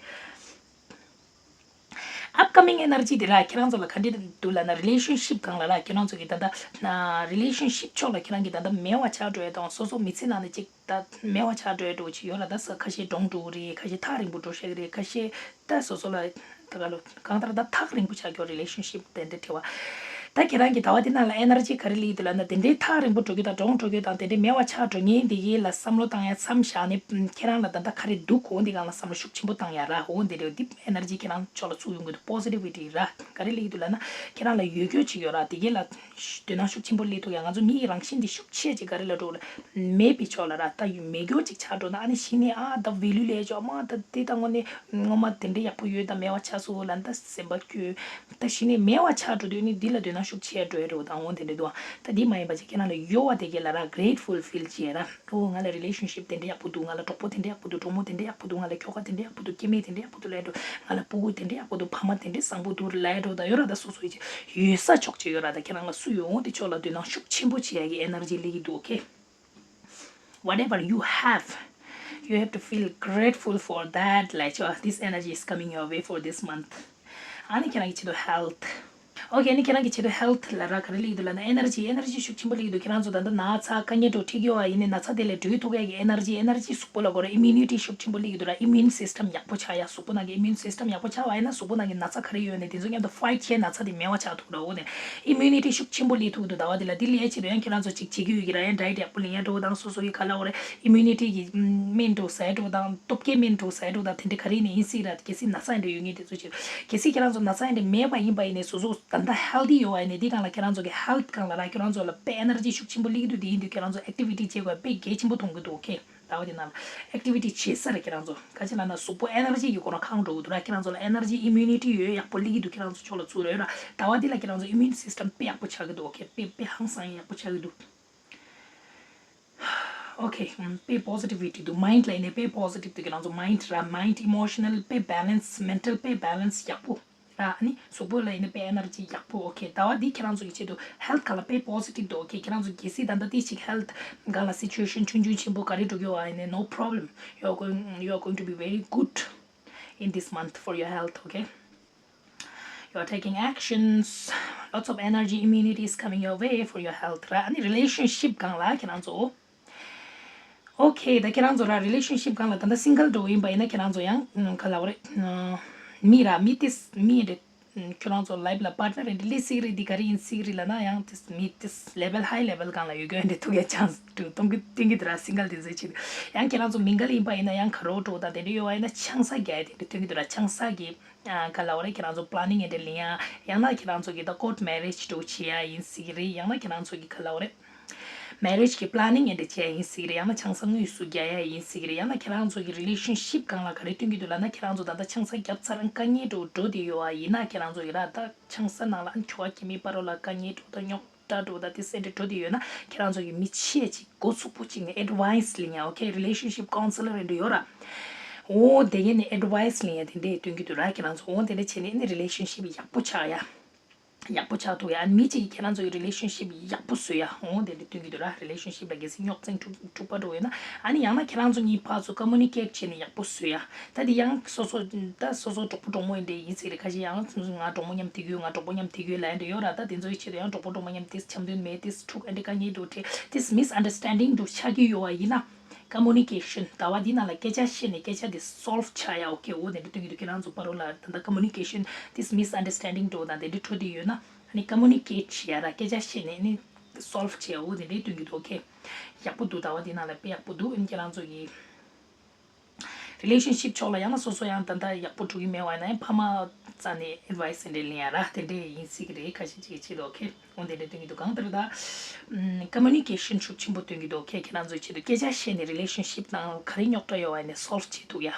upcoming energy དེ་ར་ཁྱེད་རང་ཚོ་ལ་ག་འདྲ་འདུག་ལབ་ན་relationship སྒང་ལ་ར་ཁྱེད་རང་ཚོ་གི་ད་ལྟ་relationship ཕྱོགས་ལ་ཁྱེད་རང་གི་ད་ལྟ་མེད་པ་ཆགས་འགྲོ་ཡ་དང་སོ་སོ་མི་ཚེ་ནང་ནས་ཅིག་ད་མེད་པ་ཆགས་འགྲོ་ཡ་འགྲོ་ཅིག་ཡོད་ར། ད་ས་ཁ་ཤས་གྲོངས་འགྲོ་གི་རེད། ཁ་ཤས་ཐག་རིང་པོ་འགྲོ་ཤག་གི་རེད། ཁ་ཤས་ད་སོ་སོ་ལ་ད་ག་ལོ་གང་ལྟར་ད་ཐག་རིང་པོ་ཆགས་ཀྱོ་relationship དེ་འདྲ་བྲལ་བ། ད་ཁྱེད་རང་གི་ཟླ་བ་འདི་ནང་ལ་energy ག་རེ་སླེབས་འདུག་ལབ་ན་དེ་འདྲའི་ཐག་རིང་པོ་འགྲོ་རྒྱུ་དང་གྲོངས་འགྲོ་རྒྱུ་དང་དེ་འདྲའི་མེད་པ་ཆགས་འགྲོ་མཁན་འདི་གའི་ལ་བསམ་བློ་བཏང་ཡ་མཚམས་བཞག་ནས་ཁྱེད་རང་ལ་ད་ལྟ་ག་རེ་འདུག་གོ་འདི་སྒང་ལ་བསམ་བློ་ཤུགས་ཆེན་པོ་བཏང་ཡ་ར། འོ་འདི་འདྲའི་deep energy ཁྱེད་རང་ཕྱོགས་ལ་ཚུགས་ཡོང་གི་འདུག positivity ར། ག་རེ་སླེབས་འདུག་ལབ་ན་ཁྱེད་རང་ལ་ཡོད་རྒྱུ་ཅིག་ཡོད་ར། དེ་གའི་ལ་དོ་སྣང་ཤུགས་ཆེན་པོ་སླེབས་ཐུབ་ཡ། ང་ཚོ་མི་ཡི་རང་བཞིན་འདི་ཤུགས་ཆེ་ཅིག་ག་རེ་ལ་འགྲོ་ལ་མེད་པའི་ཕྱོགས་ལ་ར། ད་ཡོད་མེད་རྒྱུ་ཅིག་ཆགས་འགྲོ་ན་ཨ་ནི་གཞི་ནས་ཨ་ད་value ལས་ཆོག་མ་ད་དེ་ད་དངོས་གནས་ངོ་མ་དེ་འདྲ་ཡག་པོ་ཡོད་ད་མེད་པ་ཆགས་སོང་ལབ་ན་ད་སེམས་པ་སྐྱོ། ད་གཞི་ནས་མེད་པ་ཆགས་འགྲོ་དུས་ནི་འདི་ལ་དོ་སྣང་ཤུགས་ཆེ་འགྲོ་ཡ་འགྲོ་དང་འོ་དེ་འདྲ་འདུག་ད་འདི་མ་ཡིན་པ་ཅིག་ཁྱེད་རང་ལ་ཡོད་པ་དེ་གའི་ལ་ར་grateful feel བྱེད་ཡ་ར། ཨོ་ང་ལ་relationship དེ་འདྲ་ཡག་པོ་འདུག་ང་ལ་གྲོགས་པོ་དེ་འདྲ་ཡག་པོ་འདུག་གྲོགས་མོ་དེ་འདྲ་ཡག་པོ་འདུག་ང་ལ་ཁྱོ་ག་དེ་འདྲ་ཡག་པོ་འདུག་སྐྱེ་དམན་དེ་འདྲ་ཡག་པོ་འདུག་ང་ལ་སྤུ་གུ་དེ་འདྲ་ཡག་པོ་འདུག་ཕ་མ་དེ་འདྲ་བཟང་པོ་འདུག་ལབ་ཡ་འགྲོ་དང་ཡོད་ར། ད་སོ་སོ་ཡི་ཡོད་ས་ཕྱོགས་ཅིག་ཡོད་ར། ད་ཁྱེད་རང་ལ་སུ་ཡོད་འོང་དེ་ཕྱོགས་ལ་དོ་སྣང་ཤུགས་ཆེན་པོ་བྱེད་ཡ་གི་energy སླེབས་ཀྱི་འདུག okay whatever you have, you have to feel grateful for that ལབ་ཆོག this energy is coming your way for this month. ཨ་ནི་ཁྱེད་རང་གི་ཆེད་དུ་health okay ཨ་ནི་ཁྱེད་རང་གི་ཆེད་དུ་health ལ་ར་ག་རེ་སླེབས་ཀྱི་འདུག་ལབ་ན་energy energy ཤུགས་ཆེན་པོ་སླེབས་ཀྱི་འདུག་ཁྱེད་རང་ཚོ་ད་ལྟ་ན་ཚ་དཀའ་ངལ་འགྲོ་འཕྲད་ཀྱི་ཡོད་པ་ཡིན་ནའི་ན་ཚ་དེ་ལས་གྲོལ་ཐུབ་ཡ་གི་energy energy གཟུགས་པོ་ལ་གོ་ར་immunity ཤུགས་ཆེན་པོ་སླེབས་ཀྱི་འདུག་ར། immune system ཡག་པོ་ཆགས་ཡ། གཟུགས་པོ་ནང་གི་immune system ཡག་པོ་ཆགས་པ་ཡིན་ན་གཟུགས་པོ་ནང་གི་ན་ཚ་ག་རེ་ཡོད་ནའི་དེ་ཚོ་མཉམ་དུ་fight བྱས་ན་ཚ་དེ་མེད་པ་ཆགས་ཐུབ་ར། འོ་ནས་immunity ཤུགས་ཆེན་པོ་སླེབས་ཐུབ་ཀྱི་འདུག་ཟླ་བ་འདི་ལ། འདི་ལ་ཡ་ཆེད་དུ་ཡང་ཁྱེད་རང་ཚོ་ཅིག་བྱེད་ཀྱི་ཡོད་ཀྱི་ར། ཡང་diet ཡག་པོ་ལེན་ཡ་འགྲོ་དང་སོ་སོ་གི་ག་ལ་འོ་རེད་immunity གི་སྨན་འགྲོ་ཟ་ཡ་འགྲོ་དང་སྟོབས་སྐྱེད་སྨན་འགྲོ་ཟ་ཡ་འགྲོ་དང་དེ་འདྲ་ག་རེ་ནས་ཡིན་སྲིད་ར། གལ་སྲིད་ན་ཚ་ཡིན་འདྲ་ཡོད་ངེས་དེ་ཚོ་ཆེད་དུ་གལ་སྲིད་ཁྱེད་རང་ཚོ་ན་ཚ་ཡིན་འདྲ་མེད་པ་ཡིན་པ་ཡིན་ནས་སོ་སོ་ད་ལྟ་healthy ཡོད་པ་ཡིན་ནས་འདི་སྒང་ལ་ཁྱེད་རང་ཚོ་གི་health སྒང་ལ་ར་ཁྱེད་རང་ཚོ་ལ་དཔེ་energy ཤུགས་ཆེན་པོ་སླེབས་ཀྱི་འདུག་དེ་ཡིན་དུས་ཁྱེད་རང་ཚོ་activity བྱེད་དགོས་དཔེ་གལ་ཆེན་པོ་མཐོང་གི་འདུག okay ཟླ་བ་འདི་ནང་ལ་activity བྱེད་ས་རེད། ཁྱེད་རང་ཚོ་ག་ཅི་ལབ་ན་གཟུགས་པོ་energy གི་སྒོ་ནས་གང་འགྲོ་གི་འདུག་ར། ཁྱེད་རང་ཚོ་ལ་energy immunity ཡོད་ཡག་པོ་སླེབས་ཀྱི་འདུག་ཁྱེད་རང་ཚོ་ཕྱོགས་ལ་ཚུར་རོལ་ར། ཟླ་བ་འདི་ལ་ཁྱེད་རང་ཚོ་immune system དཔེ་ཡག་པོ་ཆགས་ཀྱི་འདུག okay དཔེ་དཔེ་ཧང་སང་ཡག་པོ་ཆགས་ཀྱི་འདུག okay དཔེ་positivity འདུག mind ལ་ཡིན་ནའི་དཔེ་positive འདུག་ཁྱེད་རང་ཚོ་mind ར། mind emotional དཔེ་balance mental དཔེ་balance ཡག་པོ། ད་ཨ་ནི་གཟུགས་པོ་ལ་ཡིན་ན་དཔེ་ཨེ་ནར་ཇི་ཡག་པོ། ཨོ་ཁེ། ཟླ་བ་འདི་ཁྱེད་རང་ཚོ་གི་ཆེད་དུ་ཧེལ་ཐི་སྒང་ལ་དཔེ་པོ་སི་ཊིབ་འདུག་ཨོ་ཁེ། ཁྱེད་རང་ཚོ་གལ་སྲིད་ད་ལྟ་དེ་ཞིག་ཧེལ་ཐི་སྒང་ལ་སི་ཅུ་ཨེ་ཤན་ཆུང་ཆུང་ཆེན་པོ་ག་རེ་འགྲོ་གི་ཡོད་ཨ་ཡིན་ནའི། No problem, you are going, you are going to be very good in this month for your health, okay? You are taking actions. Lots of energy, immunity is coming your way for your health, right? ཨ་ནི་རི་ལེ་ཤན་ཤིབ་སྒང་ལ་ཁྱེད་རང་ཚོ། ཨོ་ཁེ། ད་ཁྱེད་རང་ཚོ་ར་རི་ལེ་ཤན་ཤིབ་སྒང་ལ་ད་ལྟ་སིང་གལ་འགྲོ་ཡིན་པ་ཡིན་ན། ཁྱེད་རང་ཚོ་ཡང་ཨ་ག་ལབ་དགོས་རེད། ཨ་མི་ར་མི་ཏིས་མི་རེད། ཁྱེད་རང་ཚོ་ལའིབ་ལ་པཱར་ཊི་ནར་རེ་འདི་སླེབས་སྲིད་རེད། འདི་ག་རེ་ཡིན་སྲིད་རེད་ལབ་ན། ཡང་ཏིས་མི་ཏིས་ལེ་ཝལ་ཧའི་ལེ་ཝལ་སྒང་ལ་ཡོད་རྒྱུ་འདི་ཐུག་ཡ་ཆན་སི་འདུག་སྟོན་གི་སྟོན་གི་འདུག་ར། སིང་གལ་འདི་ཚོའི་ཆེད་དུ། ཡང་ཁྱེད་རང་ཚོ་མིང་གལ་ཡིན་པ་ཡིན་ན། ཡང་ག་རོ་འགྲོ་དང་དེ་འདྲ་ཡོད་པ་ཡིན་ན། ཆང་ས་རྒྱག་ཡ་དེ་འདྲ་སྟོན་གི་འདུག་ར། ཆང་ས་གི་ཨ་ག་ལབ་དགོས་རེད། ཁྱེད་རང་ཚོ་པི་ལེ་ནིང་ཨེ་འདྲ་ལེན་ཡ། ཡང་ན་ཁྱེད་རང་ཚོ་གི་ད་ཀོར་ཊི་མེ་རེཇ་འདྲ་བྱེད་ཡ་ཡིན་སྲིད་རེད། ཡང་ན་ཁྱེད་རང་ཚོ་གི་ག་ལབ་དགོས་རེད། མེ་རེཇ་གི་པི་ལེ་ནིང་ཨེ་འདྲ་བྱེད་ཡ་ཡིན་སྲིད་རེད། ཡང་ན་ཆང་ས་དངོས་སུ་རྒྱག་ཡ་ཡིན་སྲིད་རེད། ཡང་ན་ཁྱེད་རང་ཚོ་གི་རི་ལེ་ཤན་ཤིབ་སྒང་ལ་ག་རེ་སྟོན་གི་འདུག་ལབ་ན། ཁྱེད་རང་ཚོ་ད་ལྟ་ཆང་ས་བརྒྱབ་ཚར་དཀའ་ངལ་འགྲོ་འགྲོ་དེ་ཡོད་པ་ཡིན་ན། ཁྱེད་རང་ཚོ་གི་ར་ད་ཆང་ས་ནང་ལ་ཨ་ཁྱོ་ག་ཁྱིམ་མི་བར་ལ་དཀའ་ངལ་འགྲོ་དང་རྙོག་དྲ་འགྲོ་དང་དེ་སེ་འདྲ་འགྲོ་དེ་ཡོད་ན། ཁྱེད་རང་ཚོ་གི་མི་ཆེ་ཅིག་འགོ་ཚུགས་པོ་ཅིག་ནས་ཨེ་ཌི་ཝའི་སི་ལེན་ཡ། ཨོ་ཁེ། རི་ལེ་ཤན་ཤིབ་ཀའུན་སེ་ལར་རེ་འདྲ་ཡོད་ར། འོ་དེ་གས་ནས་ཨེ་ཌི་ཝའི་སི་ལེན་ཡ་དེ་འདྲས་སྟོན་གི་འདུག་ར། ཁྱེད་རང་ཚོ་འོ་དེ་འདྲས་བྱས་ནས་ཨ་ནི་རི་ལེ་ཤན་ཤིབ་ཡག་པོ་ཆགས་ཡ། ཡག་པོ་ཆགས་ཐུབ་ཡ། ཨ་ནི་མི་གཅིག་གིས་ཁྱེད་རང་ཚོ་གི་རི་ལེ་ཤན་ཤིབ་ཡག་པོ་བཟོ་ཡ། འོ་དེ་འདྲ་སྟོན་གྱི་འདུག་ར། རི་ལེ་ཤན་ཤིབ་ལ་གལ་སྲིད་རྙོག་འཛིང་འཁྲུག་འཁྲུག་པ་འགྲོ་ཡོད་ན། ཨ་ནི་ཡང་ན་ཁྱེད་རང་ཚོ་གཉིས་ཕར་ཚུར་ཀོ་མུ་ནི་ཀེཊ་བྱས་ནས་ཡག་པོ་བཟོ་ཡ། ད་དེ་ཡང་སོ་སོ་ད་སོ་སོ་གྲོགས་པོ་གྲོགས་མོ་འདྲ་ཡིན་སྲིད་རེད། ཁ་ཤས་ཡང་ང་གྲོགས་མོ་མཉམ་དེ་གྱོད། ང་གྲོགས་པོ་མཉམ་དེ་གྱོད་ལབ་ཡ་འདྲ་ཡོད་ར། ད་དེ་ཚོའི་ཆེད་དུ་ཡང་གྲོགས་པོ་གྲོགས་མོ་མཉམ་དེ་འཆམ་མཐུན་མེད། དེ་འཁྲུག་ཨ་འདྲ་དཀའ་ངལ་འགྲོ་འདྲ། དེ་མི་སི་ཨན་ཌར་སི་ཊན་ཌིང་འདྲ་ཆགས་ཀྱི་ཡོད་པ་ཡིན་ན། ཀོ་མུ་ནི་ཀེ་ཤན། ཟླ་བ་འདི་ནང་ལ་སྐད་ཆ་བཤད་ནས་སྐད་ཆ་དེ་སོལ་ཝི་བྱ་ཡ། ཨོ་ཁེ། འོ་དེ་འདྲ་སྟོན་གྱི་འདུག་ཁྱེད་རང་ཚོ་བར་ལ་ད་ལྟ་ཀོ་མུ་ནི་ཀེ་ཤན་དེ་མི་སི་ཨན་ཌར་སི་ཊན་ཌིང་འགྲོ་དང་དེ་འདྲ་འགྲོ་དེ་ཡོད་ན། ཨ་ནི་ཀོ་མུ་ནི་ཀེཊ་བྱེད་ཡ་ར། སྐད་ཆ་བཤད་ནས་ཨ་ནི་སོལ་ཝི་བྱེད་ཡ། འོ་དེ་འདྲ་སྟོན་གྱི་འདུག་ཨོ་ཁེ། ཡག་པོ་འདུག་ཟླ་བ་འདི་ནང་ལ་དཔེ་ཡག་པོ་འདུག་ཨ་ནི་ཁྱེད་རང་ཚོ་གི་རི་ལེ་ཤན་ཤིབ་ཕྱོགས་ལ་ཡང་ན་སོ་སོ་ཡང་ད་ལྟ་ཡག་པོ་འགྲོ་གི་མེད་པ་ཡིན་ན། ཡང་ཕ་མ་རྩ་ནས་ཨེ་ཌི་ཝའི་སི་དེ་འདྲ་ལེན་ཡ་ར། དེ་འདྲ་ཡིན་སྲིད་ཀྱི་རེད། ཁ་ཤས་ཅིག་གི་ཆེད་དུ། ཨོ་ཁེ། འོ་དེ་འདྲ་སྟོན་གྱི་འདུག་གང་ལྟར་ད་ཀོ་མུ་ནི་ཀེ་ཤན་ཤུགས་ཆེན་པོ་སྟོན་གྱི་འདུག་ཨོ་ཁེ། ཁྱེད་རང་ཚོའི་ཆེད་དུ་སྐད་ཆ་བཤད་ནས་རི་ལེ་ཤན་ཤིབ་ནང་ག་རེ་རྙོག་དྲ་ཡོད་པ་ཡིན་ན་སོལ་ཝི་བྱེད་ཐུབ་ཡ།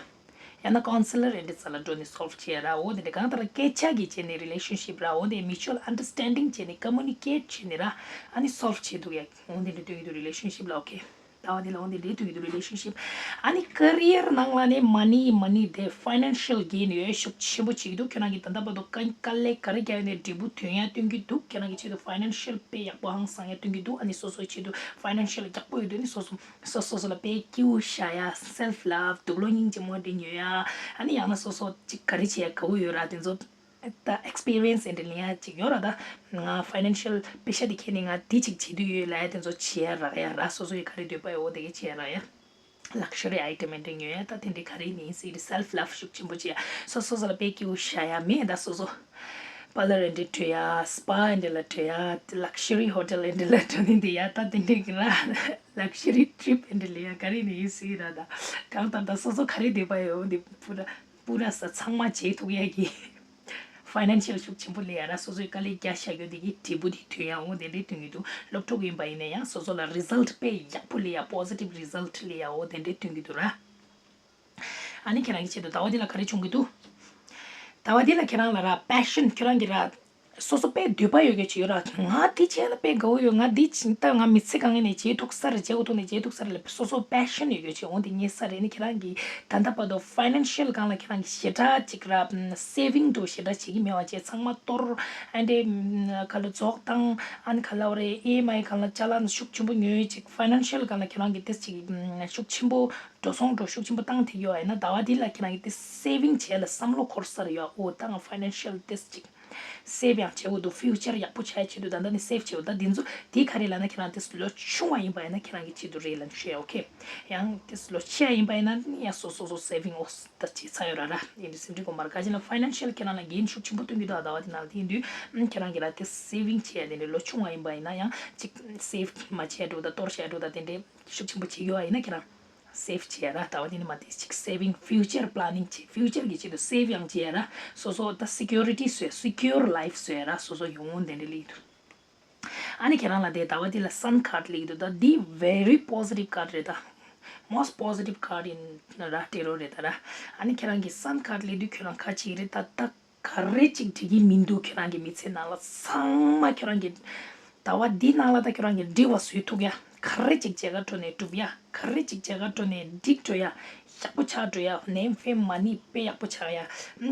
ཡང་ན་ཀའུན་སེ་ལར་རེ་འདྲ་རྩ་ལ་འགྲོ་ནས་སོལ་ཝི་བྱེད་ཡ་ར། འོ་དེ་འདྲ་གང་ལྟར་སྐད་ཆ་གི་བྱས་ནས་རི་ལེ་ཤན་ཤིབ་ར། འོ་དེ་མིའུ་ཅུ་ཨལ་ཨན་ཌར་སི་ཊན་ཌིང་བྱས་ནས་ཀོ་མུ་ནི་ཀེཊ་བྱས་ནས་ར། ཨ་ནི་སོལ་ཝི་བྱེད་ཐུབ་ཡ། འོ་དེ་འདྲ་སྟོན་གྱི་འདུག་རི་ལེ་ཤན་ཤིབ་ལ། ཨོ་ཁེ། ཟླ་བ་འདི་ལ་འོ་དེ་འདྲ་སྟོན་གྱི་འདུག་རི་ལེ་ཤན་ཤིབ། ཨ་ནི་ཀེ་རི་ཡར་ནང་ལ་ནི་མ་ནི་མ་ནི་དེ་ཕའི་ནན་ཤལ་གེན་ཡོད་ཤུགས་ཆེན་པོ་བྱེད་ཀྱི་འདུག་ཁྱོད་རང་གིས་ད་ལྟ་བར་དུ་དཀའ་དཀའ་ལས་ག་རེ་བརྒྱབ་ཡོད་ནའི་འབྲས་བུ་ཐོན་ཡ་སྟོན་གྱི་འདུག་ཁྱོད་རང་གི་ཆེད་དུ་ཕའི་ནན་ཤལ་དཔེ་ཡག་པོ་ཧང་སང་ཡ་སྟོན་གྱི་འདུག་ཨ་ནི་སོ་སོའི་ཆེད་དུ་ཕའི་ནན་ཤལ་ཡག་པོ་ཡོད་དུས་ནི་སོ་སོ་སོ་སོ་ལ་དཔེ་སྐྱིད་པོ་བཞག་ཡ། སེལ་ཕི་ལབ། དུག་ལོག་སྙིང་རྗེ་མོ་འདྲ་ཉོ་ཡ། ཨ་ནི་ཡང་ན་སོ་སོ་ཅིག་ག་རེ་བྱེད་ཡ་དགའ་བོ་ཡོད་ར། དེ་ཚོ་ད་ཨེག་སི་པི་རི་ཡན་སི་འདྲ་ལེན་ཡ་ཅིག་ཡོད་ར། ད་ང་ཕའི་ནན་ཤལ་པེ་ཤ་དེ་ཁྱེར་ནས་ང་དེ་ཅིག་བྱེད་འདོད་ཡོད་ལབ་ཡ་དེ་ཚོ་བྱེད་ཡ་རག་ཡ་ར། སོ་སོ་ཡི་ག་རེ་འདོད་པ་ཡོད་འོ་དེ་ག་བྱེད་ཡ་རག་ཡ། ལག་ཤ་རི་ཨའི་ཊམ་འདྲ་ཉོ་ཡ། ད་དེ་འདྲ་ག་རེ་ནི་ཡིན་སྲིད་རེད། སེལ་ཕི་ལབ་ཤུགས་ཆེན་པོ་བྱེད་ཡ། སོ་སོ་སོ་ལ་དཔེ་སྐྱིད་པོ་བཞག་ཡ་མེད། ད་སོ་སོ་པར་ལར་འདྲ་བྲོས་ཡ། སི་པ་འདྲ་ལ་བྲོས་ཡ། ལག་ཤ་རི་ཧོ་ཊེལ་འདྲ་ལ་འགྲོ་ནི་འདི་ཡ། ད་དེ་འདྲ་གི་ར། ལག་ཤ་རི་ཊི་རིབ་འདྲ་ལེན་ཡ་ག་རེ་ནི་ཡིན་སྲིད་ར། ད་གང་ལྟར་ད་སོ་སོ་ག་རེ་འདོད་པ་ཡོད་འོ་དེ་པུ་ར་པུ་ར་ས་ཚང་མ་བྱེད་ཐུབ་ཡ་གི་ཕའི་ནན་ཤལ་ཤུགས་ཆེན་པོ་ལེན་ཡ་ར། སོ་སོའི་དཀའ་ལས་རྒྱག་བཞག་རྒྱུ་དེ་གི་འབྲས་བུ་དེ་ཐོན་ཡ། འོ་དེ་འདྲའི་ཐོན་གྱི་འདུག་སློབ་ཕྲུག་ཡིན་པ་ཡིན་ན་ཡང་སོ་སོ་ལ་རི་ཛལ་ཊི་དཔེ་ཡག་པོ་ལེན་ཡ། པོ་སི་ཊིབ་རི་ཛལ་ཊི་ལེན་ཡ། འོ་དེ་འདྲའི་ཐོན་གྱི་འདུག་ར། ཨ་ནི་ཁྱེད་རང་གི་ཆེད་དུ་ཟླ་བ་འདི་ལ་ག་རེ་བྱུང་གི་འདུག་ཟླ་བ་འདི་ལ་ཁྱེད་རང་ལ་ར་པེ་ཤན། ཁྱེད་རང་གི་ར་སོ་སོ་དཔེ་འདོད་པ་ཡོད་རྒྱུ་ཅིག་ཡོད་ར། ང་འདི་བྱས་ན་དཔེ་དགའ་བོ་ཡོད། ང་འདི་ད་ང་མི་ཚེ་གང་ངེས་ནས་བྱེད་ཐུབ་ས་རེད། བྱེད་དགོས་ཐུག་ནས་བྱེད་ཐུབ་ས་རེད་ལབ་སོ་སོ་པེ་ཤན་ཡོད་རྒྱུ་ཅིག་འོ་འདི་རྙེད་ས་རེད། ཨ་ནི་ཁྱེད་རང་གི་ད་ལྟ་བར་དུ་ཕའི་ནན་ཤལ་སྒང་ལ་ཁྱེད་རང་གི་ཞེ་དྲག་ཅིག་ར་སེ་བིང་འདྲ་ཞེ་དྲག་བྱེད་ཀྱི་མེད་པ་བྱས། ཚང་མ་གཏོར། ཨ་འདྲ་ག་ལ་རྫོགས་བཏང་། ཨ་ནི་ག་ལབ་རེད། ཨི་ཨེམ་ཨའི་སྒང་ལ་ཅ་ལག་ཤུགས་ཆེན་པོ་ཉོས་ཅིག་ཕའི་ནན་ཤལ་སྒང་ལ་ཁྱེད་རང་གི་ཏིས་ཅིག་ཤུགས་ཆེན་པོ་འགྲོ་སོང་འགྲོ་ཤུགས་ཆེན་པོ་བཏང་ཐིག་ཡོད་ཨ་ཡིན་ན། ཟླ་བ་འདི་ལ་ཁྱེད་རང་གི་ཏིས་སེ་བིང་བྱས་ལ་བསམ་བློ་འཁོར་ས་རེད་ཡོད། འོ་ད་ང་ཕའི་ནན་ཤལ་ཏིས་ཅིག་སེབ་ཡང་བྱེད་དགོས་འདུག་ཕིའུ་ཅར་ཡག་པོ་ཆགས་ཆེད་དུ་ད་ལྟ་ནས་སེབ་བྱེད་དགོས། ད་འདི་ཚོ་འདི་ག་རེ་ལབ་ན་ཁྱེད་རང་ཏིས་ལོ་ཆུང་བ་ཡིན་པ་ཡིན་ན་ཁྱེད་རང་གི་ཆེད་དུ་རེད་ལབ་ནས་ཤོད་ཡ། ཨོ་ཁེ། ཡང་ཏིས་ལོ་ཆེ་བ་ཡིན་པ་ཡིན་ན་ཡང་སོ་སོ་སོ་སེ་བིང་འོ་ད་བྱས་ཚར་ཡོད་ར་ར་ཡིན་དུས་སེམས་ཁྲལ་དགོས་མ་རེད། ག་ཅི་ན་ཕའི་ནན་ཤལ་ཁྱེད་རང་ལ་འགན་ཤུགས་ཆེན་པོ་སྟོན་གྱི་འདུག་ཨ་ཟླ་བ་འདི་ནང་ལ། དེ་ཡིན་དུས་ཁྱེད་རང་གི་ལ་ཏིས་སེ་བིང་བྱེད་ཡ་དེ་འདྲ་ལོ་ཆུང་བ་ཡིན་པ་ཡིན་ན་ཡང་ཅིག་སེབ་མ་བྱས་འགྲོ་ད་གཏོར་བྱས་འགྲོ་ད་དེ་འདྲའི་ཤུགས་ཆེན་པོ་བྱེད་ཡོད་ཨ་ཡིན་ན་ཁྱེད་རང་སེབ་བྱེད་ཡ་ར། ཟླ་བ་འདི་ནས་མ་དེ་ཅིག་སེ་བིང་ཕིའུ་ཅར་པི་ལེ་ནིང་བྱེད། ཕིའུ་ཅར་གི་ཆེད་དུ་སེབ་ཡང་བྱེད་ཡ་ར། སོ་སོ་ད་སི་ཀུ་རི་ཊི་བཟོས། སི་ཀུར་ལའིཕ་བཟོས་ཡ་ར། སོ་སོ་ཡོང་འོང་དེ་འདྲ་ལེགས་འདུག་ཨ་ནི་ཁྱེད་རང་ལ་དེ་ཟླ་བ་འདི་ལ་སན་ཁཌ་ལེགས་འདུག་ད་འདི་very positive card རེད། ད་most positive card ཡིན་ར། ཏེ་རོ་རེད་ད་ར། ཨ་ནི་ཁྱེད་རང་གི་སན་ཁཌ་ལེགས་འདུག་ཁྱོད་རང་ཁ་ཅིག་རེད་ད། ད་ག་རེ་ཅིག་འགྲིག་གི་མི་འདུག་ཁྱོད་རང་གི་མི་ཚེ་ནང་ལ་ཚང་མ་ཁྱོད་རང་གི་ཟླ་བ་འདི་ནང་ལ་ད་ཁྱོད་རང་གི་འགྲིག་པ་བཟོས་ཐུབ་ཡ། ག་རེ་ཅིག་བྱེད་ག་འགྲོ་ནས་འགྲུབ་ཡ། ག་རེ་ཅིག་བྱེད་ག་འགྲོ་ནས་འགྲིག་འགྲོ་ཡ། ཡག་པོ་ཆགས་འགྲོ་ཡ། name fame money དཔེ་ཡག་པོ་ཆགས་ཡ། ཨ་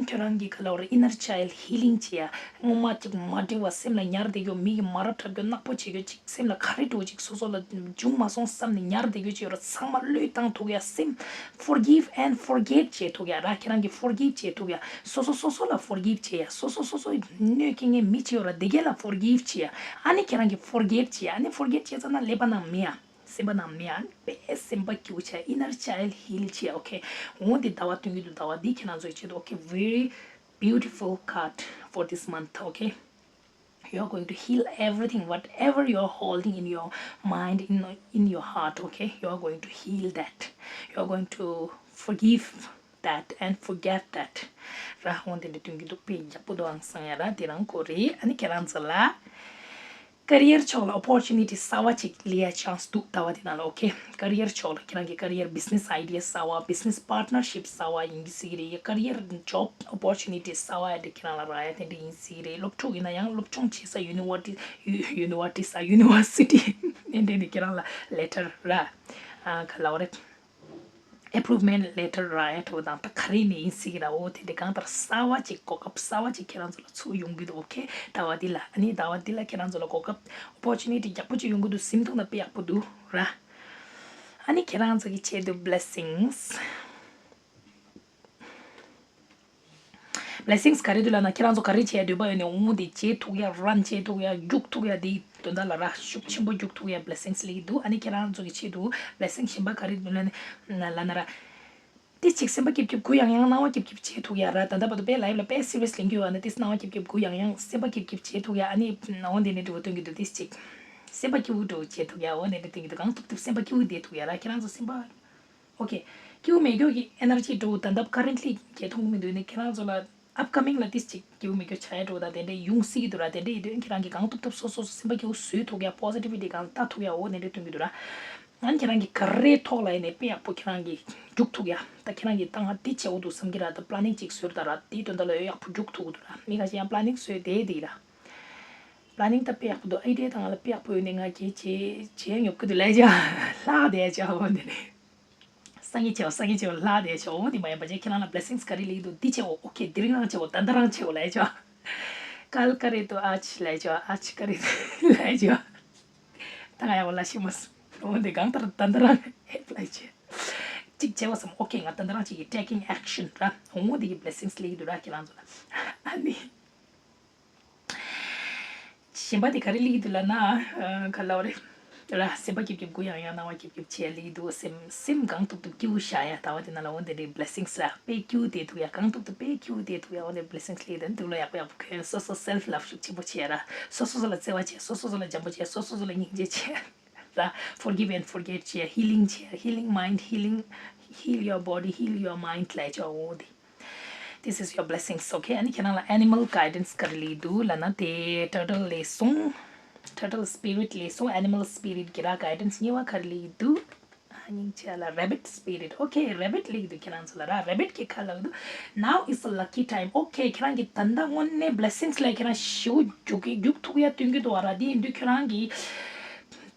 ཁྱོད་རང་གི་ག་ལབ་རེད། inner child healing བྱེད་ཡ། སྔོན་མ་ཅིག་མ་འགྲིག་པ་སེམས་ལ་ཉར་བསྡད་རྒྱུ། མི་གིས་མ་རབས་དྲག་རྒྱུ། ནག་པོ་བྱེད་རྒྱུ་ཅིག་སེམས་ལ་ག་རེ་འགྲོ་ཅིག་སོ་སོ་ལ་འབྱུང་མ་སོང་བསམ་ནས་ཉར་བསྡད་རྒྱུ་ཅིག་ཡོད་ར། ཚང་མ་བློས་བཏང་ཐུབ་ཡ། སེམས་forgive and forget བྱེད་ཐུབ་ཡ་ར། ཁྱེད་རང་གིས་forgive བྱེད་ཐུབ་ཡ། སོ་སོ་སོ་སོ་ལ་forgive བྱེད་ཡ། སོ་སོ་སོ་སོ་གནོད་སྐྱེལ་མཁན་མི་ཅིག་ཡོད་ར། དེ་གས་ལ་forgive བྱེད་ཡ། ཨ་ནི་ཁྱེད་རང་གིས་forget བྱེད་ཡ། ཨ་ནི་forget བྱས་ཚར་ན་ཀླད་པ་ནང་མེད་ཡ། སེམས་པ་ནང་མེད་ཡ། ཨ་ནི་དཔེ་སེམས་པ་སྐྱིད་པོ་བྱེད་ཡ། inner child heal བྱེད་ཡ། okay འོ་འདི་ཟླ་བ་སྟོན་གྱི་འདུག་ཟླ་བ་འདི་ཁྱེད་རང་ཚོའི་ཆེད་དུ། okay very beautiful card for this month. okay you are going to heal everything, whatever you are holding in your mind, in in your heart. okay you are going to heal that. you are going to forgive that and forget that. ར། འོ་འདི་འདྲ་སྟོན་གྱི་འདུག་དཔེ་ཡག་པོ་འདུག་ཨང་བསམ་ཡ་ར། དེ་རང་ཁོ་རེད། ཨ་ནི་ཁྱེད་རང་ཚོ་ལ་career ཕྱོགས་ལ་opportunity གསར་བ་ཅིག་སླེབས་ཡ་chance འདུག་ཟླ་བ་འདི་ནང་ལ། okay career ཕྱོགས་ལ་ཁྱེད་རང་གི་career business idea གསར་བ། business partnership གསར་བ་ཡིན་གྱི་སྲིད་ཀྱི་རེད། career job opportunity གསར་བ་ཡ་དེ་ཁྱེད་རང་ལ་རག་ཡ་དེ་འདྲ་ཡིན་སྲིད་ཀྱི་རེད། སློབ་ཕྲུག་ཡིན་ན་ཡང་སློབ་སྦྱོང་བྱེད་ས་university university ས་university དེ་འདྲ་ནས་ཁྱེད་རང་ལ་letter ར། ཨ་ག་ལབ་རེད། improvement letter ར་ཡ་འགྲོ་དང་ད་ག་རེ་ནས་ཡིན་སྲིད་ཀྱི་ར། འོ་དེ་འདྲ་གང་ལྟར་གསར་བ་ཅིག་གོ་སྐབས་གསར་བ་ཅིག་ཁྱེད་རང་ཚོ་ལ་ཚུར་ཡོང་གི་འདུག okay ཟླ་བ་འདི་ལ། ཨ་ནི་ཟླ་བ་འདི་ལ་ཁྱེད་རང་ཚོ་ལ་གོ་སྐབས་opportunity རྒྱག་པོ་ཅིག་ཡོང་གི་འདུག་ཟིན་ཐུབ་ན་དཔེ་ཡག་པོ་འདུག་ར། ཨ་ནི་ཁྱེད་རང་ཚོ་གི་ཆེད་དུ་blessings blessings ག་རེ་འདུག་ལབ་ན། ཁྱེད་རང་ཚོ་ག་རེ་བྱེད་འདོད་པ་ཡོད་ནའི་འོ་དེ་བྱེད་ཐུབ་ཡ། run བྱེད་ཐུབ་ཡ། རྒྱུག་ཐུབ་ཡ། དེའི་དོན་དག་ལ་ར་ཤུགས་ཆེན་པོ་རྒྱུག་ཐུབ་ཡ་blessings སླེབས་ཀྱི་འདུག་ཨ་ནི་ཁྱེད་རང་ཚོ་གི་ཆེད་དུ་blessing གཞན་པ་ག་རེ་འདུག་ལབ་ན། ལབ་ན་ར། དེ་ཅིག་སེམས་པ་སྐྱིད་སྐྱིད་གུ་ཡངས་ཡངས་སྣང་བ་སྐྱིད་སྐྱིད་བྱེད་ཐུབ་ཡ་ར། ད་ལྟ་བར་དུ་དཔེ་life ལ་དཔེ་serious ལེན་རྒྱུ་ཡོད་ན་དེ་སྣང་བ་སྐྱིད་སྐྱིད་གུ་ཡངས་ཡངས་སེམས་པ་སྐྱིད་སྐྱིད་བྱེད་ཐུབ་ཡ། ཨ་ནི་འོ་དེ་ནས་འདྲ་བོ་སྟོན་གྱི་འདུག་དེ་ཅིག་སེམས་པ་སྐྱིད་པོ་འདྲ་བོ་བྱེད་ཐུབ་ཡ། འོ་དེ་འདྲ་སྟོན་གྱི་འདུག་གང་ཐུབ་ཐུབ་སེམས་པ་སྐྱིད་པོ་བསྡད་ཐུབ་ཡ་ར། ཁྱེད་རང་ཚོ་སེམས་པ། okay སྐྱིད་པོ་མེད་རྒྱུ་གི་energy འདྲ་བོ་ད་ལྟ་currently རྒྱས་མཐོང་གི་མི་འདུག་ནི་ཁྱེད་རང་ཚོ་ལ་upcoming ལ་ཏིས་ཅིག་སྐྱིད་པོ་མེད་རྒྱུ་ཆགས་ཡ་འདྲ་བོ་དང་དེ་འདྲ་ཡོང་སྲིད་ཀྱི་འདུག་ར། དེ་འདྲ་ཡིན་དུས་ཁྱེད་རང་གིས་གང་ཐུབ་ཐུབ་སོ་སོ་སོ་སེམས་པ་སྐྱིད་པོ་བཟོ་ཐུབ་ཡ། positivity གང་ལྟ་ཐུབ་ཡ། འོ་དེ་འདྲ་སྟོན་གྱི་འདུག་ར། ཨ་ནི་ཁྱེད་རང་གིས་ག་རེ་ཐོག་ལ་ཡིན་ནའི་དཔེ་ཡག་པོ་ཁྱེད་རང་གིས་རྒྱུག་ཐུབ་ཡ། ད་ཁྱེད་རང་གིས་ད་ང་འདི་བྱེད་དགོས་འདུག་བསམ་གྱི་ར། ད་planning ཅིག་བཟོས་ར། ད་ར་དེའི་དོན་དག་ལ་ཡག་པོ་རྒྱུག་ཐུབ་ཀྱི་འདུག་ར། མི་ཁ་ཤས་ཡང་planning བཟོས་བསྡད་བསྡད་ར། planning ད་དཔེ་ཡག་པོ་འདུག idea ད་ང་ལ་དཔེ་ཡག་པོ་ཡོད་ནའི་ང་གིས་བྱེད་བྱེད་ཡ་ཉོབ་ཀྱི་འདུག་ལབ་བྱས་ལྷག་བསྡད་བྱས། འོ་དེ་ནས། སང་ཉིན་བྱེད་འོ། སང་ཉིན་བྱེད་འོ། ལྷག་བསྡད་བྱས། འོ་འདི་མ་ཡིན་པ་བྱས་ཁྱེད་རང་ལ་blessings ག་རེ་སླེབས་འདུག་འདི་བྱེད་འོ། okay དེ་རིང་རང་བྱེད་འོ། ད་ལྟ་རང་བྱེད་འོ་ལབ་བྱས། कल करे तो आज ལབ་བྱས། आज करे तो ལབ་བྱས། ད་ང་ཡག་པོ་ལབ་ཤེས་མ་སོང་། འོ་འདི་གང་ལྟར་ད་ལྟ་རང་ལབ་བྱས། གཅིག་བྱས་པ་བསམ། okay ང་ད་ལྟ་རང་གཅིག་གིས་taking action ར། འོ་འདི་གི་blessings སླེབས་འདུག་ར་ཁྱེད་རང་ཚོ་ལ། ཨ་ནི། གཞན་པ་དེ་ག་རེ་སླེབས་ཀྱི་འདུག་ལབ་ན། ཨ་ག་ལབ་རེད། ར་སེམས་པ་སྐྱིད་སྐྱིད་གུ་ཡངས་ཡངས་སྣང་བ་སྐྱིད་སྐྱིད་བྱས་སླེབས་ཀྱི་འདུག་སེམས་སེམས་གང་ཐུབ་ཐུབ་སྐྱིད་པོ་བཞག་ཡ། ཟླ་བ་དེ་ནང་ལ་འོ་དེ་འདྲའི་blessings ར། དཔེ་སྐྱིད་པོ་བསྡད་ཐུབ་ཡ། གང་ཐུབ་ཐུབ་དཔེ་སྐྱིད་པོ་བསྡད་ཐུབ་ཡ། འོ་དེ་blessings སླེབས་དེ་འདུག་ལ། ཡག་པོ་ཡག་པོ་གོན། སོ་སོ་self love ཤུགས་ཆེན་པོ་བྱས་ར། སོ་སོ་སོ་ལ་བརྩེ་བ་བྱས། སོ་སོ་སོ་ལ་བྱམས་པོ་བྱས། སོ་སོ་སོ་ལ་སྙིང་རྗེ་བྱས་ར། forgive and forget བྱས། healing བྱས། healing mind, healing, heal your body, heal your mind ལབ་བྱས། འོ་དེ། This is your blessings, okay? ཨ་ནི་ཁྱེད་རང་ལ་animal guidance ག་རེ་སླེབས་འདུག་ལབ་ན། དེ་turtle སླེབས་སོང་། turtle spirit སླེབས་སོང་། animal spirit གི་ར་guidance གཉིས་པ་ག་རེ་སླེབས་འདུག་སྙིང་རྗེ་ལ་rabbit spirit, okay, rabbit སླེབས་འདུག་ཁྱེད་རང་ཚོ་ལ་ར། rabbit གི་ཁ་ལ་འདུག Now is a lucky time, okay. ཁྱེད་རང་གི་ད་ལྟ་དངོས་གནས་blessings ལ་ཁྱེད་རང་ཞེ་པོ་རྒྱུག་གི་རྒྱུག་ཐུབ་ཡ་སྟོན་གྱི་འདུག་ར། དེ་ཡིན་དུས་ཁྱེད་རང་གི་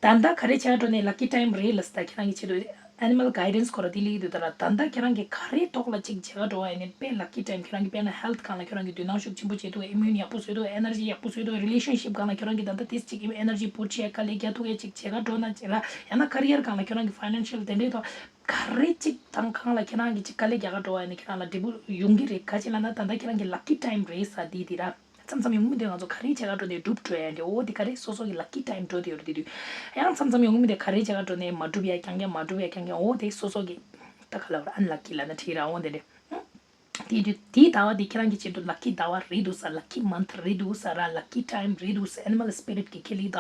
ད་ལྟ་ག་རེ་བྱ་འགྲོ་ནས་lucky time རེད་ལབ་ས། ད་ཁྱེད་རང་གི་ཆེད་དུ། animal guidance ཁོ་ར་དེ་སླེབས་འདུག་ད་ར། ད་ལྟ་ཁྱེད་རང་གིས་ག་རེ་ཐོག་ལ་ཅིག་བྱེད་ག་འགྲོ་བ་ཡིན་ནའི་དཔེ་lucky time ཁྱེད་རང་གིས་དཔེར་ན་health སྒང་ལ་ཁྱེད་རང་གིས་དོ་སྣང་ཤུགས་ཆེན་པོ་བྱེད་ཐུབ། immune ཡག་པོ་བཟོ་ཐུབ། energy ཡག་པོ་བཟོ་ཐུབ། relationship སྒང་ལ་ཁྱེད་རང་གིས་ད་ལྟ་དེ་ཅིག་energy put བྱས་དཀའ་ལས་རྒྱག་ཐུབ་ཡ་ཅིག་བྱེད་ག་འགྲོ་ན་ཅིག་ར། ཡང་ན་career སྒང་ལ་ཁྱེད་རང་གིས་financial དེ་འདྲའི་ཐོག་ག་རེ་ཅིག་དང་སྒང་ལ་ཁྱེད་རང་གིས་ཅིག་དཀའ་ལས་རྒྱག་ག་འགྲོ་བ་ཡིན་ན་ཁྱེད་རང་ལ་འབྲས་བུ་ཡོང་གི་རེད། ག་ཅི་ལབ་ན་ད་ལྟ་ཁྱེད་རང་གི་lucky time རེད་ས་དེ་དེ་ར། མཚམས་མཚམས་ཡོང་གི་མི་འདུག་ང་ཚོ་ག་རེ་བྱེད་ག་འགྲོ་དེ་འགྲུབ་འགྲོ་ཡ་འདྲ། འོ་དེ་ག་རེ་སོ་སོ་གི་lucky time འགྲོ་དེ་ཡོད་རེད། དེ་དུས་ཡང་མཚམས་མཚམས་ཡོང་གི་མི་འདུག་ག་རེ་བྱེད་ག་འགྲོ་ནས་མ་འགྲུབ་ཡ་རྐྱང་རྐྱང་མ་འགྲུབ་ཡ་རྐྱང་རྐྱང་། འོ་དེ་སོ་སོ་གི་ད་ག་ལབ་ར། unlucky ལབ་ན་འགྲིག་ར། འོ་དེ་རེད། དེ་དུས་དེའི་ཟླ་བ་དེ་ཁྱེད་རང་གི་ཆེད་དུ་lucky ཟླ་བ་རེད་འདུག་ས། lucky month རེད་འདུག་ས་ར། lucky time རེད་འདུག་ས། animal spirit གི་ཁེ་ལི་ད།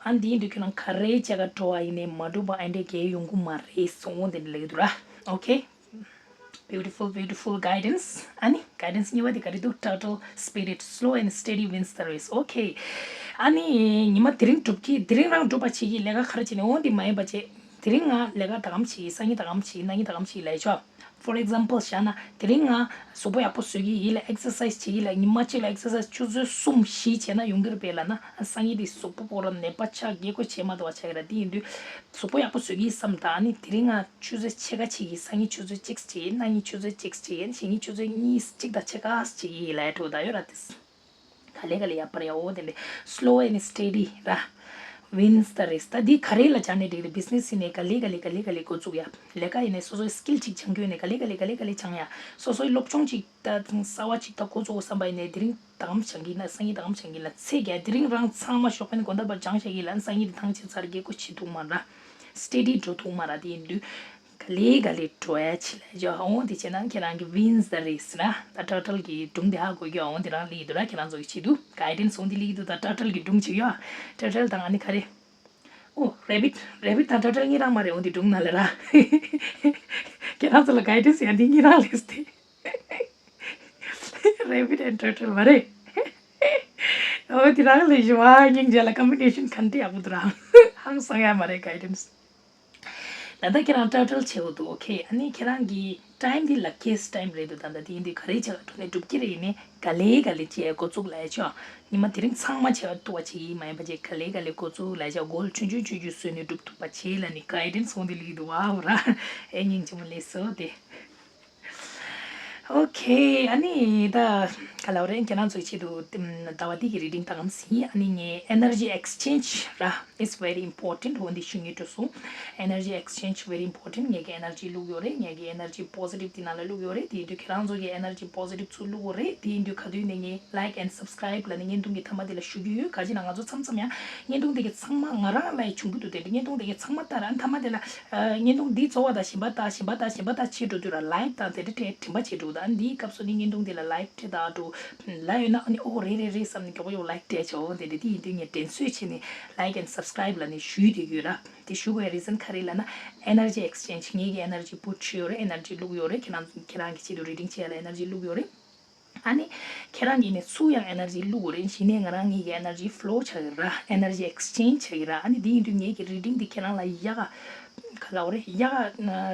ཨ་ནི་དེ་ཡིན་དུས་ཁྱེད་རང་ག་རེ་བྱེད་ག་འགྲོ་བ་ཡིན་ནའི་མ་འགྲུབ་པ་ཨེ་འདྲས་གས་ཡོང་གི་མ་རེད་སོང་། འོ་དེ་འདྲ་ལབ་ཀྱི་འདུག་ར། okay. Beautiful, beautiful guidance. ཨ་ནི་guidance གཉིས་པ་དེ་ག་རེ་འདུག turtle spirit, slow and steady wins the race. okay. ཨ་ནི་ཉི་མ་དེ་རིང་སྒྲུབ་ཀྱི། དེ་རིང་རང་སྒྲུབ་པ་བྱེད་ཀྱི། ལས་ཀ་ག་རེ་བྱེད་ནས། འོ་འདི་མ་ཡིན་པ་བྱེད། དེ་རིང་ང་ལས་ཀ་ད་གམ་བྱེད། སང་ཉིན་ད་གམ་བྱེད། གནངས་ཉིན་ད་གམ་བྱེད་ལབ་ཆོག For example བཞག་ན་དེ་རིང་ང་གཟུགས་པོ་ཡག་པོ་བཟོ་གི་ཡིན་ལ་exercise བྱེད་ཀྱི་ལ་ཉི་མ་གཅིག་ལ་exercise ཆུ་ཚོད་གསུམ་བཞི་བྱས་ན་ཡོང་གི་རེད་པས་ལབ་ན་སང་ཉིན་དེ་གཟུགས་པོ་པོ་ར་ནད་པ་ཆགས་རྒྱལ་སྒོ་ཕྱེ་མ་ཐུབ་པ་ཆགས་ཀྱི་ར། དེ་ཡིན་དུས་གཟུགས་པོ་ཡག་པོ་བཟོ་གི་ཡིན་བསམ་ད་ནི་དེ་རིང་ང་ཆུ་ཚོད་ཕྱེད་ཀ་བྱེད་ཀྱི་སང་ཉིན་ཆུ་ཚོད་གཅིག་བྱེད་ཡིན་གནངས་ཉིན་ཆུ་ཚོད་གཅིག་བྱེད་ཡིན་གཞེས་ཉིན་ཆུ་ཚོད་གཉིས་གཅིག་དང་ཕྱེད་ཀ་བྱེད་ཀྱི་ཡིན་ལབ་འགྲོ་ད་ཡོད་ར་དེ། ག་ལེ་ག་ལེ་ཡར་འཕར་ཡ་འོ་དེ་ལས་slow and steady ར། Wins the race. ད་འདི་ག་རེ་ལ་སྦྱར་ནས་འགྲིག་རེད། business ཡིན་ནའི་ག་ལེ་ག་ལེ་ག་ལེ་ག་ལེ་འགོ་བཙུགས་ཡ། ལས་ཀ་ཡིན་ནའི་སོ་སོའི་skill གཅིག་སྦྱང་རྒྱུ་ཡིན་ནའི་ག་ལེ་ག་ལེ་ག་ལེ་ག་ལེ་སྦྱང་ཡ། སོ་སོའི་སློབ་སྦྱོང་གཅིག་ད་གསར་བ་གཅིག་ད་འགོ་བཙུགས་བསམ་པ་ཡིན་ནའི་དེ་རིང་ད་གམ་སྦྱང་གི་ཡིན་ན་སང་ཉིན་ད་གམ་སྦྱང་གི་ཡིན་ན་ཚེ་ག་དེ་རིང་རང་ཚང་མ་ཞོགས་པ་ནས་དགོང་དག་བར་སྦྱང་བྱ་གི་ཡིན་ལ་སང་ཉིན་དེ་ཐང་ཆད་ཚར་རྒྱལ་སྒོ་ཕྱེ་ཐུབ་མ་ར། steady འགྲོ་ཐུབ་མ་ར། དེ་ཡིན་དུས། ག་ལེ་ག་ལེ་འགྲོ་ཡ་ཆེ་ལ་ཇོ་འོང་དེ་བྱས་ན་ཁྱེད་རང་གི་wins the race ན་ད་turtle གི་སྒྲུང་དེ་ཧ་གོ་རྒྱུ་འོང་དེ་རང་ལི་དུ་ར། ཁྱེད་རང་ཚོ་གི་ཆེད་དུ་guidance འོང་དེ་ལི་དུ་ད་turtle གི་སྒྲུང་ཅིག་ཡོད། turtle དང་ཨ་ནི་ག་རེ། ཨོ་rabbit rabbit དང་turtle གཉིས་རང་མ་རེད་འོང་དེ་སྒྲུང་ན་ལ་ར། ཁྱེད་རང་ཚོ་ལ་guidance ཡང་དེ་གཉིས་རང་ལས་ཏེ། rabbit and turtle མ་རེད། ཨོ་དེ་རང་ལས་ཞུ་བ་སྙིང་རྗེ་ལ་combination ག་འདྲ་ཡག་པོ་འདུག་ར། ཧང་སང་ཡ་མ་རེད་guidance། ད་ལྟ་ཁྱེད་རང་turtle ཆེ་བོ་འདུག okay ཨ་ནི་ཁྱེད་རང་གི་time འདི་luckiest time རེད་འདུག་ད་ལྟ་དེ་ཡིན་དུས་ག་རེ་བྱ་ག་འགྲོ་ནས་སྒྲུབ་ཀྱི་རེད་ཡིན་ནས་ག་ལེ་ག་ལེ་བྱས་འགོ་བཙུགས་ལ་ཆོག་ཉི་མ་དེ་རིང་ཚང་མ་བྱས་པ་ཐུབ་པ་བྱེད་ཀྱི་ཡིན་མ་ཡིན་པ་བྱས་ག་ལེ་ག་ལེ་འགོ་བཙུགས་ལ་ཆོག goal ཆུང་ཆུང་ཆུང་ཆུང་བཟོས་ནས་སྒྲུབ་ཐུབ་པ་བྱེད་ལ་ནི་guidance འོང་དེ་ལི་འདུག་ཨ་འོ་ར། ཨེ་སྙིང་རྗེ་མོ་ལེགས་སོ་དེ། okay ཨ་ནི་ད་ག་ལ་བ་རེད། ཁྱེད་རང་ཚོའི་ཆེད་དུ་ཟླ་བ་འདི་གི་reading ད་གམ་ཟིན། ཨ་ནི་ངའི་energy exchange ར། It's very important འོ་འདི་ཞུ་ངེས་འགྲོ་སོང་། energy exchange very important ངེད་ཀྱི་energy བླུག་ཡོད་རེད། ངེད་ཀྱི་energy positive དེ་ནང་ལ་བླུག་ཡོད་རེད། དེ་ཡིན་དུས་ཁྱེད་རང་ཚོ་གི་energy positive ཚུར་བླུག་དགོས་རེད། དེ་ཡིན་དུས་ག་དུས་ནས་ངས་like and subscribe ལ་ནི་བརྙན་ཐུང་གི་མཐའ་མ་དེ་ལ་ཞུ་རྒྱུ་ཡོད། ག་ཅི་ན་ང་ཚོ་མཚམས་མཚམས་ཡང་བརྙན་ཐུང་དེ་གི་ཚང་མ་ང་རང་ལ་ཡི་བྱུང་གི་འདུག་དེ་འདྲ་བརྙན་ཐུང་དེ་གི་ཚང་མ་ལྟ་ར་མཐའ་མ་དེ་ལ་བརྙན་ཐུང་འདི་གཙོ་བོ་དང་གཞན་པ་ལྟ་གཞན་པ་ལྟ་གཞན་པ་ལྟ་བྱེད་འགྲོ་དུས་ར་like དང་དེ་འདྲ་སྤྲད་དྲན་པ་བྱེད་འགྲོ་ད་འདིའི་སྐབས་སུ་ནི་བརྙན་ཐུང་དེ་ལ་like སྤྲད་ད་འགྲོ་ལ་ཡོད་ན་ཨ་ནི་ཨོ་རེད་རེད་རེད་བསམ་ནས་མགྱོགས་པོ་ཡོང་like སྤྲད་ཆོག་འོ་དེ་འདྲ་དེ་ཡིན་དུས་ངས་དྲན་གསོས་བྱས་ནས་like and subscribe ལ་ནི་ཞུས་བསྡད་ཀྱི་ཡོད་ར། དེ་ཞུ་དགོས་reason ག་རེ་ལབ་ན་energy exchange ངེད་ཀྱི་energy put བྱས་ཡོད་རེད། energy བླུག་ཡོད་རེད། ཁྱེད་རང་ཁྱེད་རང་གི་ཆེད་དུ་reading བྱེད་ཡ་ལ་energy བླུག་ཡོད་རེད། ཨ་ནི་ཁྱེད་རང་གིས་ནི་ཚུར་ཡང་energy བླུག་དགོས་རེད། གཞི་ནས་ང་རང་གཉིས་ཀྱི་energy flow ཆགས་ཀྱི་ར། energy exchange ཆགས་ཀྱི་ར། ཨ་ནི་དེ་ཡིན་དུས་ངེད་ཀྱི་reading འདི་ཁྱེད་རང་ལ་ཡག་ག་ག་ལབ་དགོས་རེད། ཡག་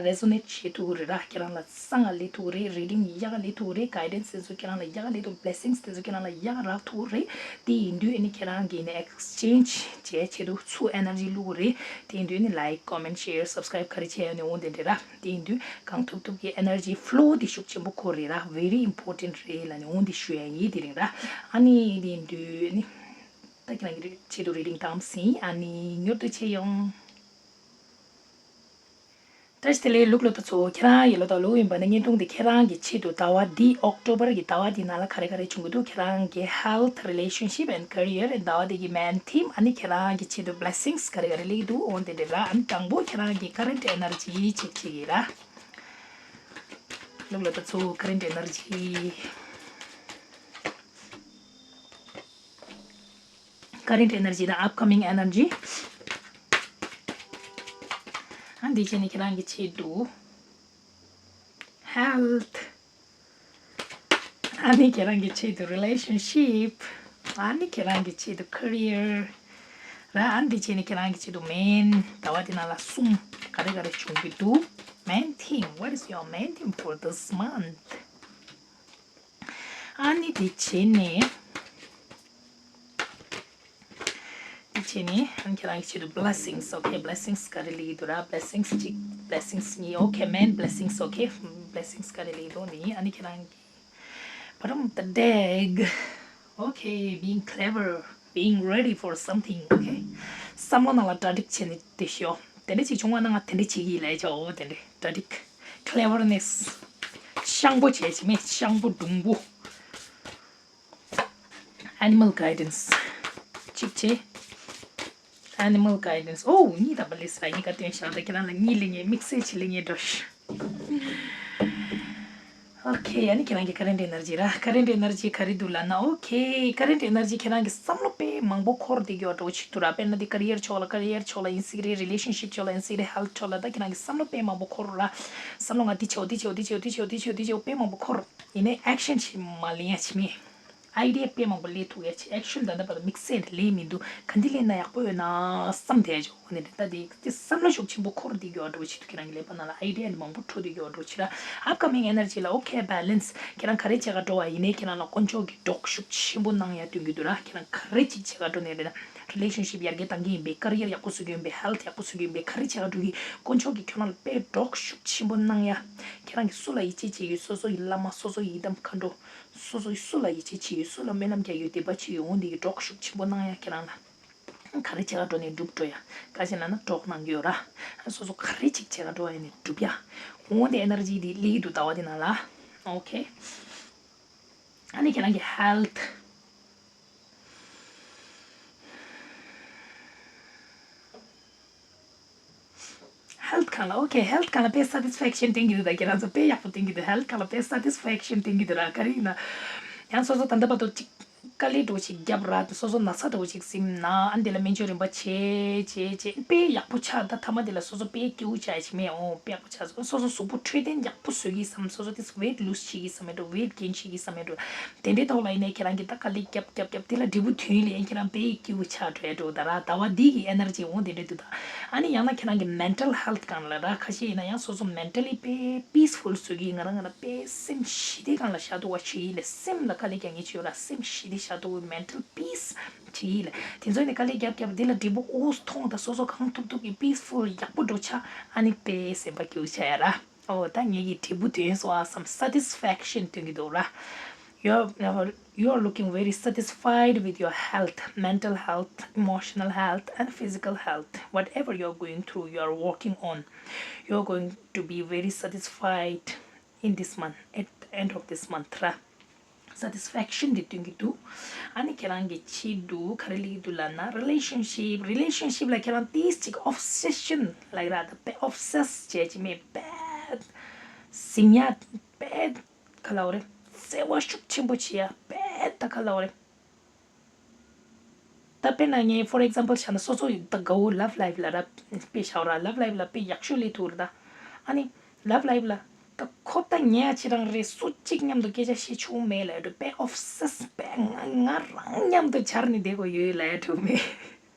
ག་resonate བྱེད་ཐུབ་ཀྱི་རེད་ར། ཁྱེད་རང་ལ་བསམ་ག་སླེབས་ཐུབ་ཀྱི་རེད། reading ཡག་ག་སླེབས་ཐུབ་ཀྱི་རེད། guidance དེ་ཚོ་ཁྱེད་རང་ལ་ཡག་ག་སླེབས་ཐུབ། blessings དེ་ཚོ་ཁྱེད་རང་ལ་ཡག་ག་རག་ཐུབ་ཀྱི་རེད། དེ་ཡིན་དུས་ཨ་ནི་ཁྱེད་རང་གིས་ནི་exchange བྱེད་ཆེད་དུ་ཚུར་energy བླུག་དགོས་རེད། དེ་ཡིན་དུས་ནི་like comment share subscribe ག་རེ་བྱས་ཡོད་ནི་འོང་དེ་འདྲ་ར། དེ་ཡིན་དུས་གང་ཐུབ་ཐུབ་ཀྱི་energy flow དེ་ཤུགས་ཆེན་པོ་འཁོར་རེད་ར། very important རེད་ལབ་ནས་འོང་དེ་ཞུ་ཡ་ཡིན་དེ་རིང་ར། ཨ་ནི་དེ་ཡིན་དུས་ནི་ད་ཁྱེད་རང་གི་ཆེད་དུ་reading དང་ཟིན། ཨ་ནི་མྱུར་དུ་ཆེ་ཡོང་། བཀྲ་ཤིས་བདེ་ལེགས་ལུག་ལོ་ད་ཚོ། ཁྱེད་རང་ཡི་ལོ་ད་ལོ་ཡིན་པ་ནི་བརྙན་ཐུང་དེ་ཁྱེད་རང་གི་ཆེད་དུ་ཟླ་བ་འདི་October གི་ཟླ་བ་འདི་ནང་ལ་ག་རེ་ག་རེ་བྱུང་གི་འདུག་ཁྱེད་རང་གི་health relationship and career ཟླ་བ་འདི་གི་main theme ཨ་ནི་ཁྱེད་རང་གི་ཆེད་དུ་blessings ག་རེ་ག་རེ་སླེབས་འདུག་འོ་དེ་འདྲ་ར། ཨ་ནི་དང་པོ་ཁྱེད་རང་གི་current energy check བྱེད་ཀྱི་ར། ལུག་ལ་ད་ཚོ་current energy current energy དང་upcoming energy ཨ་འདི་བྱས་ནས་ཁྱེད་རང་གི་ཆེད་དུ། health ཨ་ནི་ཁྱེད་རང་གི་ཆེད་དུ་relationship ཨ་ནི་ཁྱེད་རང་གི་ཆེད་དུ་career ར། ཨ་འདི་བྱས་ནས་ཁྱེད་རང་གི་ཆེད་དུ་main ཟླ་བ་འདི་ནང་ལ་གསུམ་ག་རེ་ག་རེ་བྱུང་གི་འདུག main theme what is your main theme for this month ཨ་ནི་དེ་བྱས་ནས། དེ་བྱས་ནས་ཨ་ནི་ཁྱེད་རང་གི་ཆེད་དུ་blessings okay blessings ག་རེ་ལི་འདུག་ར། blessings གཅིག blessings གཉིས okay main blessings okay blessings ག་རེ་ལི་འདུག་ནི་ཨ་ནི་ཁྱེད་རང་གི་bottom of the deck okay being clever being ready for something okay བསམ་བློ་ནང་ལ་གྲ་སྒྲིག་བྱས་ནས་དེ་ཤོག་དེ་འདྲ་ཅིག་བྱུང་བ་ན་ང་དེ་འདྲ་བྱེད་ཀྱི་ཡིན་ལབ་ཡ་ཆོག་འོ་དེ་འདྲ་གྲ་སྒྲིག cleverness ཤང་པོ་བྱས་ཅི་མེད་ཤང་པོ་སྒྲུང་པོ། animal guidance གཅིག་བྱས། animal guidance ཨོ་གཉིས་དམ་པ་ལས་ས་གཉིས་ཀ་སྟོན་ཤག་ད་ཁྱེད་རང་ལ་གཉིས་ལེན་ངེས་དམིགས་བསལ་གྱི་ལེན་ངེས་འགྲོ་ཤག okay ཨ་ནི་ཁྱེད་རང་གི་current energy ར། current energy ག་རེ་འདུག་ལབ་ན། okay current energy ཁྱེད་རང་གི་བསམ་བློ་དཔེ་མང་པོ་འཁོར་བསྡད་ཀྱི་ཡོད་འགྲོ་ཆེད་དུ་ར། དཔེར་ན་འདི་career ཕྱོགས་ལ་career ཕྱོགས་ལ་ཡིན་སྲིད་ཀྱི་རེད། relationship ཕྱོགས་ལ་ཡིན་སྲིད་ཀྱི་རེད། health ཕྱོགས་ལ་ད་ཁྱེད་རང་གི་བསམ་བློ་དཔེ་མང་པོ་འཁོར་ར། བསམ་བློ་ང་འདི་བྱེད་འོ་འདི་བྱེད་འོ་འདི་བྱེད་འོ་དཔེ་མང་པོ་འཁོར། ཡིན་ནའི་action ཞིག་མ་ལེན་ཡ་ཆི་མེད། ཨའི་ཌི་ཡ་དཔེ་མང་པོ་སླེབས་ཐུབ་ཡ་ཆེ། ཨེག་ཤན་ད་ལྟ་བར་དུ་དམིགས་བསལ་དེ་སླེབས་མི་འདུག་ག་འདི་སླེབས་ན་ཡག་པོ་ཡོད་ན་བསམ་བསྡད་ཆོག་འོ་ནི་རེད། ད་དེ་དེ་བསམ་བློ་ཤུགས་ཆེན་པོ་འཁོར་བསྡད་ཀྱི་ཡོད་འགྲོ་བ་ཆེ། དུས་ཁྱེད་རང་གི་ཀླད་པ་ནང་ལ་ཨའི་ཌི་ཡ་ནི་མང་པོ་འཕྲོ་བསྡད་ཀྱི་ཡོད་འགྲོ་བ་ཆེ་ར། ཨབ་ཀ་མིང་ཨེ་ནར་ཇི་ལ་ཨོ་ཁེ་བྷེ་ལེན་སི། ཁྱེད་རང་ག་རེ་བྱེད་ག་འགྲོ་བ་ཡིན་ནའི་ཁྱེད་རང་ལ་དཀོན་མཆོག་གིས་གྲོགས་ཤུགས་ཆེན་པོ་གནང་ཡ་སྟོན་གྱི་འདུག་ར། ཁྱེད་རང་ག་རེ་ཅིག་བྱེད་ག་འགྲོ་ནའི་རེད་ན། རི་ལེ་ཤན་ཤིབ་ཡར་རྒྱས་གཏང་གི་ཡིན་པས། ཀ་རི་ཡར་ཡག་པོ་བཟོ་གི་ཡིན་པས། ཧེལ་ཐི་ཡག་པོ་བཟོ་གི་ཡིན་པས། ག་རེ་བྱེད་ག་འགྲོ་གི། དཀོན་མཆོག་གིས་ཁྱོད་རང་ལ་དཔེ་གྲོགས་ཤུགས་ཆེན་པོ་གནང་ཡ། ཁྱེད་རང་གིས་སུ་ལ་ཡིད་ཆེས་བྱེད་ཀྱི། སོ་སོ་ཡི་བླ་མ། སོ་སོ་ཡི་ཡི་དམ་མཁའ་འགྲོ། སོ་སོ་ཡི་སུ་ལ་ཡིད་ཆེས་བྱེད་ཀྱི། སུ་ལ་སྨོན་ལམ་རྒྱག་ཡོད། དད་པ་བྱེད་ཡོད། འོ་འདི་གིས་གྲོགས་ཤུགས་ཆེན་པོ་གནང་ཡ་ཁྱེད་རང་ལ། ག་རེ་བྱེད་ག་འགྲོ་ནའི་འགྲུབ་འགྲོ་ཡ། ག་ཅི་ལབ་ན་གྲོགས་གནང་གི་ཡོད་ར། སོ་སོ་ག་རེ་ཅིག་བྱེད་ག་འགྲོ་བ་ཡིན་ནའི་འགྲུབ་ཡ། འོ་འདི་ཨེ་ནར་ཇི་འདི་སླེབས་ཀྱི་འདུག་ཟླ་བ་འདི་ནང་ལ། ཨོ་ཁེ། ཨ་ནི་ཁྱེད་རང་གི་ཧེལ་ཐི། ཧེལ་ཐི་སྒང་ལ། ཨོ་ཁེ། ཧེལ་ཐི་སྒང་ལ་དཔེ་སེ་ཊིས་ཕེག་ཤན་སྟོན་གྱི་འདུག་ད་ཁྱེད་རང་ཚོ་དཔེ་ཡག་པོ་སྟོན་གྱི་འདུག་ཧེལ་ཐི་སྒང་ལ་དཔེ་སེ་ཊིས་ཕེག་ཤན་སྟོན་གྱི་འདུག་ར། ག་རེ་ཡིན་ན། ཡང་སོ་སོ་ད་ལྟ་བར་དུ་ཅིག་དཀའ་ལས་འདྲ་བོ་ཅིག་བརྒྱབ་ར། སོ་སོ་ན་ཚ་འདྲ་བོ་ཅིག་ཟིན་ན། ཨ་འདི་ལ་སྨན་བཅོས་རིམ་པ་བྱས་བྱས་བྱས་དཔེ་ཡག་པོ་ཆགས། ད་མཐའ་མ་འདི་ལ་སོ་སོ་དཔེ་སྐྱིད་པོ་ཆགས་ཡ་ཅིག་མེད། ཨོ་དཔེ་ཡག་པོ་ཆགས་སོང་། སོ་སོ་གཟུགས་པོ་འཕྲོད་བསྟེན་ཡག་པོ་བཟོ་གི་བསམ། སོ་སོ་དེ་ཝེ་ཊི་ལུ་སི་བྱེད་ཀྱི་བསམ་ཡ་འདྲ་བོ། ཝེ་ཊི་གེན་བྱེད་ཀྱི་བསམ་ཡ་འདྲ་བོ། དེ་འདྲའི་ཐོག་ལ་ཡིན་ནའི་ཁྱེད་རང་གིས་ད་དཀའ་ལས་བརྒྱབ་བརྒྱབ་བརྒྱབ་དེ་ལ་འབྲས་བུ་ཐོན་ཡིན་ལ། ཡང་ཁྱེད་རང་དཔེ་སྐྱིད་པོ་ཆགས་འགྲོ་ཡ་འགྲོ། ད་ར་ཟླ་བ་འདི་གི་ཨེ་ནར་ཇི་འོ་དེ་འདྲ་འདུག་ད་ཨ་ནི་ཡང་ན་ཁྱེད་རང་གི་མེན་ཊལ་ཧེལ་ཐི་སྒང་ལ་ར། ཁ་ཤས་ཡིན་ན་ཡང་སོ་སོ་མེན་ཊལ་ལི་དཔེ་པིས་ཕུལ་བཟོ་གི་ཡིན། ང་རང་ང་རང་དཔེ་སེམས་ཞི་བདེ་སྒང་ལ་བཞག་ཐུབ་པ་བྱེད་ཡིན་ལ། སེམས་ལ་དཀའ་ལས་རྒྱག་མཁན་ཅིག་ཡོད་ར། སེམས་ཞི་བདེ་བཞག་ཐུབ་པའི་མེན་ཊལ་པིས་བྱེད་ཡིན་ལ། དེ་ཚོ་ནི་དཀའ་ལས་རྒྱབ་རྒྱབ་དེ་ལ་འབྲས་བུ་འོ་མཐོང་། ད་སོ་སོ་གང་ཐུབ་ཐུབ་ཀྱི་པིས་ཕུལ་ཡག་པོ་འགྲོ་ཆགས། ཨ་ནི་དཔེ་སེམས་པ་སྐྱིད་པོ་ཆགས་ཡ་ར། ཨོ་ད་ངེད་ཀྱི་འབྲས་བུ་ཐོན་སོང་ཨ་བསམ། སེ་ཊིས་ཕེག་ཤན་སྟོན་གྱི་འདུག་ར། You're, you're looking very satisfied with your health, mental health, emotional health, and physical health. Whatever you're going through, you're working on. You're going to be very satisfied in this month, at the end of this month, ར། སེ་ཊིས་ཕེག་ཤན་འདི་སྟོན་གྱི་འདུག་ཨ་ནི་ཁྱེད་རང་གི་ཆེད་དུ་ག་རེ་སླེབས་ཀྱི་འདུག་ལབ་ན། རི་ལེ་ཤན་ཤིབ། རི་ལེ་ཤན་ཤིབ་ལ་ཁྱེད་རང་ཏིས་ཅིག་ཨོབ་སེ་ཤན་ལབ་ཀྱི་ར། ད་དཔེ་ཨོབ་སེ་སི་བྱས་ཅིག་མེད། དཔེ་ཟིང་ཡ། དཔེ་ག་ལབ་དགོས་རེད། བརྩེ་བ་ཤུགས་ཆེན་པོ་བྱེད་ཡ། དཔེ་ད་ག་ལབ་དགོས་རེད། ད་དཔེར་ན་ངས་for example བཞག་ན། སོ་སོ་ད་དགའ་བོ་ལབ་ལའིབ་ལ་ར་དཔེ་བཞག་ར། ལབ་ལའིབ་ལ་དཔེ་ཡག་ཤོས་སླེབས་ཐུབ་རེད་ད། ཨ་ནི་ལབ་ལའིབ་ལ་ད་ཁོ་ད་ངས་ཁྱེད་རང་རེད། སུ་གཅིག་མཉམ་དུ་སྐད་ཆ་བཤད་ཆོག་མེད་ལབ་ཡ་འདྲ་བོ། དཔེ་ཨོབ་སེ་སི། དཔེ་ང་ང་རང་མཉམ་དུ་འཆར་ནས་བསྡད་དགོས་ཡོད་ལབ་ཡ་འདྲ་བོ་མེད།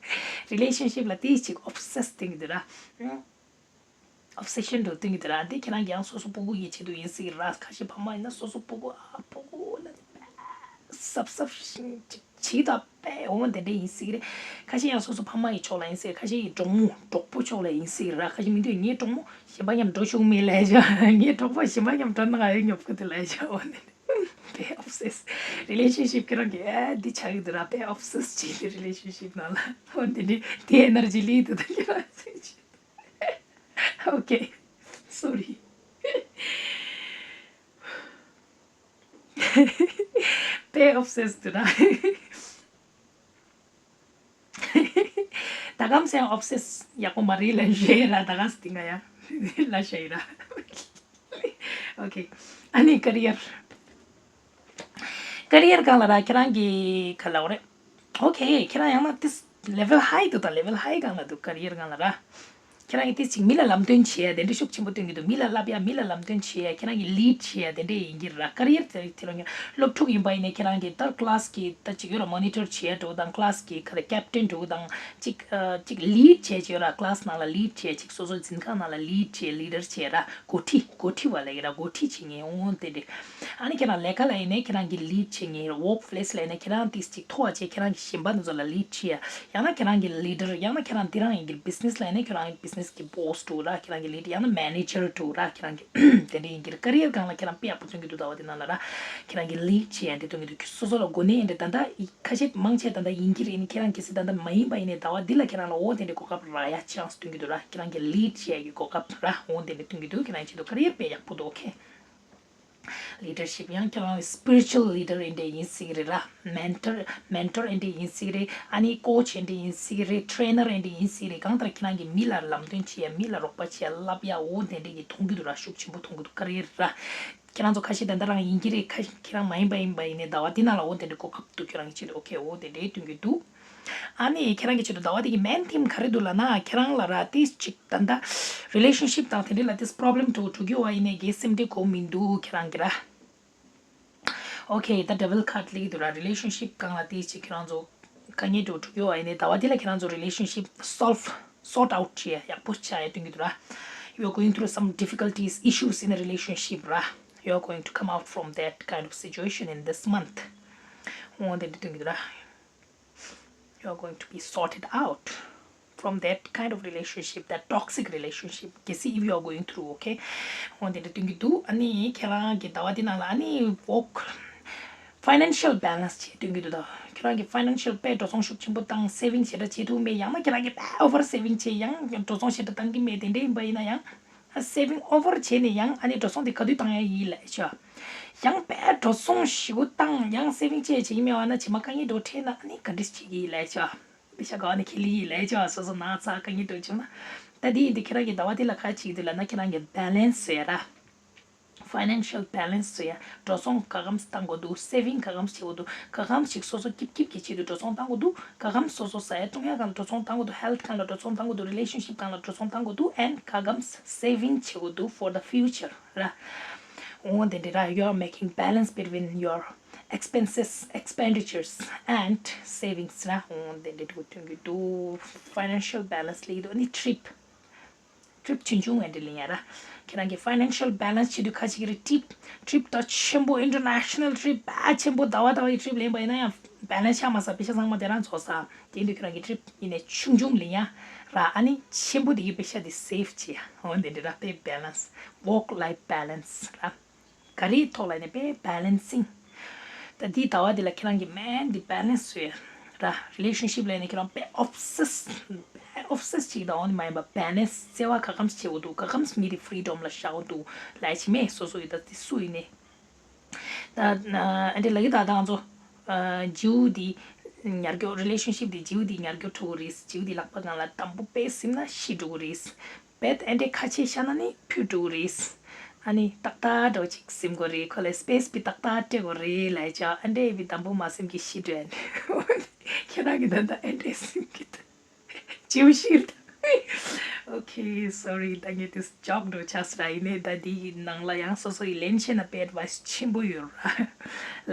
རི་ལེ་ཤན་ཤིབ་ལ་དེ་ཅིག་ཨོབ་སེ་སི་སྟོན་གྱི་འདུག་ར། ཨོབ་སེ་ཤན་འདྲ་བོ་སྟོན་གྱི་འདུག་ར། དེ་ཁྱེད་རང་གིས་ཡང་སོ་སོ་སྤུ་གུ་ཡི་ཆེད་དུ་ཡིན་སྲིད་ར། ཁ་ཤས་ཕ་མ་ཡིན་ན་སོ་སོ་སྤུ་གུ་ཨ་སྤུ་གུ་ལ་སབ་སབ་ཅིག་བྱེད་ད་དཔེ་འོ་དེ་འདྲ་ཡིན་སྲིད་རེད། ཁ་ཤས་ཡང་སོ་སོ་ཕ་མ་ཡི་ཕྱོགས་ལ་ཡིན་སྲིད། ཁ་ཤས་ཡི་གྲོགས་མོ་གྲོགས་པོ་ཕྱོགས་ལ་ཡིན་སྲིད་ར། ཁ་ཤས་མི་འདུག་ངའི་གྲོགས་མོ་གཞན་པ་མཉམ་འགྲོ་ཆོག་མེད་ལབ་ཡ་ཅིག་ངའི་གྲོགས་པོ་གཞན་པ་མཉམ་འགྲོ་ན་ང་ཡི་ཉོབ་ཀི་འདུག་ལབ་ཡ་ཅིག་འོ་དེ་འདྲ། དཔེ་ཨོབ་སེ་སི། རི་ལེ་ཤན་ཤིབ་ཁྱེད་རང་གིས་ཨ་འདི་ཆགས་ཀྱི་འདུག་ར། དཔེ་ཨོབ་སེ་སི་བྱས་ཏེ་རི་ལེ་ཤན་ཤིབ་ནང་ལ། འོ་དེ་འདྲ་དེ་ཨེ་ནར་ཇི་སླེབས་འདུག་ད་ཁྱེད་རང་ཚོས་བྱས། Okay, sorry. དཔེ་ཨོབ་སེ་སི་འདུག་ར། ད་གམ་སེང་ཨོབ་སེ་སི་ཡག་པོ་མ་རེད་ལབ་ཞེས་ར། ད་ག་སི་ཏི་ང་ཡ་ལ་ཞེས་ར། Okay, ཨ་ནི་ཀེ་རི་ཡར། ཀེ་རི་ཡར་སྒང་ལ་ར་ཁྱེད་རང་གིས་ག་ལབ་དགོས་རེད། Okay, ཁྱེད་རང་ཡང་ན་ཏིས་ལེ་ཝལ་ཧའི་འདུག་ད་ལེ་ཝལ་ཧའི་སྒང་ལ་འདུག་ཀེ་རི་ཡར་སྒང་ལ་ར། ཁྱེད་རང་གིས་ཏིས་ཅིག་མི་ལ་ལམ་སྟོན་བྱེད་ཡ་དེ་འདྲ་ཤུགས་ཆེན་པོ་སྟོན་གྱི་འདུག་མི་ལ་བསླབ་ཡ། མི་ལ་ལམ་སྟོན་བྱེད་ཡ། ཁྱེད་རང་གིས་ལིཌ་བྱེད་ཡ་དེ་འདྲ་ཡིན་གྱི་ར། ཀེ་རི་ཡར་དེ་དེ་ལོ་ཉོ་སློབ་ཕྲུག་ཡིན་པ་ཡིན་ནའི་ཁྱེད་རང་གིས་ད་ཀི་ལ་སི་གི་ད་ཅིག་ཡོད་ར། མོ་ནི་ཊར་བྱེད་ཡ་འདྲ་བོ་དང་། ཀི་ལ་སི་གི་ཁ་ལ་ཀེབ་ཊན་འདྲ་བོ་དང་། ཅིག་ཨ་ཅིག་ལིཌ་བྱེད་ཅིག་ཡོད་ར། ཀི་ལ་སི་ནང་ལ་ལིཌ་བྱེད་ཅིག་སོ་སོའི་འཛིན་ཁང་ནང་ལ་ལིཌ་བྱེད། ལི་ཌར་བྱེད་ར། འགོ་ཁྲིད། འགོ་ཁྲིད་པ་ལབ་ཀྱི་ར། འགོ་ཁྲིད་བྱེད་མཁན་འོ་དེ་འདྲ། ཨ་ནི་ཁྱེད་རང་ལས་ཀ་ལ་ཡིན་ནའི་ཁྱེད་རང་གིས་ལིཌ་བྱེད་མཁན། ཝོག་པི་ལེ་སི་ལ་ཡིན་ནའི་ཁྱེད་རང་ཏིས་ཅིག་མཐོ་བ་བྱས། ཁྱེད་རང་གིས་གཞན་པ་འདི་ཚོ་ལ་ལིཌ་བྱེད་ཡ། ཡང་ན་ཁྱེད་རང་གི་ལི་ཌར། ཡང་ན་ཁྱེད་རང་འདི་རང་ཡིན་གྱི་བི་ཛི་ནེ་སི་ལ་ཡིན་ནའི་ཁྱེད་རང་གི་བི་ཛི་ནེ་སི་གི་བོ་སི་འདྲ་བོ་ར། ཁྱེད་རང་གི་ལིཌ། ཡང་ན་མེ་ནེ་ཇར་འདྲ་བོ་ར། ཁྱེད་རང་གི་དེ་འདྲ་ཡིན་གྱི་ར། ཀེ་རི་ཡར་སྒང་ལ་ཁྱེད་རང་དཔེ་ཡག་པོ་སྟོན་གྱི་འདུག་ཟླ་བ་འདི་ནང་ལ་ར། ཁྱེད་རང་གིས་ལིཌ་བྱེད་ཡ་འདྲ་སྟོན་གྱི་འདུག་སོ་སོ་ལ་གོ་གནས་འདྲ་ད་ལྟ་ཁ་ཤས་མང་ཆེ་ད་ལྟ་ཡིན་གྱི་རེད། ནི་ཁྱེད་རང་གལ་སྲིད་ད་ལྟ་མ་ཡིན་པ་ཡིན་ནའི་ཟླ་བ་འདི་ལ་ཁྱེད་རང་ལ་འོ་དེ་འདྲའི་གོ་སྐབས་རག་ཡ་ཆན་སི་སྟོན་གྱི་འདུག་ར། ཁྱེད་རང་གིས་ལིཌ་བྱེད་ཡ་གི་གོ་སྐབས་ར་འོ་དེ་འདྲ་སྟོན་གྱི་འདུག་ཁྱེད་རང་ཆེད་དུ་ཀེ་རི་ཡར་དཔེ་ཡག་པོ་འདུག Okay, ལི་ཌར་ཤིབ། ཡང་ཁྱེད་རང་སི་པི་རི་ཅུ་ཨལ་ལི་ཌར་འདྲ་ཡིན་སྲིད་ཀྱི་རེད་ར། མེན་ཊར། མེན་ཊོར་འདྲ་ཡིན་སྲིད་ཀྱི་རེད། ཨ་ནི་ཀོ་ཆི་འདྲ་ཡིན་སྲིད་ཀྱི་རེད། ཊེ་རེ་ནར་འདྲ་ཡིན་སྲིད་ཀྱི་རེད། གང་ལྟར་ཁྱེད་རང་གིས་མི་ལ་ལམ་སྟོན་བྱེད་ཡ། མི་ལ་རོགས་པ་བྱེད་ཡ། བསླབ་ཡ། འོ་དེ་འདྲ་གི་མཐོང་གི་འདུག་ར། ཤུགས་ཆེན་པོ་མཐོང་གི་འདུག་ཀེ་རི་ཡར་ར། ཁྱེད་རང་ཚོ་ཁ་ཤས་ད་ལྟ་རང་ཡིན་གྱི་རེད། ཁ་ཤས་ཁྱེད་རང་མ་ཡིན་པ་ཡིན་པ་ཡིན་ནའི་ཟླ་བ་འདི་ནང་ལ་འོ་དེ་འདྲའི་གོ་སྐབས་འདུག་ཁྱེད་རང་གི་ཆེད་དུ། Okay, འོ་དེ་འདྲའི་སྟོན་གྱི་འདུག་ཨ་ནི་ཁྱེད་རང་གི་ཆེད་དུ་ཟླ་བ་འདི་གི་མེན་ཐིམ་ག་རེ་འདུག་ལབ་ན། ཁྱེད་རང་ལ་ར་ཏིས་ཅིག་ད་ལྟ་རི་ལེ་ཤན་ཤིབ་དང་དེ་འདྲ་ལ་ཏིས་པོ་རོབ་ལེམ་འདྲ་བོ་འགྲོ་གི་ཡོད་པ་ཡིན་ནའི་གལ་སེམས་ཁྲལ་དགོས་མི་འདུག་ཁྱེད་རང་གི་ར། Okay, ད་double card སླེབས་ཀྱི་འདུག་ར། Relationship སྒང་ལ་དེ་ཅིག་ཁྱེད་རང་ཚོ་དཀའ་ངལ་འདྲ་བོ་འཕྲད་ཡོད་པ་ཡིན་ནའི་ཟླ་བ་འདི་ལ་ཁྱེད་རང་ཚོ་relationship solve, sort out བྱེད་ཡག་པོ་ཆགས་ཡ་སྟོན་གྱི་འདུག་ར། You are going through some difficulties, issues in a relationship ར། You are going to come out from that kind of situation in this month. འོ་དེ་འདྲ་སྟོན་གྱི་འདུག་ར། You are going to be sorted out from that kind of relationship, that toxic relationship. གལ་སྲིད་if you are going through, okay? འོ་དེ་འདྲ་སྟོན་གྱི་འདུག་ཨ་ནི་ཁྱེད་རང་གི་ཟླ་བ་འདི་ནང་ལ་ཨ་ནི་work, financial balance བྱེད་སྟོན་གྱི་འདུག་ད་ཁྱེད་རང་གི་financial དཔེ་འགྲོ་སོང་ཤུགས་ཆེན་པོ་བཏང་saving ཞེ་དྲག་བྱེད་ཐུབ་མེད། ཡང་ན་ཁྱེད་རང་གི་དཔེ་over saving བྱེད་ཡང་འགྲོ་སོང་ཞེ་དྲག་བཏང་གི་མེད། དེ་འདྲ་ཡིན་པ་ཡིན་ན་ཡང་ཨ་saving over བྱས་ནས་ཡང་ཨ་ནི་འགྲོ་སོང་དེ་ག་དུས་བཏང་ཡ་ཡིན་ལབ་ཤག་ཡང་དཔེ་འགྲོ་སོང་ཞེ་པོ་བཏང་ཡང་saving བྱས་བྱེད་ཀྱི་མེད་པ་ན་ཕྱི་མ་དཀའ་ངལ་འདྲ་བོ་འཕྲད་ན་ཨ་ནི་ག་འདྲས་བྱེད་ཀྱི་ཡིན་ལབ་ཤག་པེ་ཤ་ག་བ་ནས་ཁྱེར་ལི་ཡིན་ལབ་ཤག་སོ་སོ་ན་ཚ་དཀའ་ངལ་འདྲ་བོ་བྱུང་ན། ད་དེ་ཡིན་དུས་ཁྱེད་རང་གི་ཟླ་བ་དེ་ལ་ག་བྱེད་ཀྱི་འདུག་ལབ་ན་ཁྱེད་རང་གི་balance བཟོ་ཡ་ར། Financial balance བཟོ་ཡ། འགྲོ་སོང་ག་གམ་བཏང་དགོས་འདུག saving ག་གམ་བྱེད་དགོས་འདུག་ག་གམ་ཞིག་སོ་སོ་སྐྱིད་སྐྱིད་ཀྱི་ཆེད་དུ་འགྲོ་སོང་བཏང་དགོས་འདུག་ག་གམ་སོ་སོ་ཟ་ཡ་བཏུང་ཡ་སྒང་ལ་འགྲོ་སོང་བཏང་དགོས་འདུག health སྒང་ལ་འགྲོ་སོང་བཏང་དགོས་འདུག relationship སྒང་ལ་འགྲོ་སོང་བཏང་དགོས་འདུག and ག་གམ་saving བྱེད་དགོས་འདུག for the future ར། འོ་དེ་འདྲ་ར། You are making balance between your expenses, expenditures and savings ར། འོ་དེ་འདྲ་འདུག་སྟོན་གྱི་འདུག financial balance སླེབས་ཀྱི་འདུག་ཨ་ནི་trip trip ཆུང་ཆུང་འདྲ་སླེབས་ཡ་ར། ཁྱེད་རང་གི་financial balance བྱེད་དུས་ག་བྱེད་ཀྱི་རེད། trip trip ད་ཆེན་པོ་international trip དཔེ་ཆེན་པོ་ཟླ་བ་ཟླ་བ་ཡི་trip སླེབས་པ་ཡིན་ན་ཡང་balance ཆགས་མ་སོང་། པེ་ཤ་ཚང་མ་དེ་རང་འཚོ་ས། དེ་ཡིན་དུས་ཁྱེད་རང་གི་trip ཡིན་ནའི་ཆུང་ཆུང་སླེབས་ཡ་ར། ཨ་ནི་ཆེན་པོ་དེ་གི་པེ་ཤ་དེ་save བྱེད་ཡ། འོ་དེ་འདྲ་ར། དཔེ་balance, work life balance ར། ག་རེའི་ཐོག་ལ་ཡིན་ནའི་དཔེ་balancing ད་འདི་ཟླ་བ་འདི་ལ་ཁྱེད་རང་གི་main འདི་balance བཟོ་ཡ་ར། relationship ལ་ཡིན་ནའི་ཁྱེད་རང་དཔེ་obsess, obsess བྱེད་ཀྱི་འདུག་འོ་ནི་མ་ཡིན་པ་balance བརྩེ་བ་ག་གམ་བྱེད་དགོས་འདུག་ག་གམ་མི་དེ་freedom ལ་བཞག་དགོས་འདུག་ལབ་ཡ་ཅིག་མེད། སོ་སོ་ཡི་ད་དེ་སུ་ཡིན་ནའི། ད་ཨ་འདྲ་ལབ་ཀྱི་ད་ད་ང་ཚོ་ཨ་བྱིའུ་འདི་ཉར་སྐྱོབ། relationship འདི་བྱིའུ་འདི་ཉར་སྐྱོབ་འགྲོ་གི་རེད། བྱིའུ་འདི་ལག་པ་སྒང་ལ་དམ་པོ་དཔེ་ཟིན་ན་ཤི་འགྲོ་གི་རེད། བེད་ཨེ་འདྲས་ཁ་ཕྱེ་ཤ་ན་ནི་ཕུད་འགྲོ་གི་རེད། ཨ་ནི་ཏག་ཏག་འདྲ་བོ་ཅིག་ཟིན་དགོས་རེད། ཁོ་ལ་space བི་ཏག་ཏག་སྤྲད་དགོས་རེད་ལབ་ཡ་ཅིག་ཨ་འདྲས་བི་དམ་པོ་མ་ཟིན་གི་ཤི་འགྲོ་ཡ་ནི། ཁྱེད་རང་གི་ད་ལྟ་ཨེ་འདྲས་ཟིན་གི་འདུག་བྱིའུ་ཤི་རེད། Okay, sorry. ད་ངས་དེ་joke འདྲ་བོ་ཆགས་སོང་ར། ཡིན་ནའི་ད་འདི་ཡི་ནང་ལ་ཡང་སོ་སོ་ཡི་ལེན་ཤེས་ན་དཔེ་advice ཆེན་པོ་ཡོད་ར།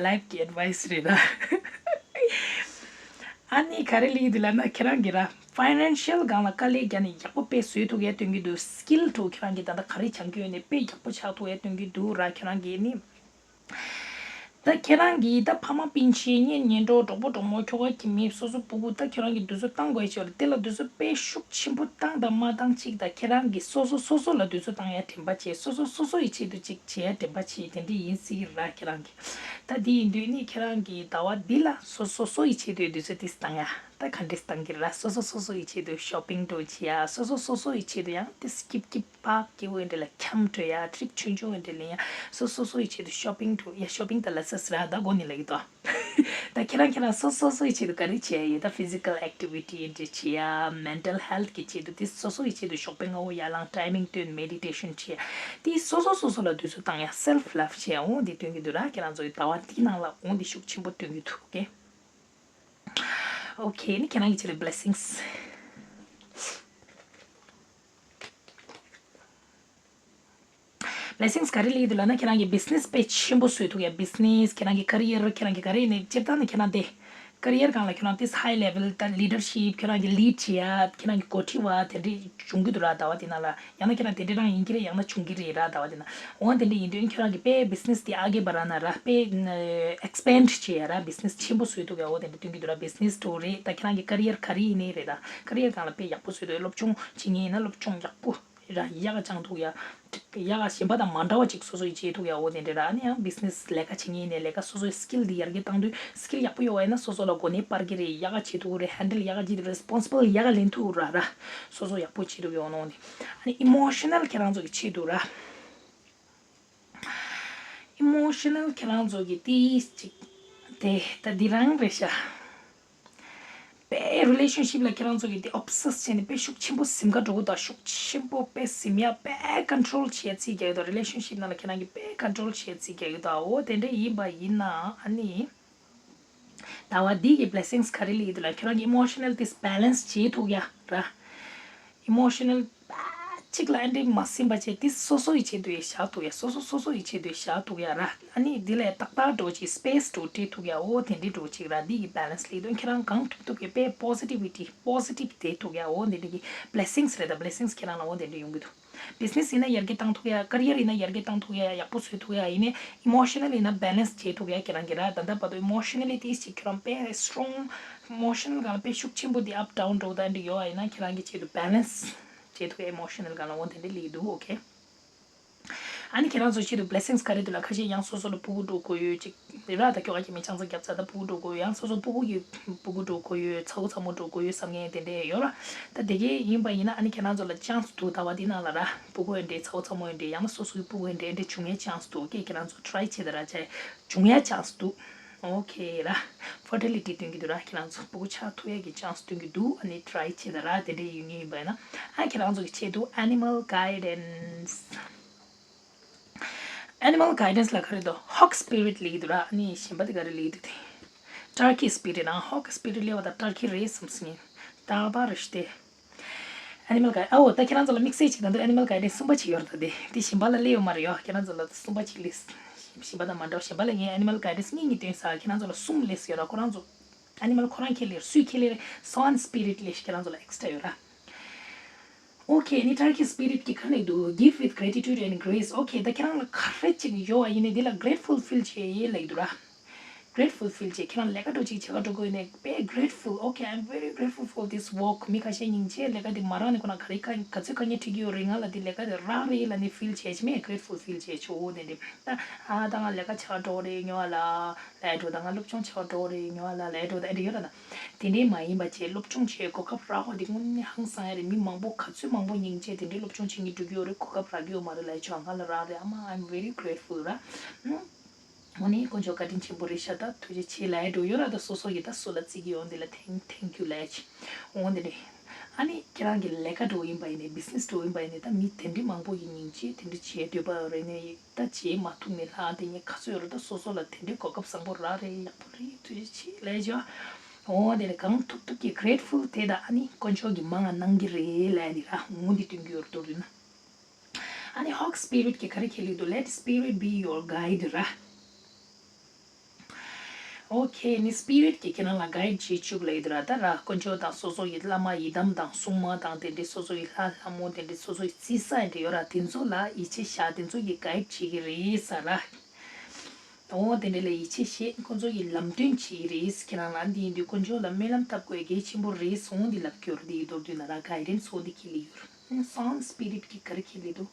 life གི་advice རེད་ར། ཨ་ནི་ག་རེ་ལབ་ཀྱི་འདུག་ལབ་ན་ཁྱེད་རང་གིས་ར་financial སྒང་ལ་དཀའ་ལས་བརྒྱབ་ནས་ཡག་པོ་དཔེ་བཟོ་ཐུབ་ཡ་སྟོན་གྱི་འདུག skill འདྲ་བོ་ཁྱེད་རང་གིས་ད་ལྟ་ག་རེ་སྦྱང་གི་ཡོད་ནའི་དཔེ་ཡག་པོ་ཆགས་ཐུབ་ཡ་སྟོན་གྱི་འདུག་ར། ཁྱེད་རང་གིས་ནི། ད་ཁྱེད་རང་གིས་ད་ཕ་མ་སྤུན་མཆེད་གཉེན་ཉེ་འབྲེལ་གྲོགས་པོ་གྲོགས་མོ་ཁྱོ་ག་ཁྱིམ་མི་སོ་སོ་སྤུ་གུ་ད་ཁྱེད་རང་གིས་དུས་ཚོད་བཏང་དགོས་ཡ་ཅིག་ཡོད་རེད། དེ་ལ་དུས་ཚོད་དཔེ་ཤུགས་ཆེན་པོ་བཏང་དང་མ་བཏང་གཅིག་ད་ཁྱེད་རང་གིས་སོ་སོ་སོ་སོ་ལ་དུས་ཚོད་བཏང་ཡ་དྲན་པ་བྱེད། སོ་སོ་སོ་སོ་ཡི་ཆེད་དུ་ཅིག་བྱེད་ཡ་དྲན་པ་བྱེད། དེ་འདྲ་ཡིན་སྲིད་ཀྱི་རེད་ར། ཁྱེད་རང་གིས་ད་འདི་ཡིན་དུས་ནི་ཁྱེད་རང་གིས་ཟླ་བ་འདི་ལ་སོ་སོ་སོ་སོ་ཡི་ཆེད་དུ་དུས་ཚོད་ཏོག་ཙམ་བཏང་ཡ། ད་ག་འདྲས་བཏང་གི་རེད་ར། སོ་སོ་སོ་སོ་ཡི་ཆེད་དུ་shopping འདྲ་བོ་བྱེད་ཡ། སོ་སོ་སོ་སོ་ཡི་ཆེད་དུ་ཡང་ཏོག་ཙམ་སྐྱིད་སྐྱིད་པག་སྐྱིད་པོ་འདྲ་ལ་འཁྱམ་འགྲོ་ཡ། trip ཆུང་ཆུང་འདྲ་ལེན་ཡ། སོ་སོ་སོ་ཡི་ཆེད་དུ་shopping འགྲོ་ཡ། shopping ད་ལ་སི་སི་ར་ད་གོ་ནི་ལ་ཡི་དོ། ད་ཁྱེད་རང་ཁྱེད་རང་སོ་སོ་སོ་ཡི་ཆེད་དུ་ག་རེ་བྱེད་ཡ་ཡོད། ད་physical activity འདྲ་བྱེད་ཡ། mental health གི་ཆེད་དུ་དེ་སོ་སོ་ཡི་ཆེད་དུ་ཞོགས་པའི་སྔ་པོ་ཡར་ལངས་timing བཏོན་meditation བྱེད་ཡ། དེ་སོ་སོ་སོ་སོ་ལ་དུས་ཚོད་བཏང་ཡ། self love བྱེད་ཡ། འོ་འདི་སྟོན་གྱི་འདུག་ར། ཁྱེད་རང་ཚོ་ཡི་ཟླ་བ་འདིའི་ནང་ལ་འོ་འདི་ཤུགས་ཆེན་པོ་སྟོན་གྱི་འདུག okay okay ནི་ཁྱེད་རང་གི་ཆེད་ལ་blessings blessings ག་རེ་ལེགས་འདུག་ལབ་ན། ཁྱེད་རང་གི་business དཔེ་ཆེན་པོ་བཟོས་ཐུབ་ཡ། business ཁྱེད་རང་གི་career ཁྱེད་རང་གི་ག་རེ་ནས་སྤྱིར་བཏང་ནས་ཁྱེད་རང་དེ་career སྒང་ལ་ཁྱེད་རང་དེ་high level ད་leadership ཁྱེད་རང་གི་lead བྱེད་ཡ། ཁྱེད་རང་གི་འགོ་ཁྲིད་པ་དེ་འདྲས་བྱུང་གི་འདུག་ར། ཟླ་བ་དེ་ནང་ལ་ཡང་ན་ཁྱེད་རང་དེ་འདྲས་རང་ཡིན་གྱི་རེད། ཡང་ན་བྱུང་གི་རེད་ར། ཟླ་བ་དེ་ནང་འོ་དེ་འདྲས་ཡིན་དུས་ཁྱེད་རང་གི་དཔེ་business དེ་ཨ་གེ་བ་ར་ན་ར་དཔེ་expand བྱེད་ཡ་ར། business ཆེན་པོ་བཟོས་ཐུབ་ཡ། འོ་དེ་འདྲས་སྟོན་གྱི་འདུག་ར། business འདྲ་བོ་རེད། ད་ཁྱེད་རང་གི་career ག་རེ་ཡིན་ནའི་རེད། ད་career སྒང་ལ་དཔེ་ཡག་པོ་བཟོས་ཐུབ་ཡ། སློབ་སྦྱོང་བྱེད་མཁན་ཡིན་ན་སློབ་སྦྱོང་ཡག་པོ། ར་ཡག་ག་སྦྱང་ཐུབ་ཡ། ཡག་ག་གཞན་པ་དང་མ་འདྲ་བ་ཅིག་སོ་སོ་ཡིས་བྱེད་ཐུབ་ཡ། འོ་དེ་འདྲ་ར། ཨ་ནི་ཡང་business ལས་ཀ་བྱེད་མཁན་ཡིན་ནའི་ལས་ཀ་སོ་སོའི་skill འདི་ཡར་རྒྱས་བཏང་དུས་skill ཡག་པོ་ཡོད་པ་ཡིན་ན་སོ་སོ་ལ་གོ་གནས་སྤར་གི་རེད། ཡག་ག་བྱེད་ཐུབ་ཀྱི་རེད། handle ཡག་ག་བྱེད་ཐུབ། responsible ཡག་ག་ལེན་ཐུབ་ར་ར། སོ་སོ་ཡག་པོ་བྱེད་ཐུབ་ཡོད་ནོ་ནི། ཨ་ནི་emotional ཁྱེད་རང་ཚོ་གི་ཆེད་དུ་ར། emotional ཁྱེད་རང་ཚོ་གི་ཏིས་ཅིག་དེ་ད་འདི་རང་རེད་ཤག་དཔེ་relationship ལ་ཁྱེད་རང་ཚོ་གི་དེ་obsess བྱས་ནས་དཔེ་ཤུགས་ཆེན་པོ་ཟིན་ག་འགྲོ་གི་འདུག་ཤུགས་ཆེན་པོ་དཔེ་ཟིན་ཡ། དཔེ་control བྱས་རྩིས་རྒྱག་གི་འདུག relationship ནང་ལ་ཁྱེད་རང་གི་དཔེ་control བྱས་རྩིས་རྒྱག་གི་འདུག་འོ་དེ་འདྲ་ཡིན་པ་ཡིན་ན་ཨ་ནི། ཟླ་བ་འདི་གི་blessings ག་རེ་ལེགས་འདུག་ལ། ཁྱེད་རང་གི་emotional དེ་balance བྱེད་ཐུབ་ཡ་ར། emotional དཔེ་ གཅིག་ལ་ཨ་འདྲེ་མ་ཟིན་པ་བྱས་དེ་སོ་སོ་ཡི་ཆེད་དུ་ཡི་བཞག་ཐུག་ཡ། སོ་སོ་སོ་སོ་ཡི་ཆེད་དུ་ཡི་བཞག་ཐུག་ཡ་ར། ཨ་ནི་དེ་ལས་ཏག་ཏག་འགྲོ་ཅིག་སྤེ་སི་འགྲོ་སྤྲད་ཐུག་ཡ། འོ་དེ་འདྲི་འགྲོ་ཅིག་ར། འདི་ཡི་བེ་ལན་སི་ལེགས་དོན་ཁྱེད་རང་གང་ཐུབ་ཐུབ་ཀྱི་དཔེ་པོ་སི་ཊི་བི་ཊི་པོ་སི་ཊིབ་དེ་ཐུག་ཡ། འོ་དེ་འདྲི་གི་བེ་ལེ་སིང་སི་རེད། ད་བེ་ལེ་སིང་སི་ཁྱེད་རང་ལ་འོ་དེ་འདྲི་ཡོང་གི་འདུག་བི་ཛི་ནེ་སི་ཡིན་ན་ཡར་རྒྱས་བཏང་ཐུབ་ཡ། ཀེ་རི་ཡར་ཡིན་ན་ཡར་རྒྱས་བཏང་ཐུབ་ཡ། ཡག་པོ་བཟོས་ཐུབ་ཡ། ཡིན་ནའི་ཨི་མོ་ཤི་ནལ་ཡིན་ན་བེ་ལན་སི་བྱེད་ཐུབ་ཡ་ཁྱེད་རང་གི་ར། ད་ལྟ་བར་དུ་ཨི་མོ་ཤི་ནལ་ལི་ཏིས་ཅིག་ཁྱོད་རང་དཔེ་སི་ཊོང་ཨི་མོ་ཤི་ནལ་སྒང་ལ་དཔེ་ཤུགས་ཆེན་པོ་འདི་ཨབ་ཌའུན་འགྲོ་ད་འདི་ཡོད་ཨ། ཡིན་ན་ཁྱེད་རང་གི་ཆེད་དུ་བེ་ལན་སི་བྱེད་ཐུབ་ཡ། ཨི་མོ་ཤི་ནལ་སྒང་ལ་འོ་དེ་འདྲ་ལི་འདུག་ཨོ་ཁེ། ཨ་ནི་ཁྱེད་རང་ཚོ་ཆེད་དུ་བེ་ལེ་སིང་སི་ག་རེ་འདུག་ལ། ཁ་ཤས་ཡང་སོ་སོ་ལ་ཕྲུ་གུ་འགྲོ་དགོས་ཡོད་ཅིག་རེད་ར། ད་ཁྱོ་ག་ཁྱེད་མི་ཆང་ས་རྒྱབ་ཚ་ད་ཕྲུ་གུ་འགྲོ་དགོས་ཡོད། ཡང་སོ་སོ་ཕྲུ་གུ་གི་ཕྲུ་གུ་འགྲོ་དགོས་ཡོད། ཚ་བོ་ཚ་མོ་འགྲོ་དགོས་ཡོད་བསམ་མཁན་དེ་འདྲས་ཡོད་ར། ད་དེ་གས་ཡིན་པ་ཡིན་ན་ཨ་ནི་ཁྱེད་རང་ཚོ་ལ་ཆང་སི་འདུག་ད་བ་དེ་ནང་ལ་ར། ཕྲུ་གུ་ཡིན་འདྲས་ཚ་བོ་ཚ་མོ་ཡིན་འདྲས་ཡང་ན་སོ་སོ་གི་ཕྲུ་གུ་ཡིན་འདྲས་འདྲས་བྱུང་ཡས་ཆང་སི་འདུག་ཨོ་ཁེ། ཁྱེད་རང་ཚོ་ཊི་རའི་བྱེད་ད་ར། ཆ་བྱུང་ཡས་ཆང་སི་འདུག་ཨོ་ཁེ་ར། ཕར་ཊི་ལི་ཊི་སྟོན་གྱི་འདུག་ར། ཁྱེད་རང་ཚོ་ཕྲུ་གུ་ཆགས་ཐུབ་ཡས་ཀྱི་ཆང་སི་སྟོན་གྱི་འདུག་ཨ་ནི་ཊི་རའི་བྱེད་ད་ར། དེ་འདྲས་ཡོད་ངེས་ཡིན་པ་ཡིན་ན་ཨ་ཁྱེད་རང་ཚོ་གི་ཆེད་དུ་ཨེ་ནི་མལ་གའི་ཌེན་སི། ཨེ་ནི་མལ་གའི་ཌེན་སི་ལ་ག་རེ་འདུག་ཧོག་སི་པི་རི་ཊི་ལབ་ཀྱི་འདུག་ར། ཨ་ནི་གཞན་པ་དེ་ག་རེ་ལབ་ཀྱི་འདུག་དེ། ཊར་ཀི་སི་པི་རི་ཊི་ནང་ཧོག་སི་པི་རི་ཊི་ལབ་པ་དང་ཊར་ཀི་རེད་བསམ་སོང་ངས། ཏག་ཏག་རེད་ཤག་སྟེ། ཨེ་ནི་མལ་གའི་ཨའོ་ད་ཁྱེད་རང་ཚོ་ལ་དམིགས་བསལ་ཅིག་ད་དུང་ཨེ་ནི་མལ་གའི་ཌེན་སི་གསུམ་པ་ཅིག་ཡོད་རེད། ད་དེ་དེ་གཞན་པ་ལ་སླེབས་ཡོད་མ་རེད་ཡོ། ཁྱེད་རང་ཚོ་ལ་གསུམ་པ་ཅིག་སླེབས། གཞན་པ་དང་མ་འདྲ་བ། གཞན་པ་ལ་ངས་ཨེ་ནི་མལ་གའི་ཌེན་སི་གཉིས་གཉིས་སྟོན་ས། ཁྱེད་རང་ཚོ་ལ་གསུམ་སླེབས་ཡོད་ར། ཁོ་རང་ཚོ་ཨེ་ནི་མལ་ཁོ་རང་ཁྱེད་ལེར་སུས་ཁྱེད་ལེར་སོན་སི་པི་རི་ཊི་ལེ་ཤི་ཁྱེད་རང་ཚོ་ལ་ཨེག་སི་ཊ་ར་ཡོད་ར། ཨོ་ཁེ། ནི་ཊར་ཀི་སི་པི་རི་ཊི་གི་ག་རེ་ལབ་འདུག Give with gratitude and grace. ཨོ་ཁེ། ད་ཁྱེད་རང་ལ་ག་རེ་ཅིག་ཡོད་པ་ཡིན་ནའི་དེ་ལ་གི་རེ་ཊི་ཕུལ་ཕིལ་བྱེད་ལབ་ཀྱི་འདུག་ར། གི་རེ་ཊི་ཕུལ་ཕིལ་བྱེད། ཁྱེད་རང་ལས་ཀ་འགྲོ་ཅིག་བྱེད་ག་འགྲོ་དགོས་ཡིན་ནའི་དཔེ་གི་རེ་ཊི་ཕུལ། Okay, I'm very grateful for this work. མི་ཁ་ཤས་སྙིང་རྗེ་ལས་ཀ་འདི་མ་རག་ནས་ཁོ་ན་ག་རེ་ག་ག་ཚོད་དཀའ་ངལ་འཕྲད་ཀྱི་ཡོད་རེད། ང་ལ་འདི་ལས་ཀ་འདི་རག་རེད་ལབ་ནས་ཕིལ་བྱེད་ཅིག་མེད། གི་རེ་ཊི་ཕུལ་ཕིལ་བྱེད་ཆོག་འོ་དེ་འདྲ། ད་ཨ་ད་ང་ལས་ཀ་བྱེད་ག་འགྲོ་རེད་ཉོ་བ་ལ། ལས་འགྲོ་ད་ང་སློབ་སྦྱོང་བྱེད་ག་འགྲོ་རེད་ཉོ་བ་ལ། ལས་འགྲོ་ད་ཨེ་འདྲ་ཡོད་ར། ད་དེ་འདྲའི་མ་ཡིན་པ་བྱས་སློབ་སྦྱོང་བྱེད་གོ་སྐབས་རག་པ་དེ་དངོས་གནས་ཧང་སང་ཡ་རེད། མི་མང་པོ་ག་ཚོད་མང་པོ་སྙིང་རྗེ་དེ་འདྲའི་སློབ་སྦྱོང་བྱེད་མཁན་འགྲོ་གི་ཡོད་རེད། གོ་སྐབས་རག་གི་ཡོད་མ་རེད་ལབ་ཡ་ཆོག་ང་ལ་རག་རེད་ཨ་མ། I'm very grateful ར། ཨུ། དངོས་གནས་དཀོན་མཆོག་བཀའ་དྲིན་ཆེན་པོ་རེད་ཤག་ད་ཐུགས་རྗེ་ཆེ་ལབ་ཡ་འགྲོ་ཡོད་ར། ད་སོ་སོ་ཡི་ད་སུ་ལ་བརྩི་གི་ཡོད་འདི་ལ་thank thank you ལབ་ཡ་ཆེ། འོ་འདི་རེད། ཨ་ནི་ཁྱེད་རང་གི་ལས་ཀ་འགྲོ་ཡིན་པ་ཡིན་ནའི་བི་ཛི་ནེ་སི་འགྲོ་ཡིན་པ་ཡིན་ནའི་ད་མི་དེ་འདྲའི་མང་པོ་ཡི་སྙིང་རྗེ་དེ་འདྲ་བྱེད་འདོད་པ་རེད་ནའི། ད་བྱེད་མ་ཐུབ་ནས་ལྷག་དེ་ངས་ག་ཚོད་ཡོད་རེད། ད་སོ་སོ་ལ་དེ་འདྲའི་གོ་སྐབས་བཟང་པོ་རག་རེད། ཡག་པོ་རེད། ཐུགས་རྗེ་ཆེ་ལབ་ཡ་ཆོག་འོ་དེ་ལས་གང་ཐུབ་ཐུབ་ཀྱིས་གི་རེ་ཊི་ཕུལ་དེ་དང་ཨ་ནི་དཀོན་མཆོག་གིས་མང་ང་གནང་གི་རེད་ལབ་ཡ་ནི་ར། འོ་འདི་སྟོན་གྱི་ཡོད་རེད། མདོར་བསྡུས་ན་ཨ་ནི་ཧོག་སི་པི་རི་ཊི་གིས་ག་རེ་ཁས་ལེན་འདུག Let spirit be your guide ར། ཨོ་ཁེ། ནི་སི་པི་རི་ཊི་གིས་ཁྱེད་རང་ལ་གའི་ཌི་བྱེད་བཅུག་ལབ་ཡོད་ར། ད་ར་དཀོན་མཆོག་དང་སོ་སོ་ཡི་བླ་མ་ཡི་དམ་དང་སྲུང་མ་དང་དེ་འདྲའི་སོ་སོ་ཡི་ལྷ་ལྷ་མོ་དེ་འདྲའི་སོ་སོ་ཡི་རྩིས་ས་ཡི་འདྲ་ཡོད་ར། དེ་ཚོ་ལ་ཡིད་ཆེས་བཞག་དེ་ཚོ་གིས་གའི་ཌི་བྱེད་ཀྱི་རེད་ས་ར། ཨོ་དེ་འདྲ་ལ་ཡིད་ཆེས་བྱེད། ཁོ་ཚོ་ཡི་ལམ་སྟོན་བྱེད་ཀྱི་རེད། ཁྱེད་རང་ལ་འདི་ཡིན་དུས་དཀོན་མཆོག་ལ་སྨོན་ལམ་བཏབ་དགོས་གལ་ཆེན་པོ་རེད་སོང་འདི་ལབ་ཀྱི་ཡོད་ར། འདི་ཡི་མདོར་བསྡུས་ན་ར་གའི་ཌེན་སི་འོ་འདི་ཁས་ལེན་ཡོད་ར། སོན་སི་པི་རི་ཊི་གིས་ག་རེ་ཁས་ལེན་འདུག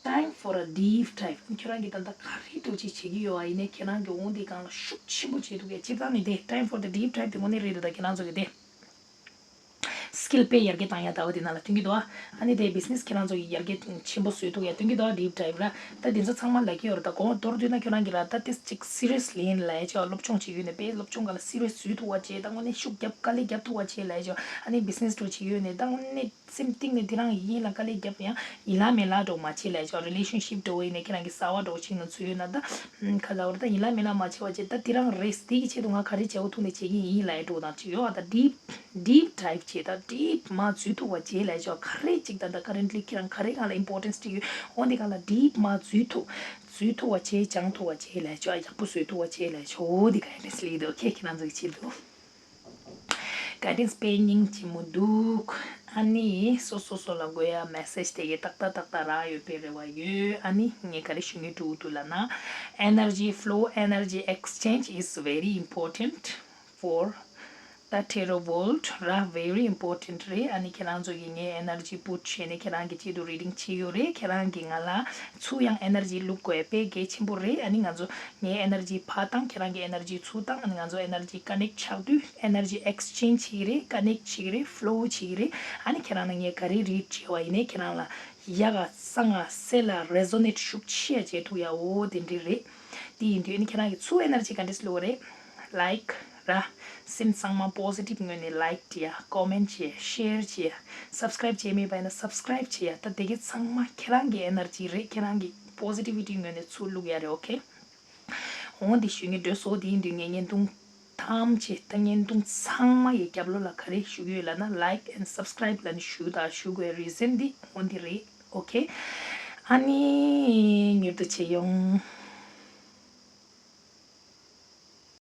Time for a deep dive. ཁྱོད་རང་གིས་ད་ལྟ་ག་རེ་འདྲ་ཅིག་བྱེད་ཀྱི་ཡོད་པ་ཡིན་ནའི་ཁྱེད་རང་གིས་འོ་འདི་སྒང་ལ་ཤུགས་ཆེན་པོ་བྱེད་ཐུབ་ཡ་སྤྱིར་བཏང་ནི་དེ། Time for the deep dive དེ་དངོས་གནས་རེད་འདུག་ད་ཁྱེད་རང་ཚོ་གི་དེ་སི་ཀིལ་དཔེ་ཡར་རྒྱས་བཏང་ཡ་ད་བ་དེ་ནང་ལ་སྟོན་གྱི་འདུག་ཨ་ནི་དེ་བི་ཛི་ནེ་སི་ཁྱེད་རང་ཚོ་གི་ཡར་རྒྱས་ཆེན་པོ་བཟོ་ཐུབ་ཡ་སྟོན་གྱི་འདུག deep dive ར། ད་དེ་ཚོ་ཚང་མ་ལབ་ཀྱི་ཡོད་རེད། ད་གོང་མདོར་བསྡུས་ན་ཁྱོད་རང་གིས་ར་ད་དེ་ཅིག་སི་རི་ཡས་ལེན་ལབ་ཡ་ཅིག་སློབ་སྦྱོང་བྱེད་ཀྱི་ཡོད་ནའི་དཔེ་སློབ་སྦྱོང་སྒང་ལ་སི་རི་ཡས་བཟོ་ཐུབ་པ་བྱེད། ད་དངོས་གནས་ཤུགས་རྒྱབ་དཀའ་ལས་རྒྱབ་ཐུབ་པ་བྱེད་ལབ་ཡ་ཅིག་ཨ་ནི་བི་ཛི་ནེ་འགྲོ་བྱེད་ཀྱི་ཡོད་ནའི་ད་དངོས་གནས། སེམས་གཏིང་ནས་དེ་རང་ཡིན་ལ་དཀའ་ལས་རྒྱབ་ཡང་ཡིན་ལ་མིན་ལ་འགྲོ་མ་བྱེད་ལབ་ཡ་ཅིག་རི་ལེ་ཤན་ཤིབ་འགྲོ་བ་ཡིན་ནའི་ཁྱེད་རང་གི་གསར་པ་འགྲོ་བྱེད་ན་ཚུལ་ཡོད་ན་ད་ཁ་ལ་བར་ད་ཡིན་ལ་མིན་ལ་མ་བྱེད་པ་བྱེད། ད་དེ་རང་རེད། དེ་གི་ཆེད་དུ་ང་ག་རེ་བྱེད་དགོས་ཐུག་ནས་བྱེད་ཀྱི་ཡིན་ལབ་ཡ་འགྲོ་དང་ཅིག་ཡོད་པ། ད་deep deep dive བྱེད། ད་deep མ་འཛུལ་ཐུབ་པ་བྱེད་ལབ་ཡ་ཅིག་ག་རེ་ཅིག་ད་ད་currently ཁྱེད་རང་ག་རེ་སྒང་ལ་importance ཅིག་ཡོད་འོ་འདི་སྒང་ལ་deep མ་འཛུལ་ཐུབ་འཛུལ་ཐུབ་པ་བྱེད། སྦྱང་ཐུབ་པ་བྱེད་ལབ་ཡ་ཅིག་ཡག་པོ་བཟོ་ཐུབ་པ་བྱེད་ལབ་ཡ་ཅིག་འོ་འདི་ག་རེ་སླེབས་འདུག་ཁྱེད་ཁྱེད་རང་ཚོ་གི་ཆེད་དུ། ག་དེ་དཔེ་སྙིང་རྗེ་མོ་འདུག་ཨ་ནི་སོ་སོ་སོ་ལ་དགོས་ཡ་མེ་སེ་ཇི་དེ་གའི་ཏག་ཏག་ཏག་ཏག་རག་ཡོད་པའི་རེ་བ་ཡོད། ཨ་ནི་ངས་ག་རེ་ཞུ་སྙིང་འདོད་འདུག་ལབ་ན། Energy flow, energy exchange is very important for the theta world ར། very important རེད། ཨ་ནི་ཁྱེད་རང་ཚོ་གིས་ངའི་energy put བྱས་ནས་ཁྱེད་རང་གི་ཆེད་དུ་reading བྱས་ཡོད་རེད། ཁྱེད་རང་གིས་ང་ལ་ཚུར་ཡང་energy བླུག་དགོས་དཔེ་གལ་ཆེན་པོ་རེད། ཨ་ནི་ང་ཚོ་ངའི་energy ཕར་བཏང་། ཁྱེད་རང་གི་energy ཚུར་བཏང་། ཨ་ནི་ང་ཚོ་energy connect ཆགས་དུས་energy exchange བྱེད་ཀྱི་རེད། connect བྱེད་ཀྱི་རེད། flow བྱེད་ཀྱི་རེད། ཨ་ནི་ཁྱེད་རང་ལ་ངས་ག་རེ་read བྱས་པ་ཡིན་ནའི་ཁྱེད་རང་ལ་ཡག་ག་གསང་ག་སེ་ལ་resonate ཤུགས་ཆེ་བྱེད་ཐུབ་ཡ་འོ་དེ་འདྲ་རེད། དེ་ཡིན་དུས་ཨ་ནི་ཁྱེད་རང་གི་ཚུར་energy ག་འདྲས་བླུག་པ་རེད། like ར། སེམས་གཙང་མ་positive ངོས་ནས་like བྱེད་ཡ། comment བྱེད་ཡ། share བྱེད་ཡ། subscribe བྱས་མེད་པ་ཡིན་ན་subscribe བྱེད་ཡ། ད་དེ་གའི་ཚང་མ་ཁྱེད་རང་གི་energy རེད། ཁྱེད་རང་གི་positivity ངོས་ནས་ཚུར་བླུག་ཡ་རེད། okay འོ་འདི་ཞུ་སྙིང་འདོད་སོང་། དེ་ཡིན་དུས་ངས་བརྙན་ཐུང་ཐམས་ཅད་ད་བརྙན་ཐུང་ཚང་མ་ཡི་རྒྱབ་ལོགས་ལ་ག་རེ་ཞུ་གི་ཡོད་ལབ་ན་like and subscribe ལབ་ནས་ཞུ་དང་ཞུ་དགོས་reason འདི་འོ་འདི་རེད། ཨོ་ཁེ། ཨ་ནི་མྱུར་དུ་མཇལ་ཡོང་།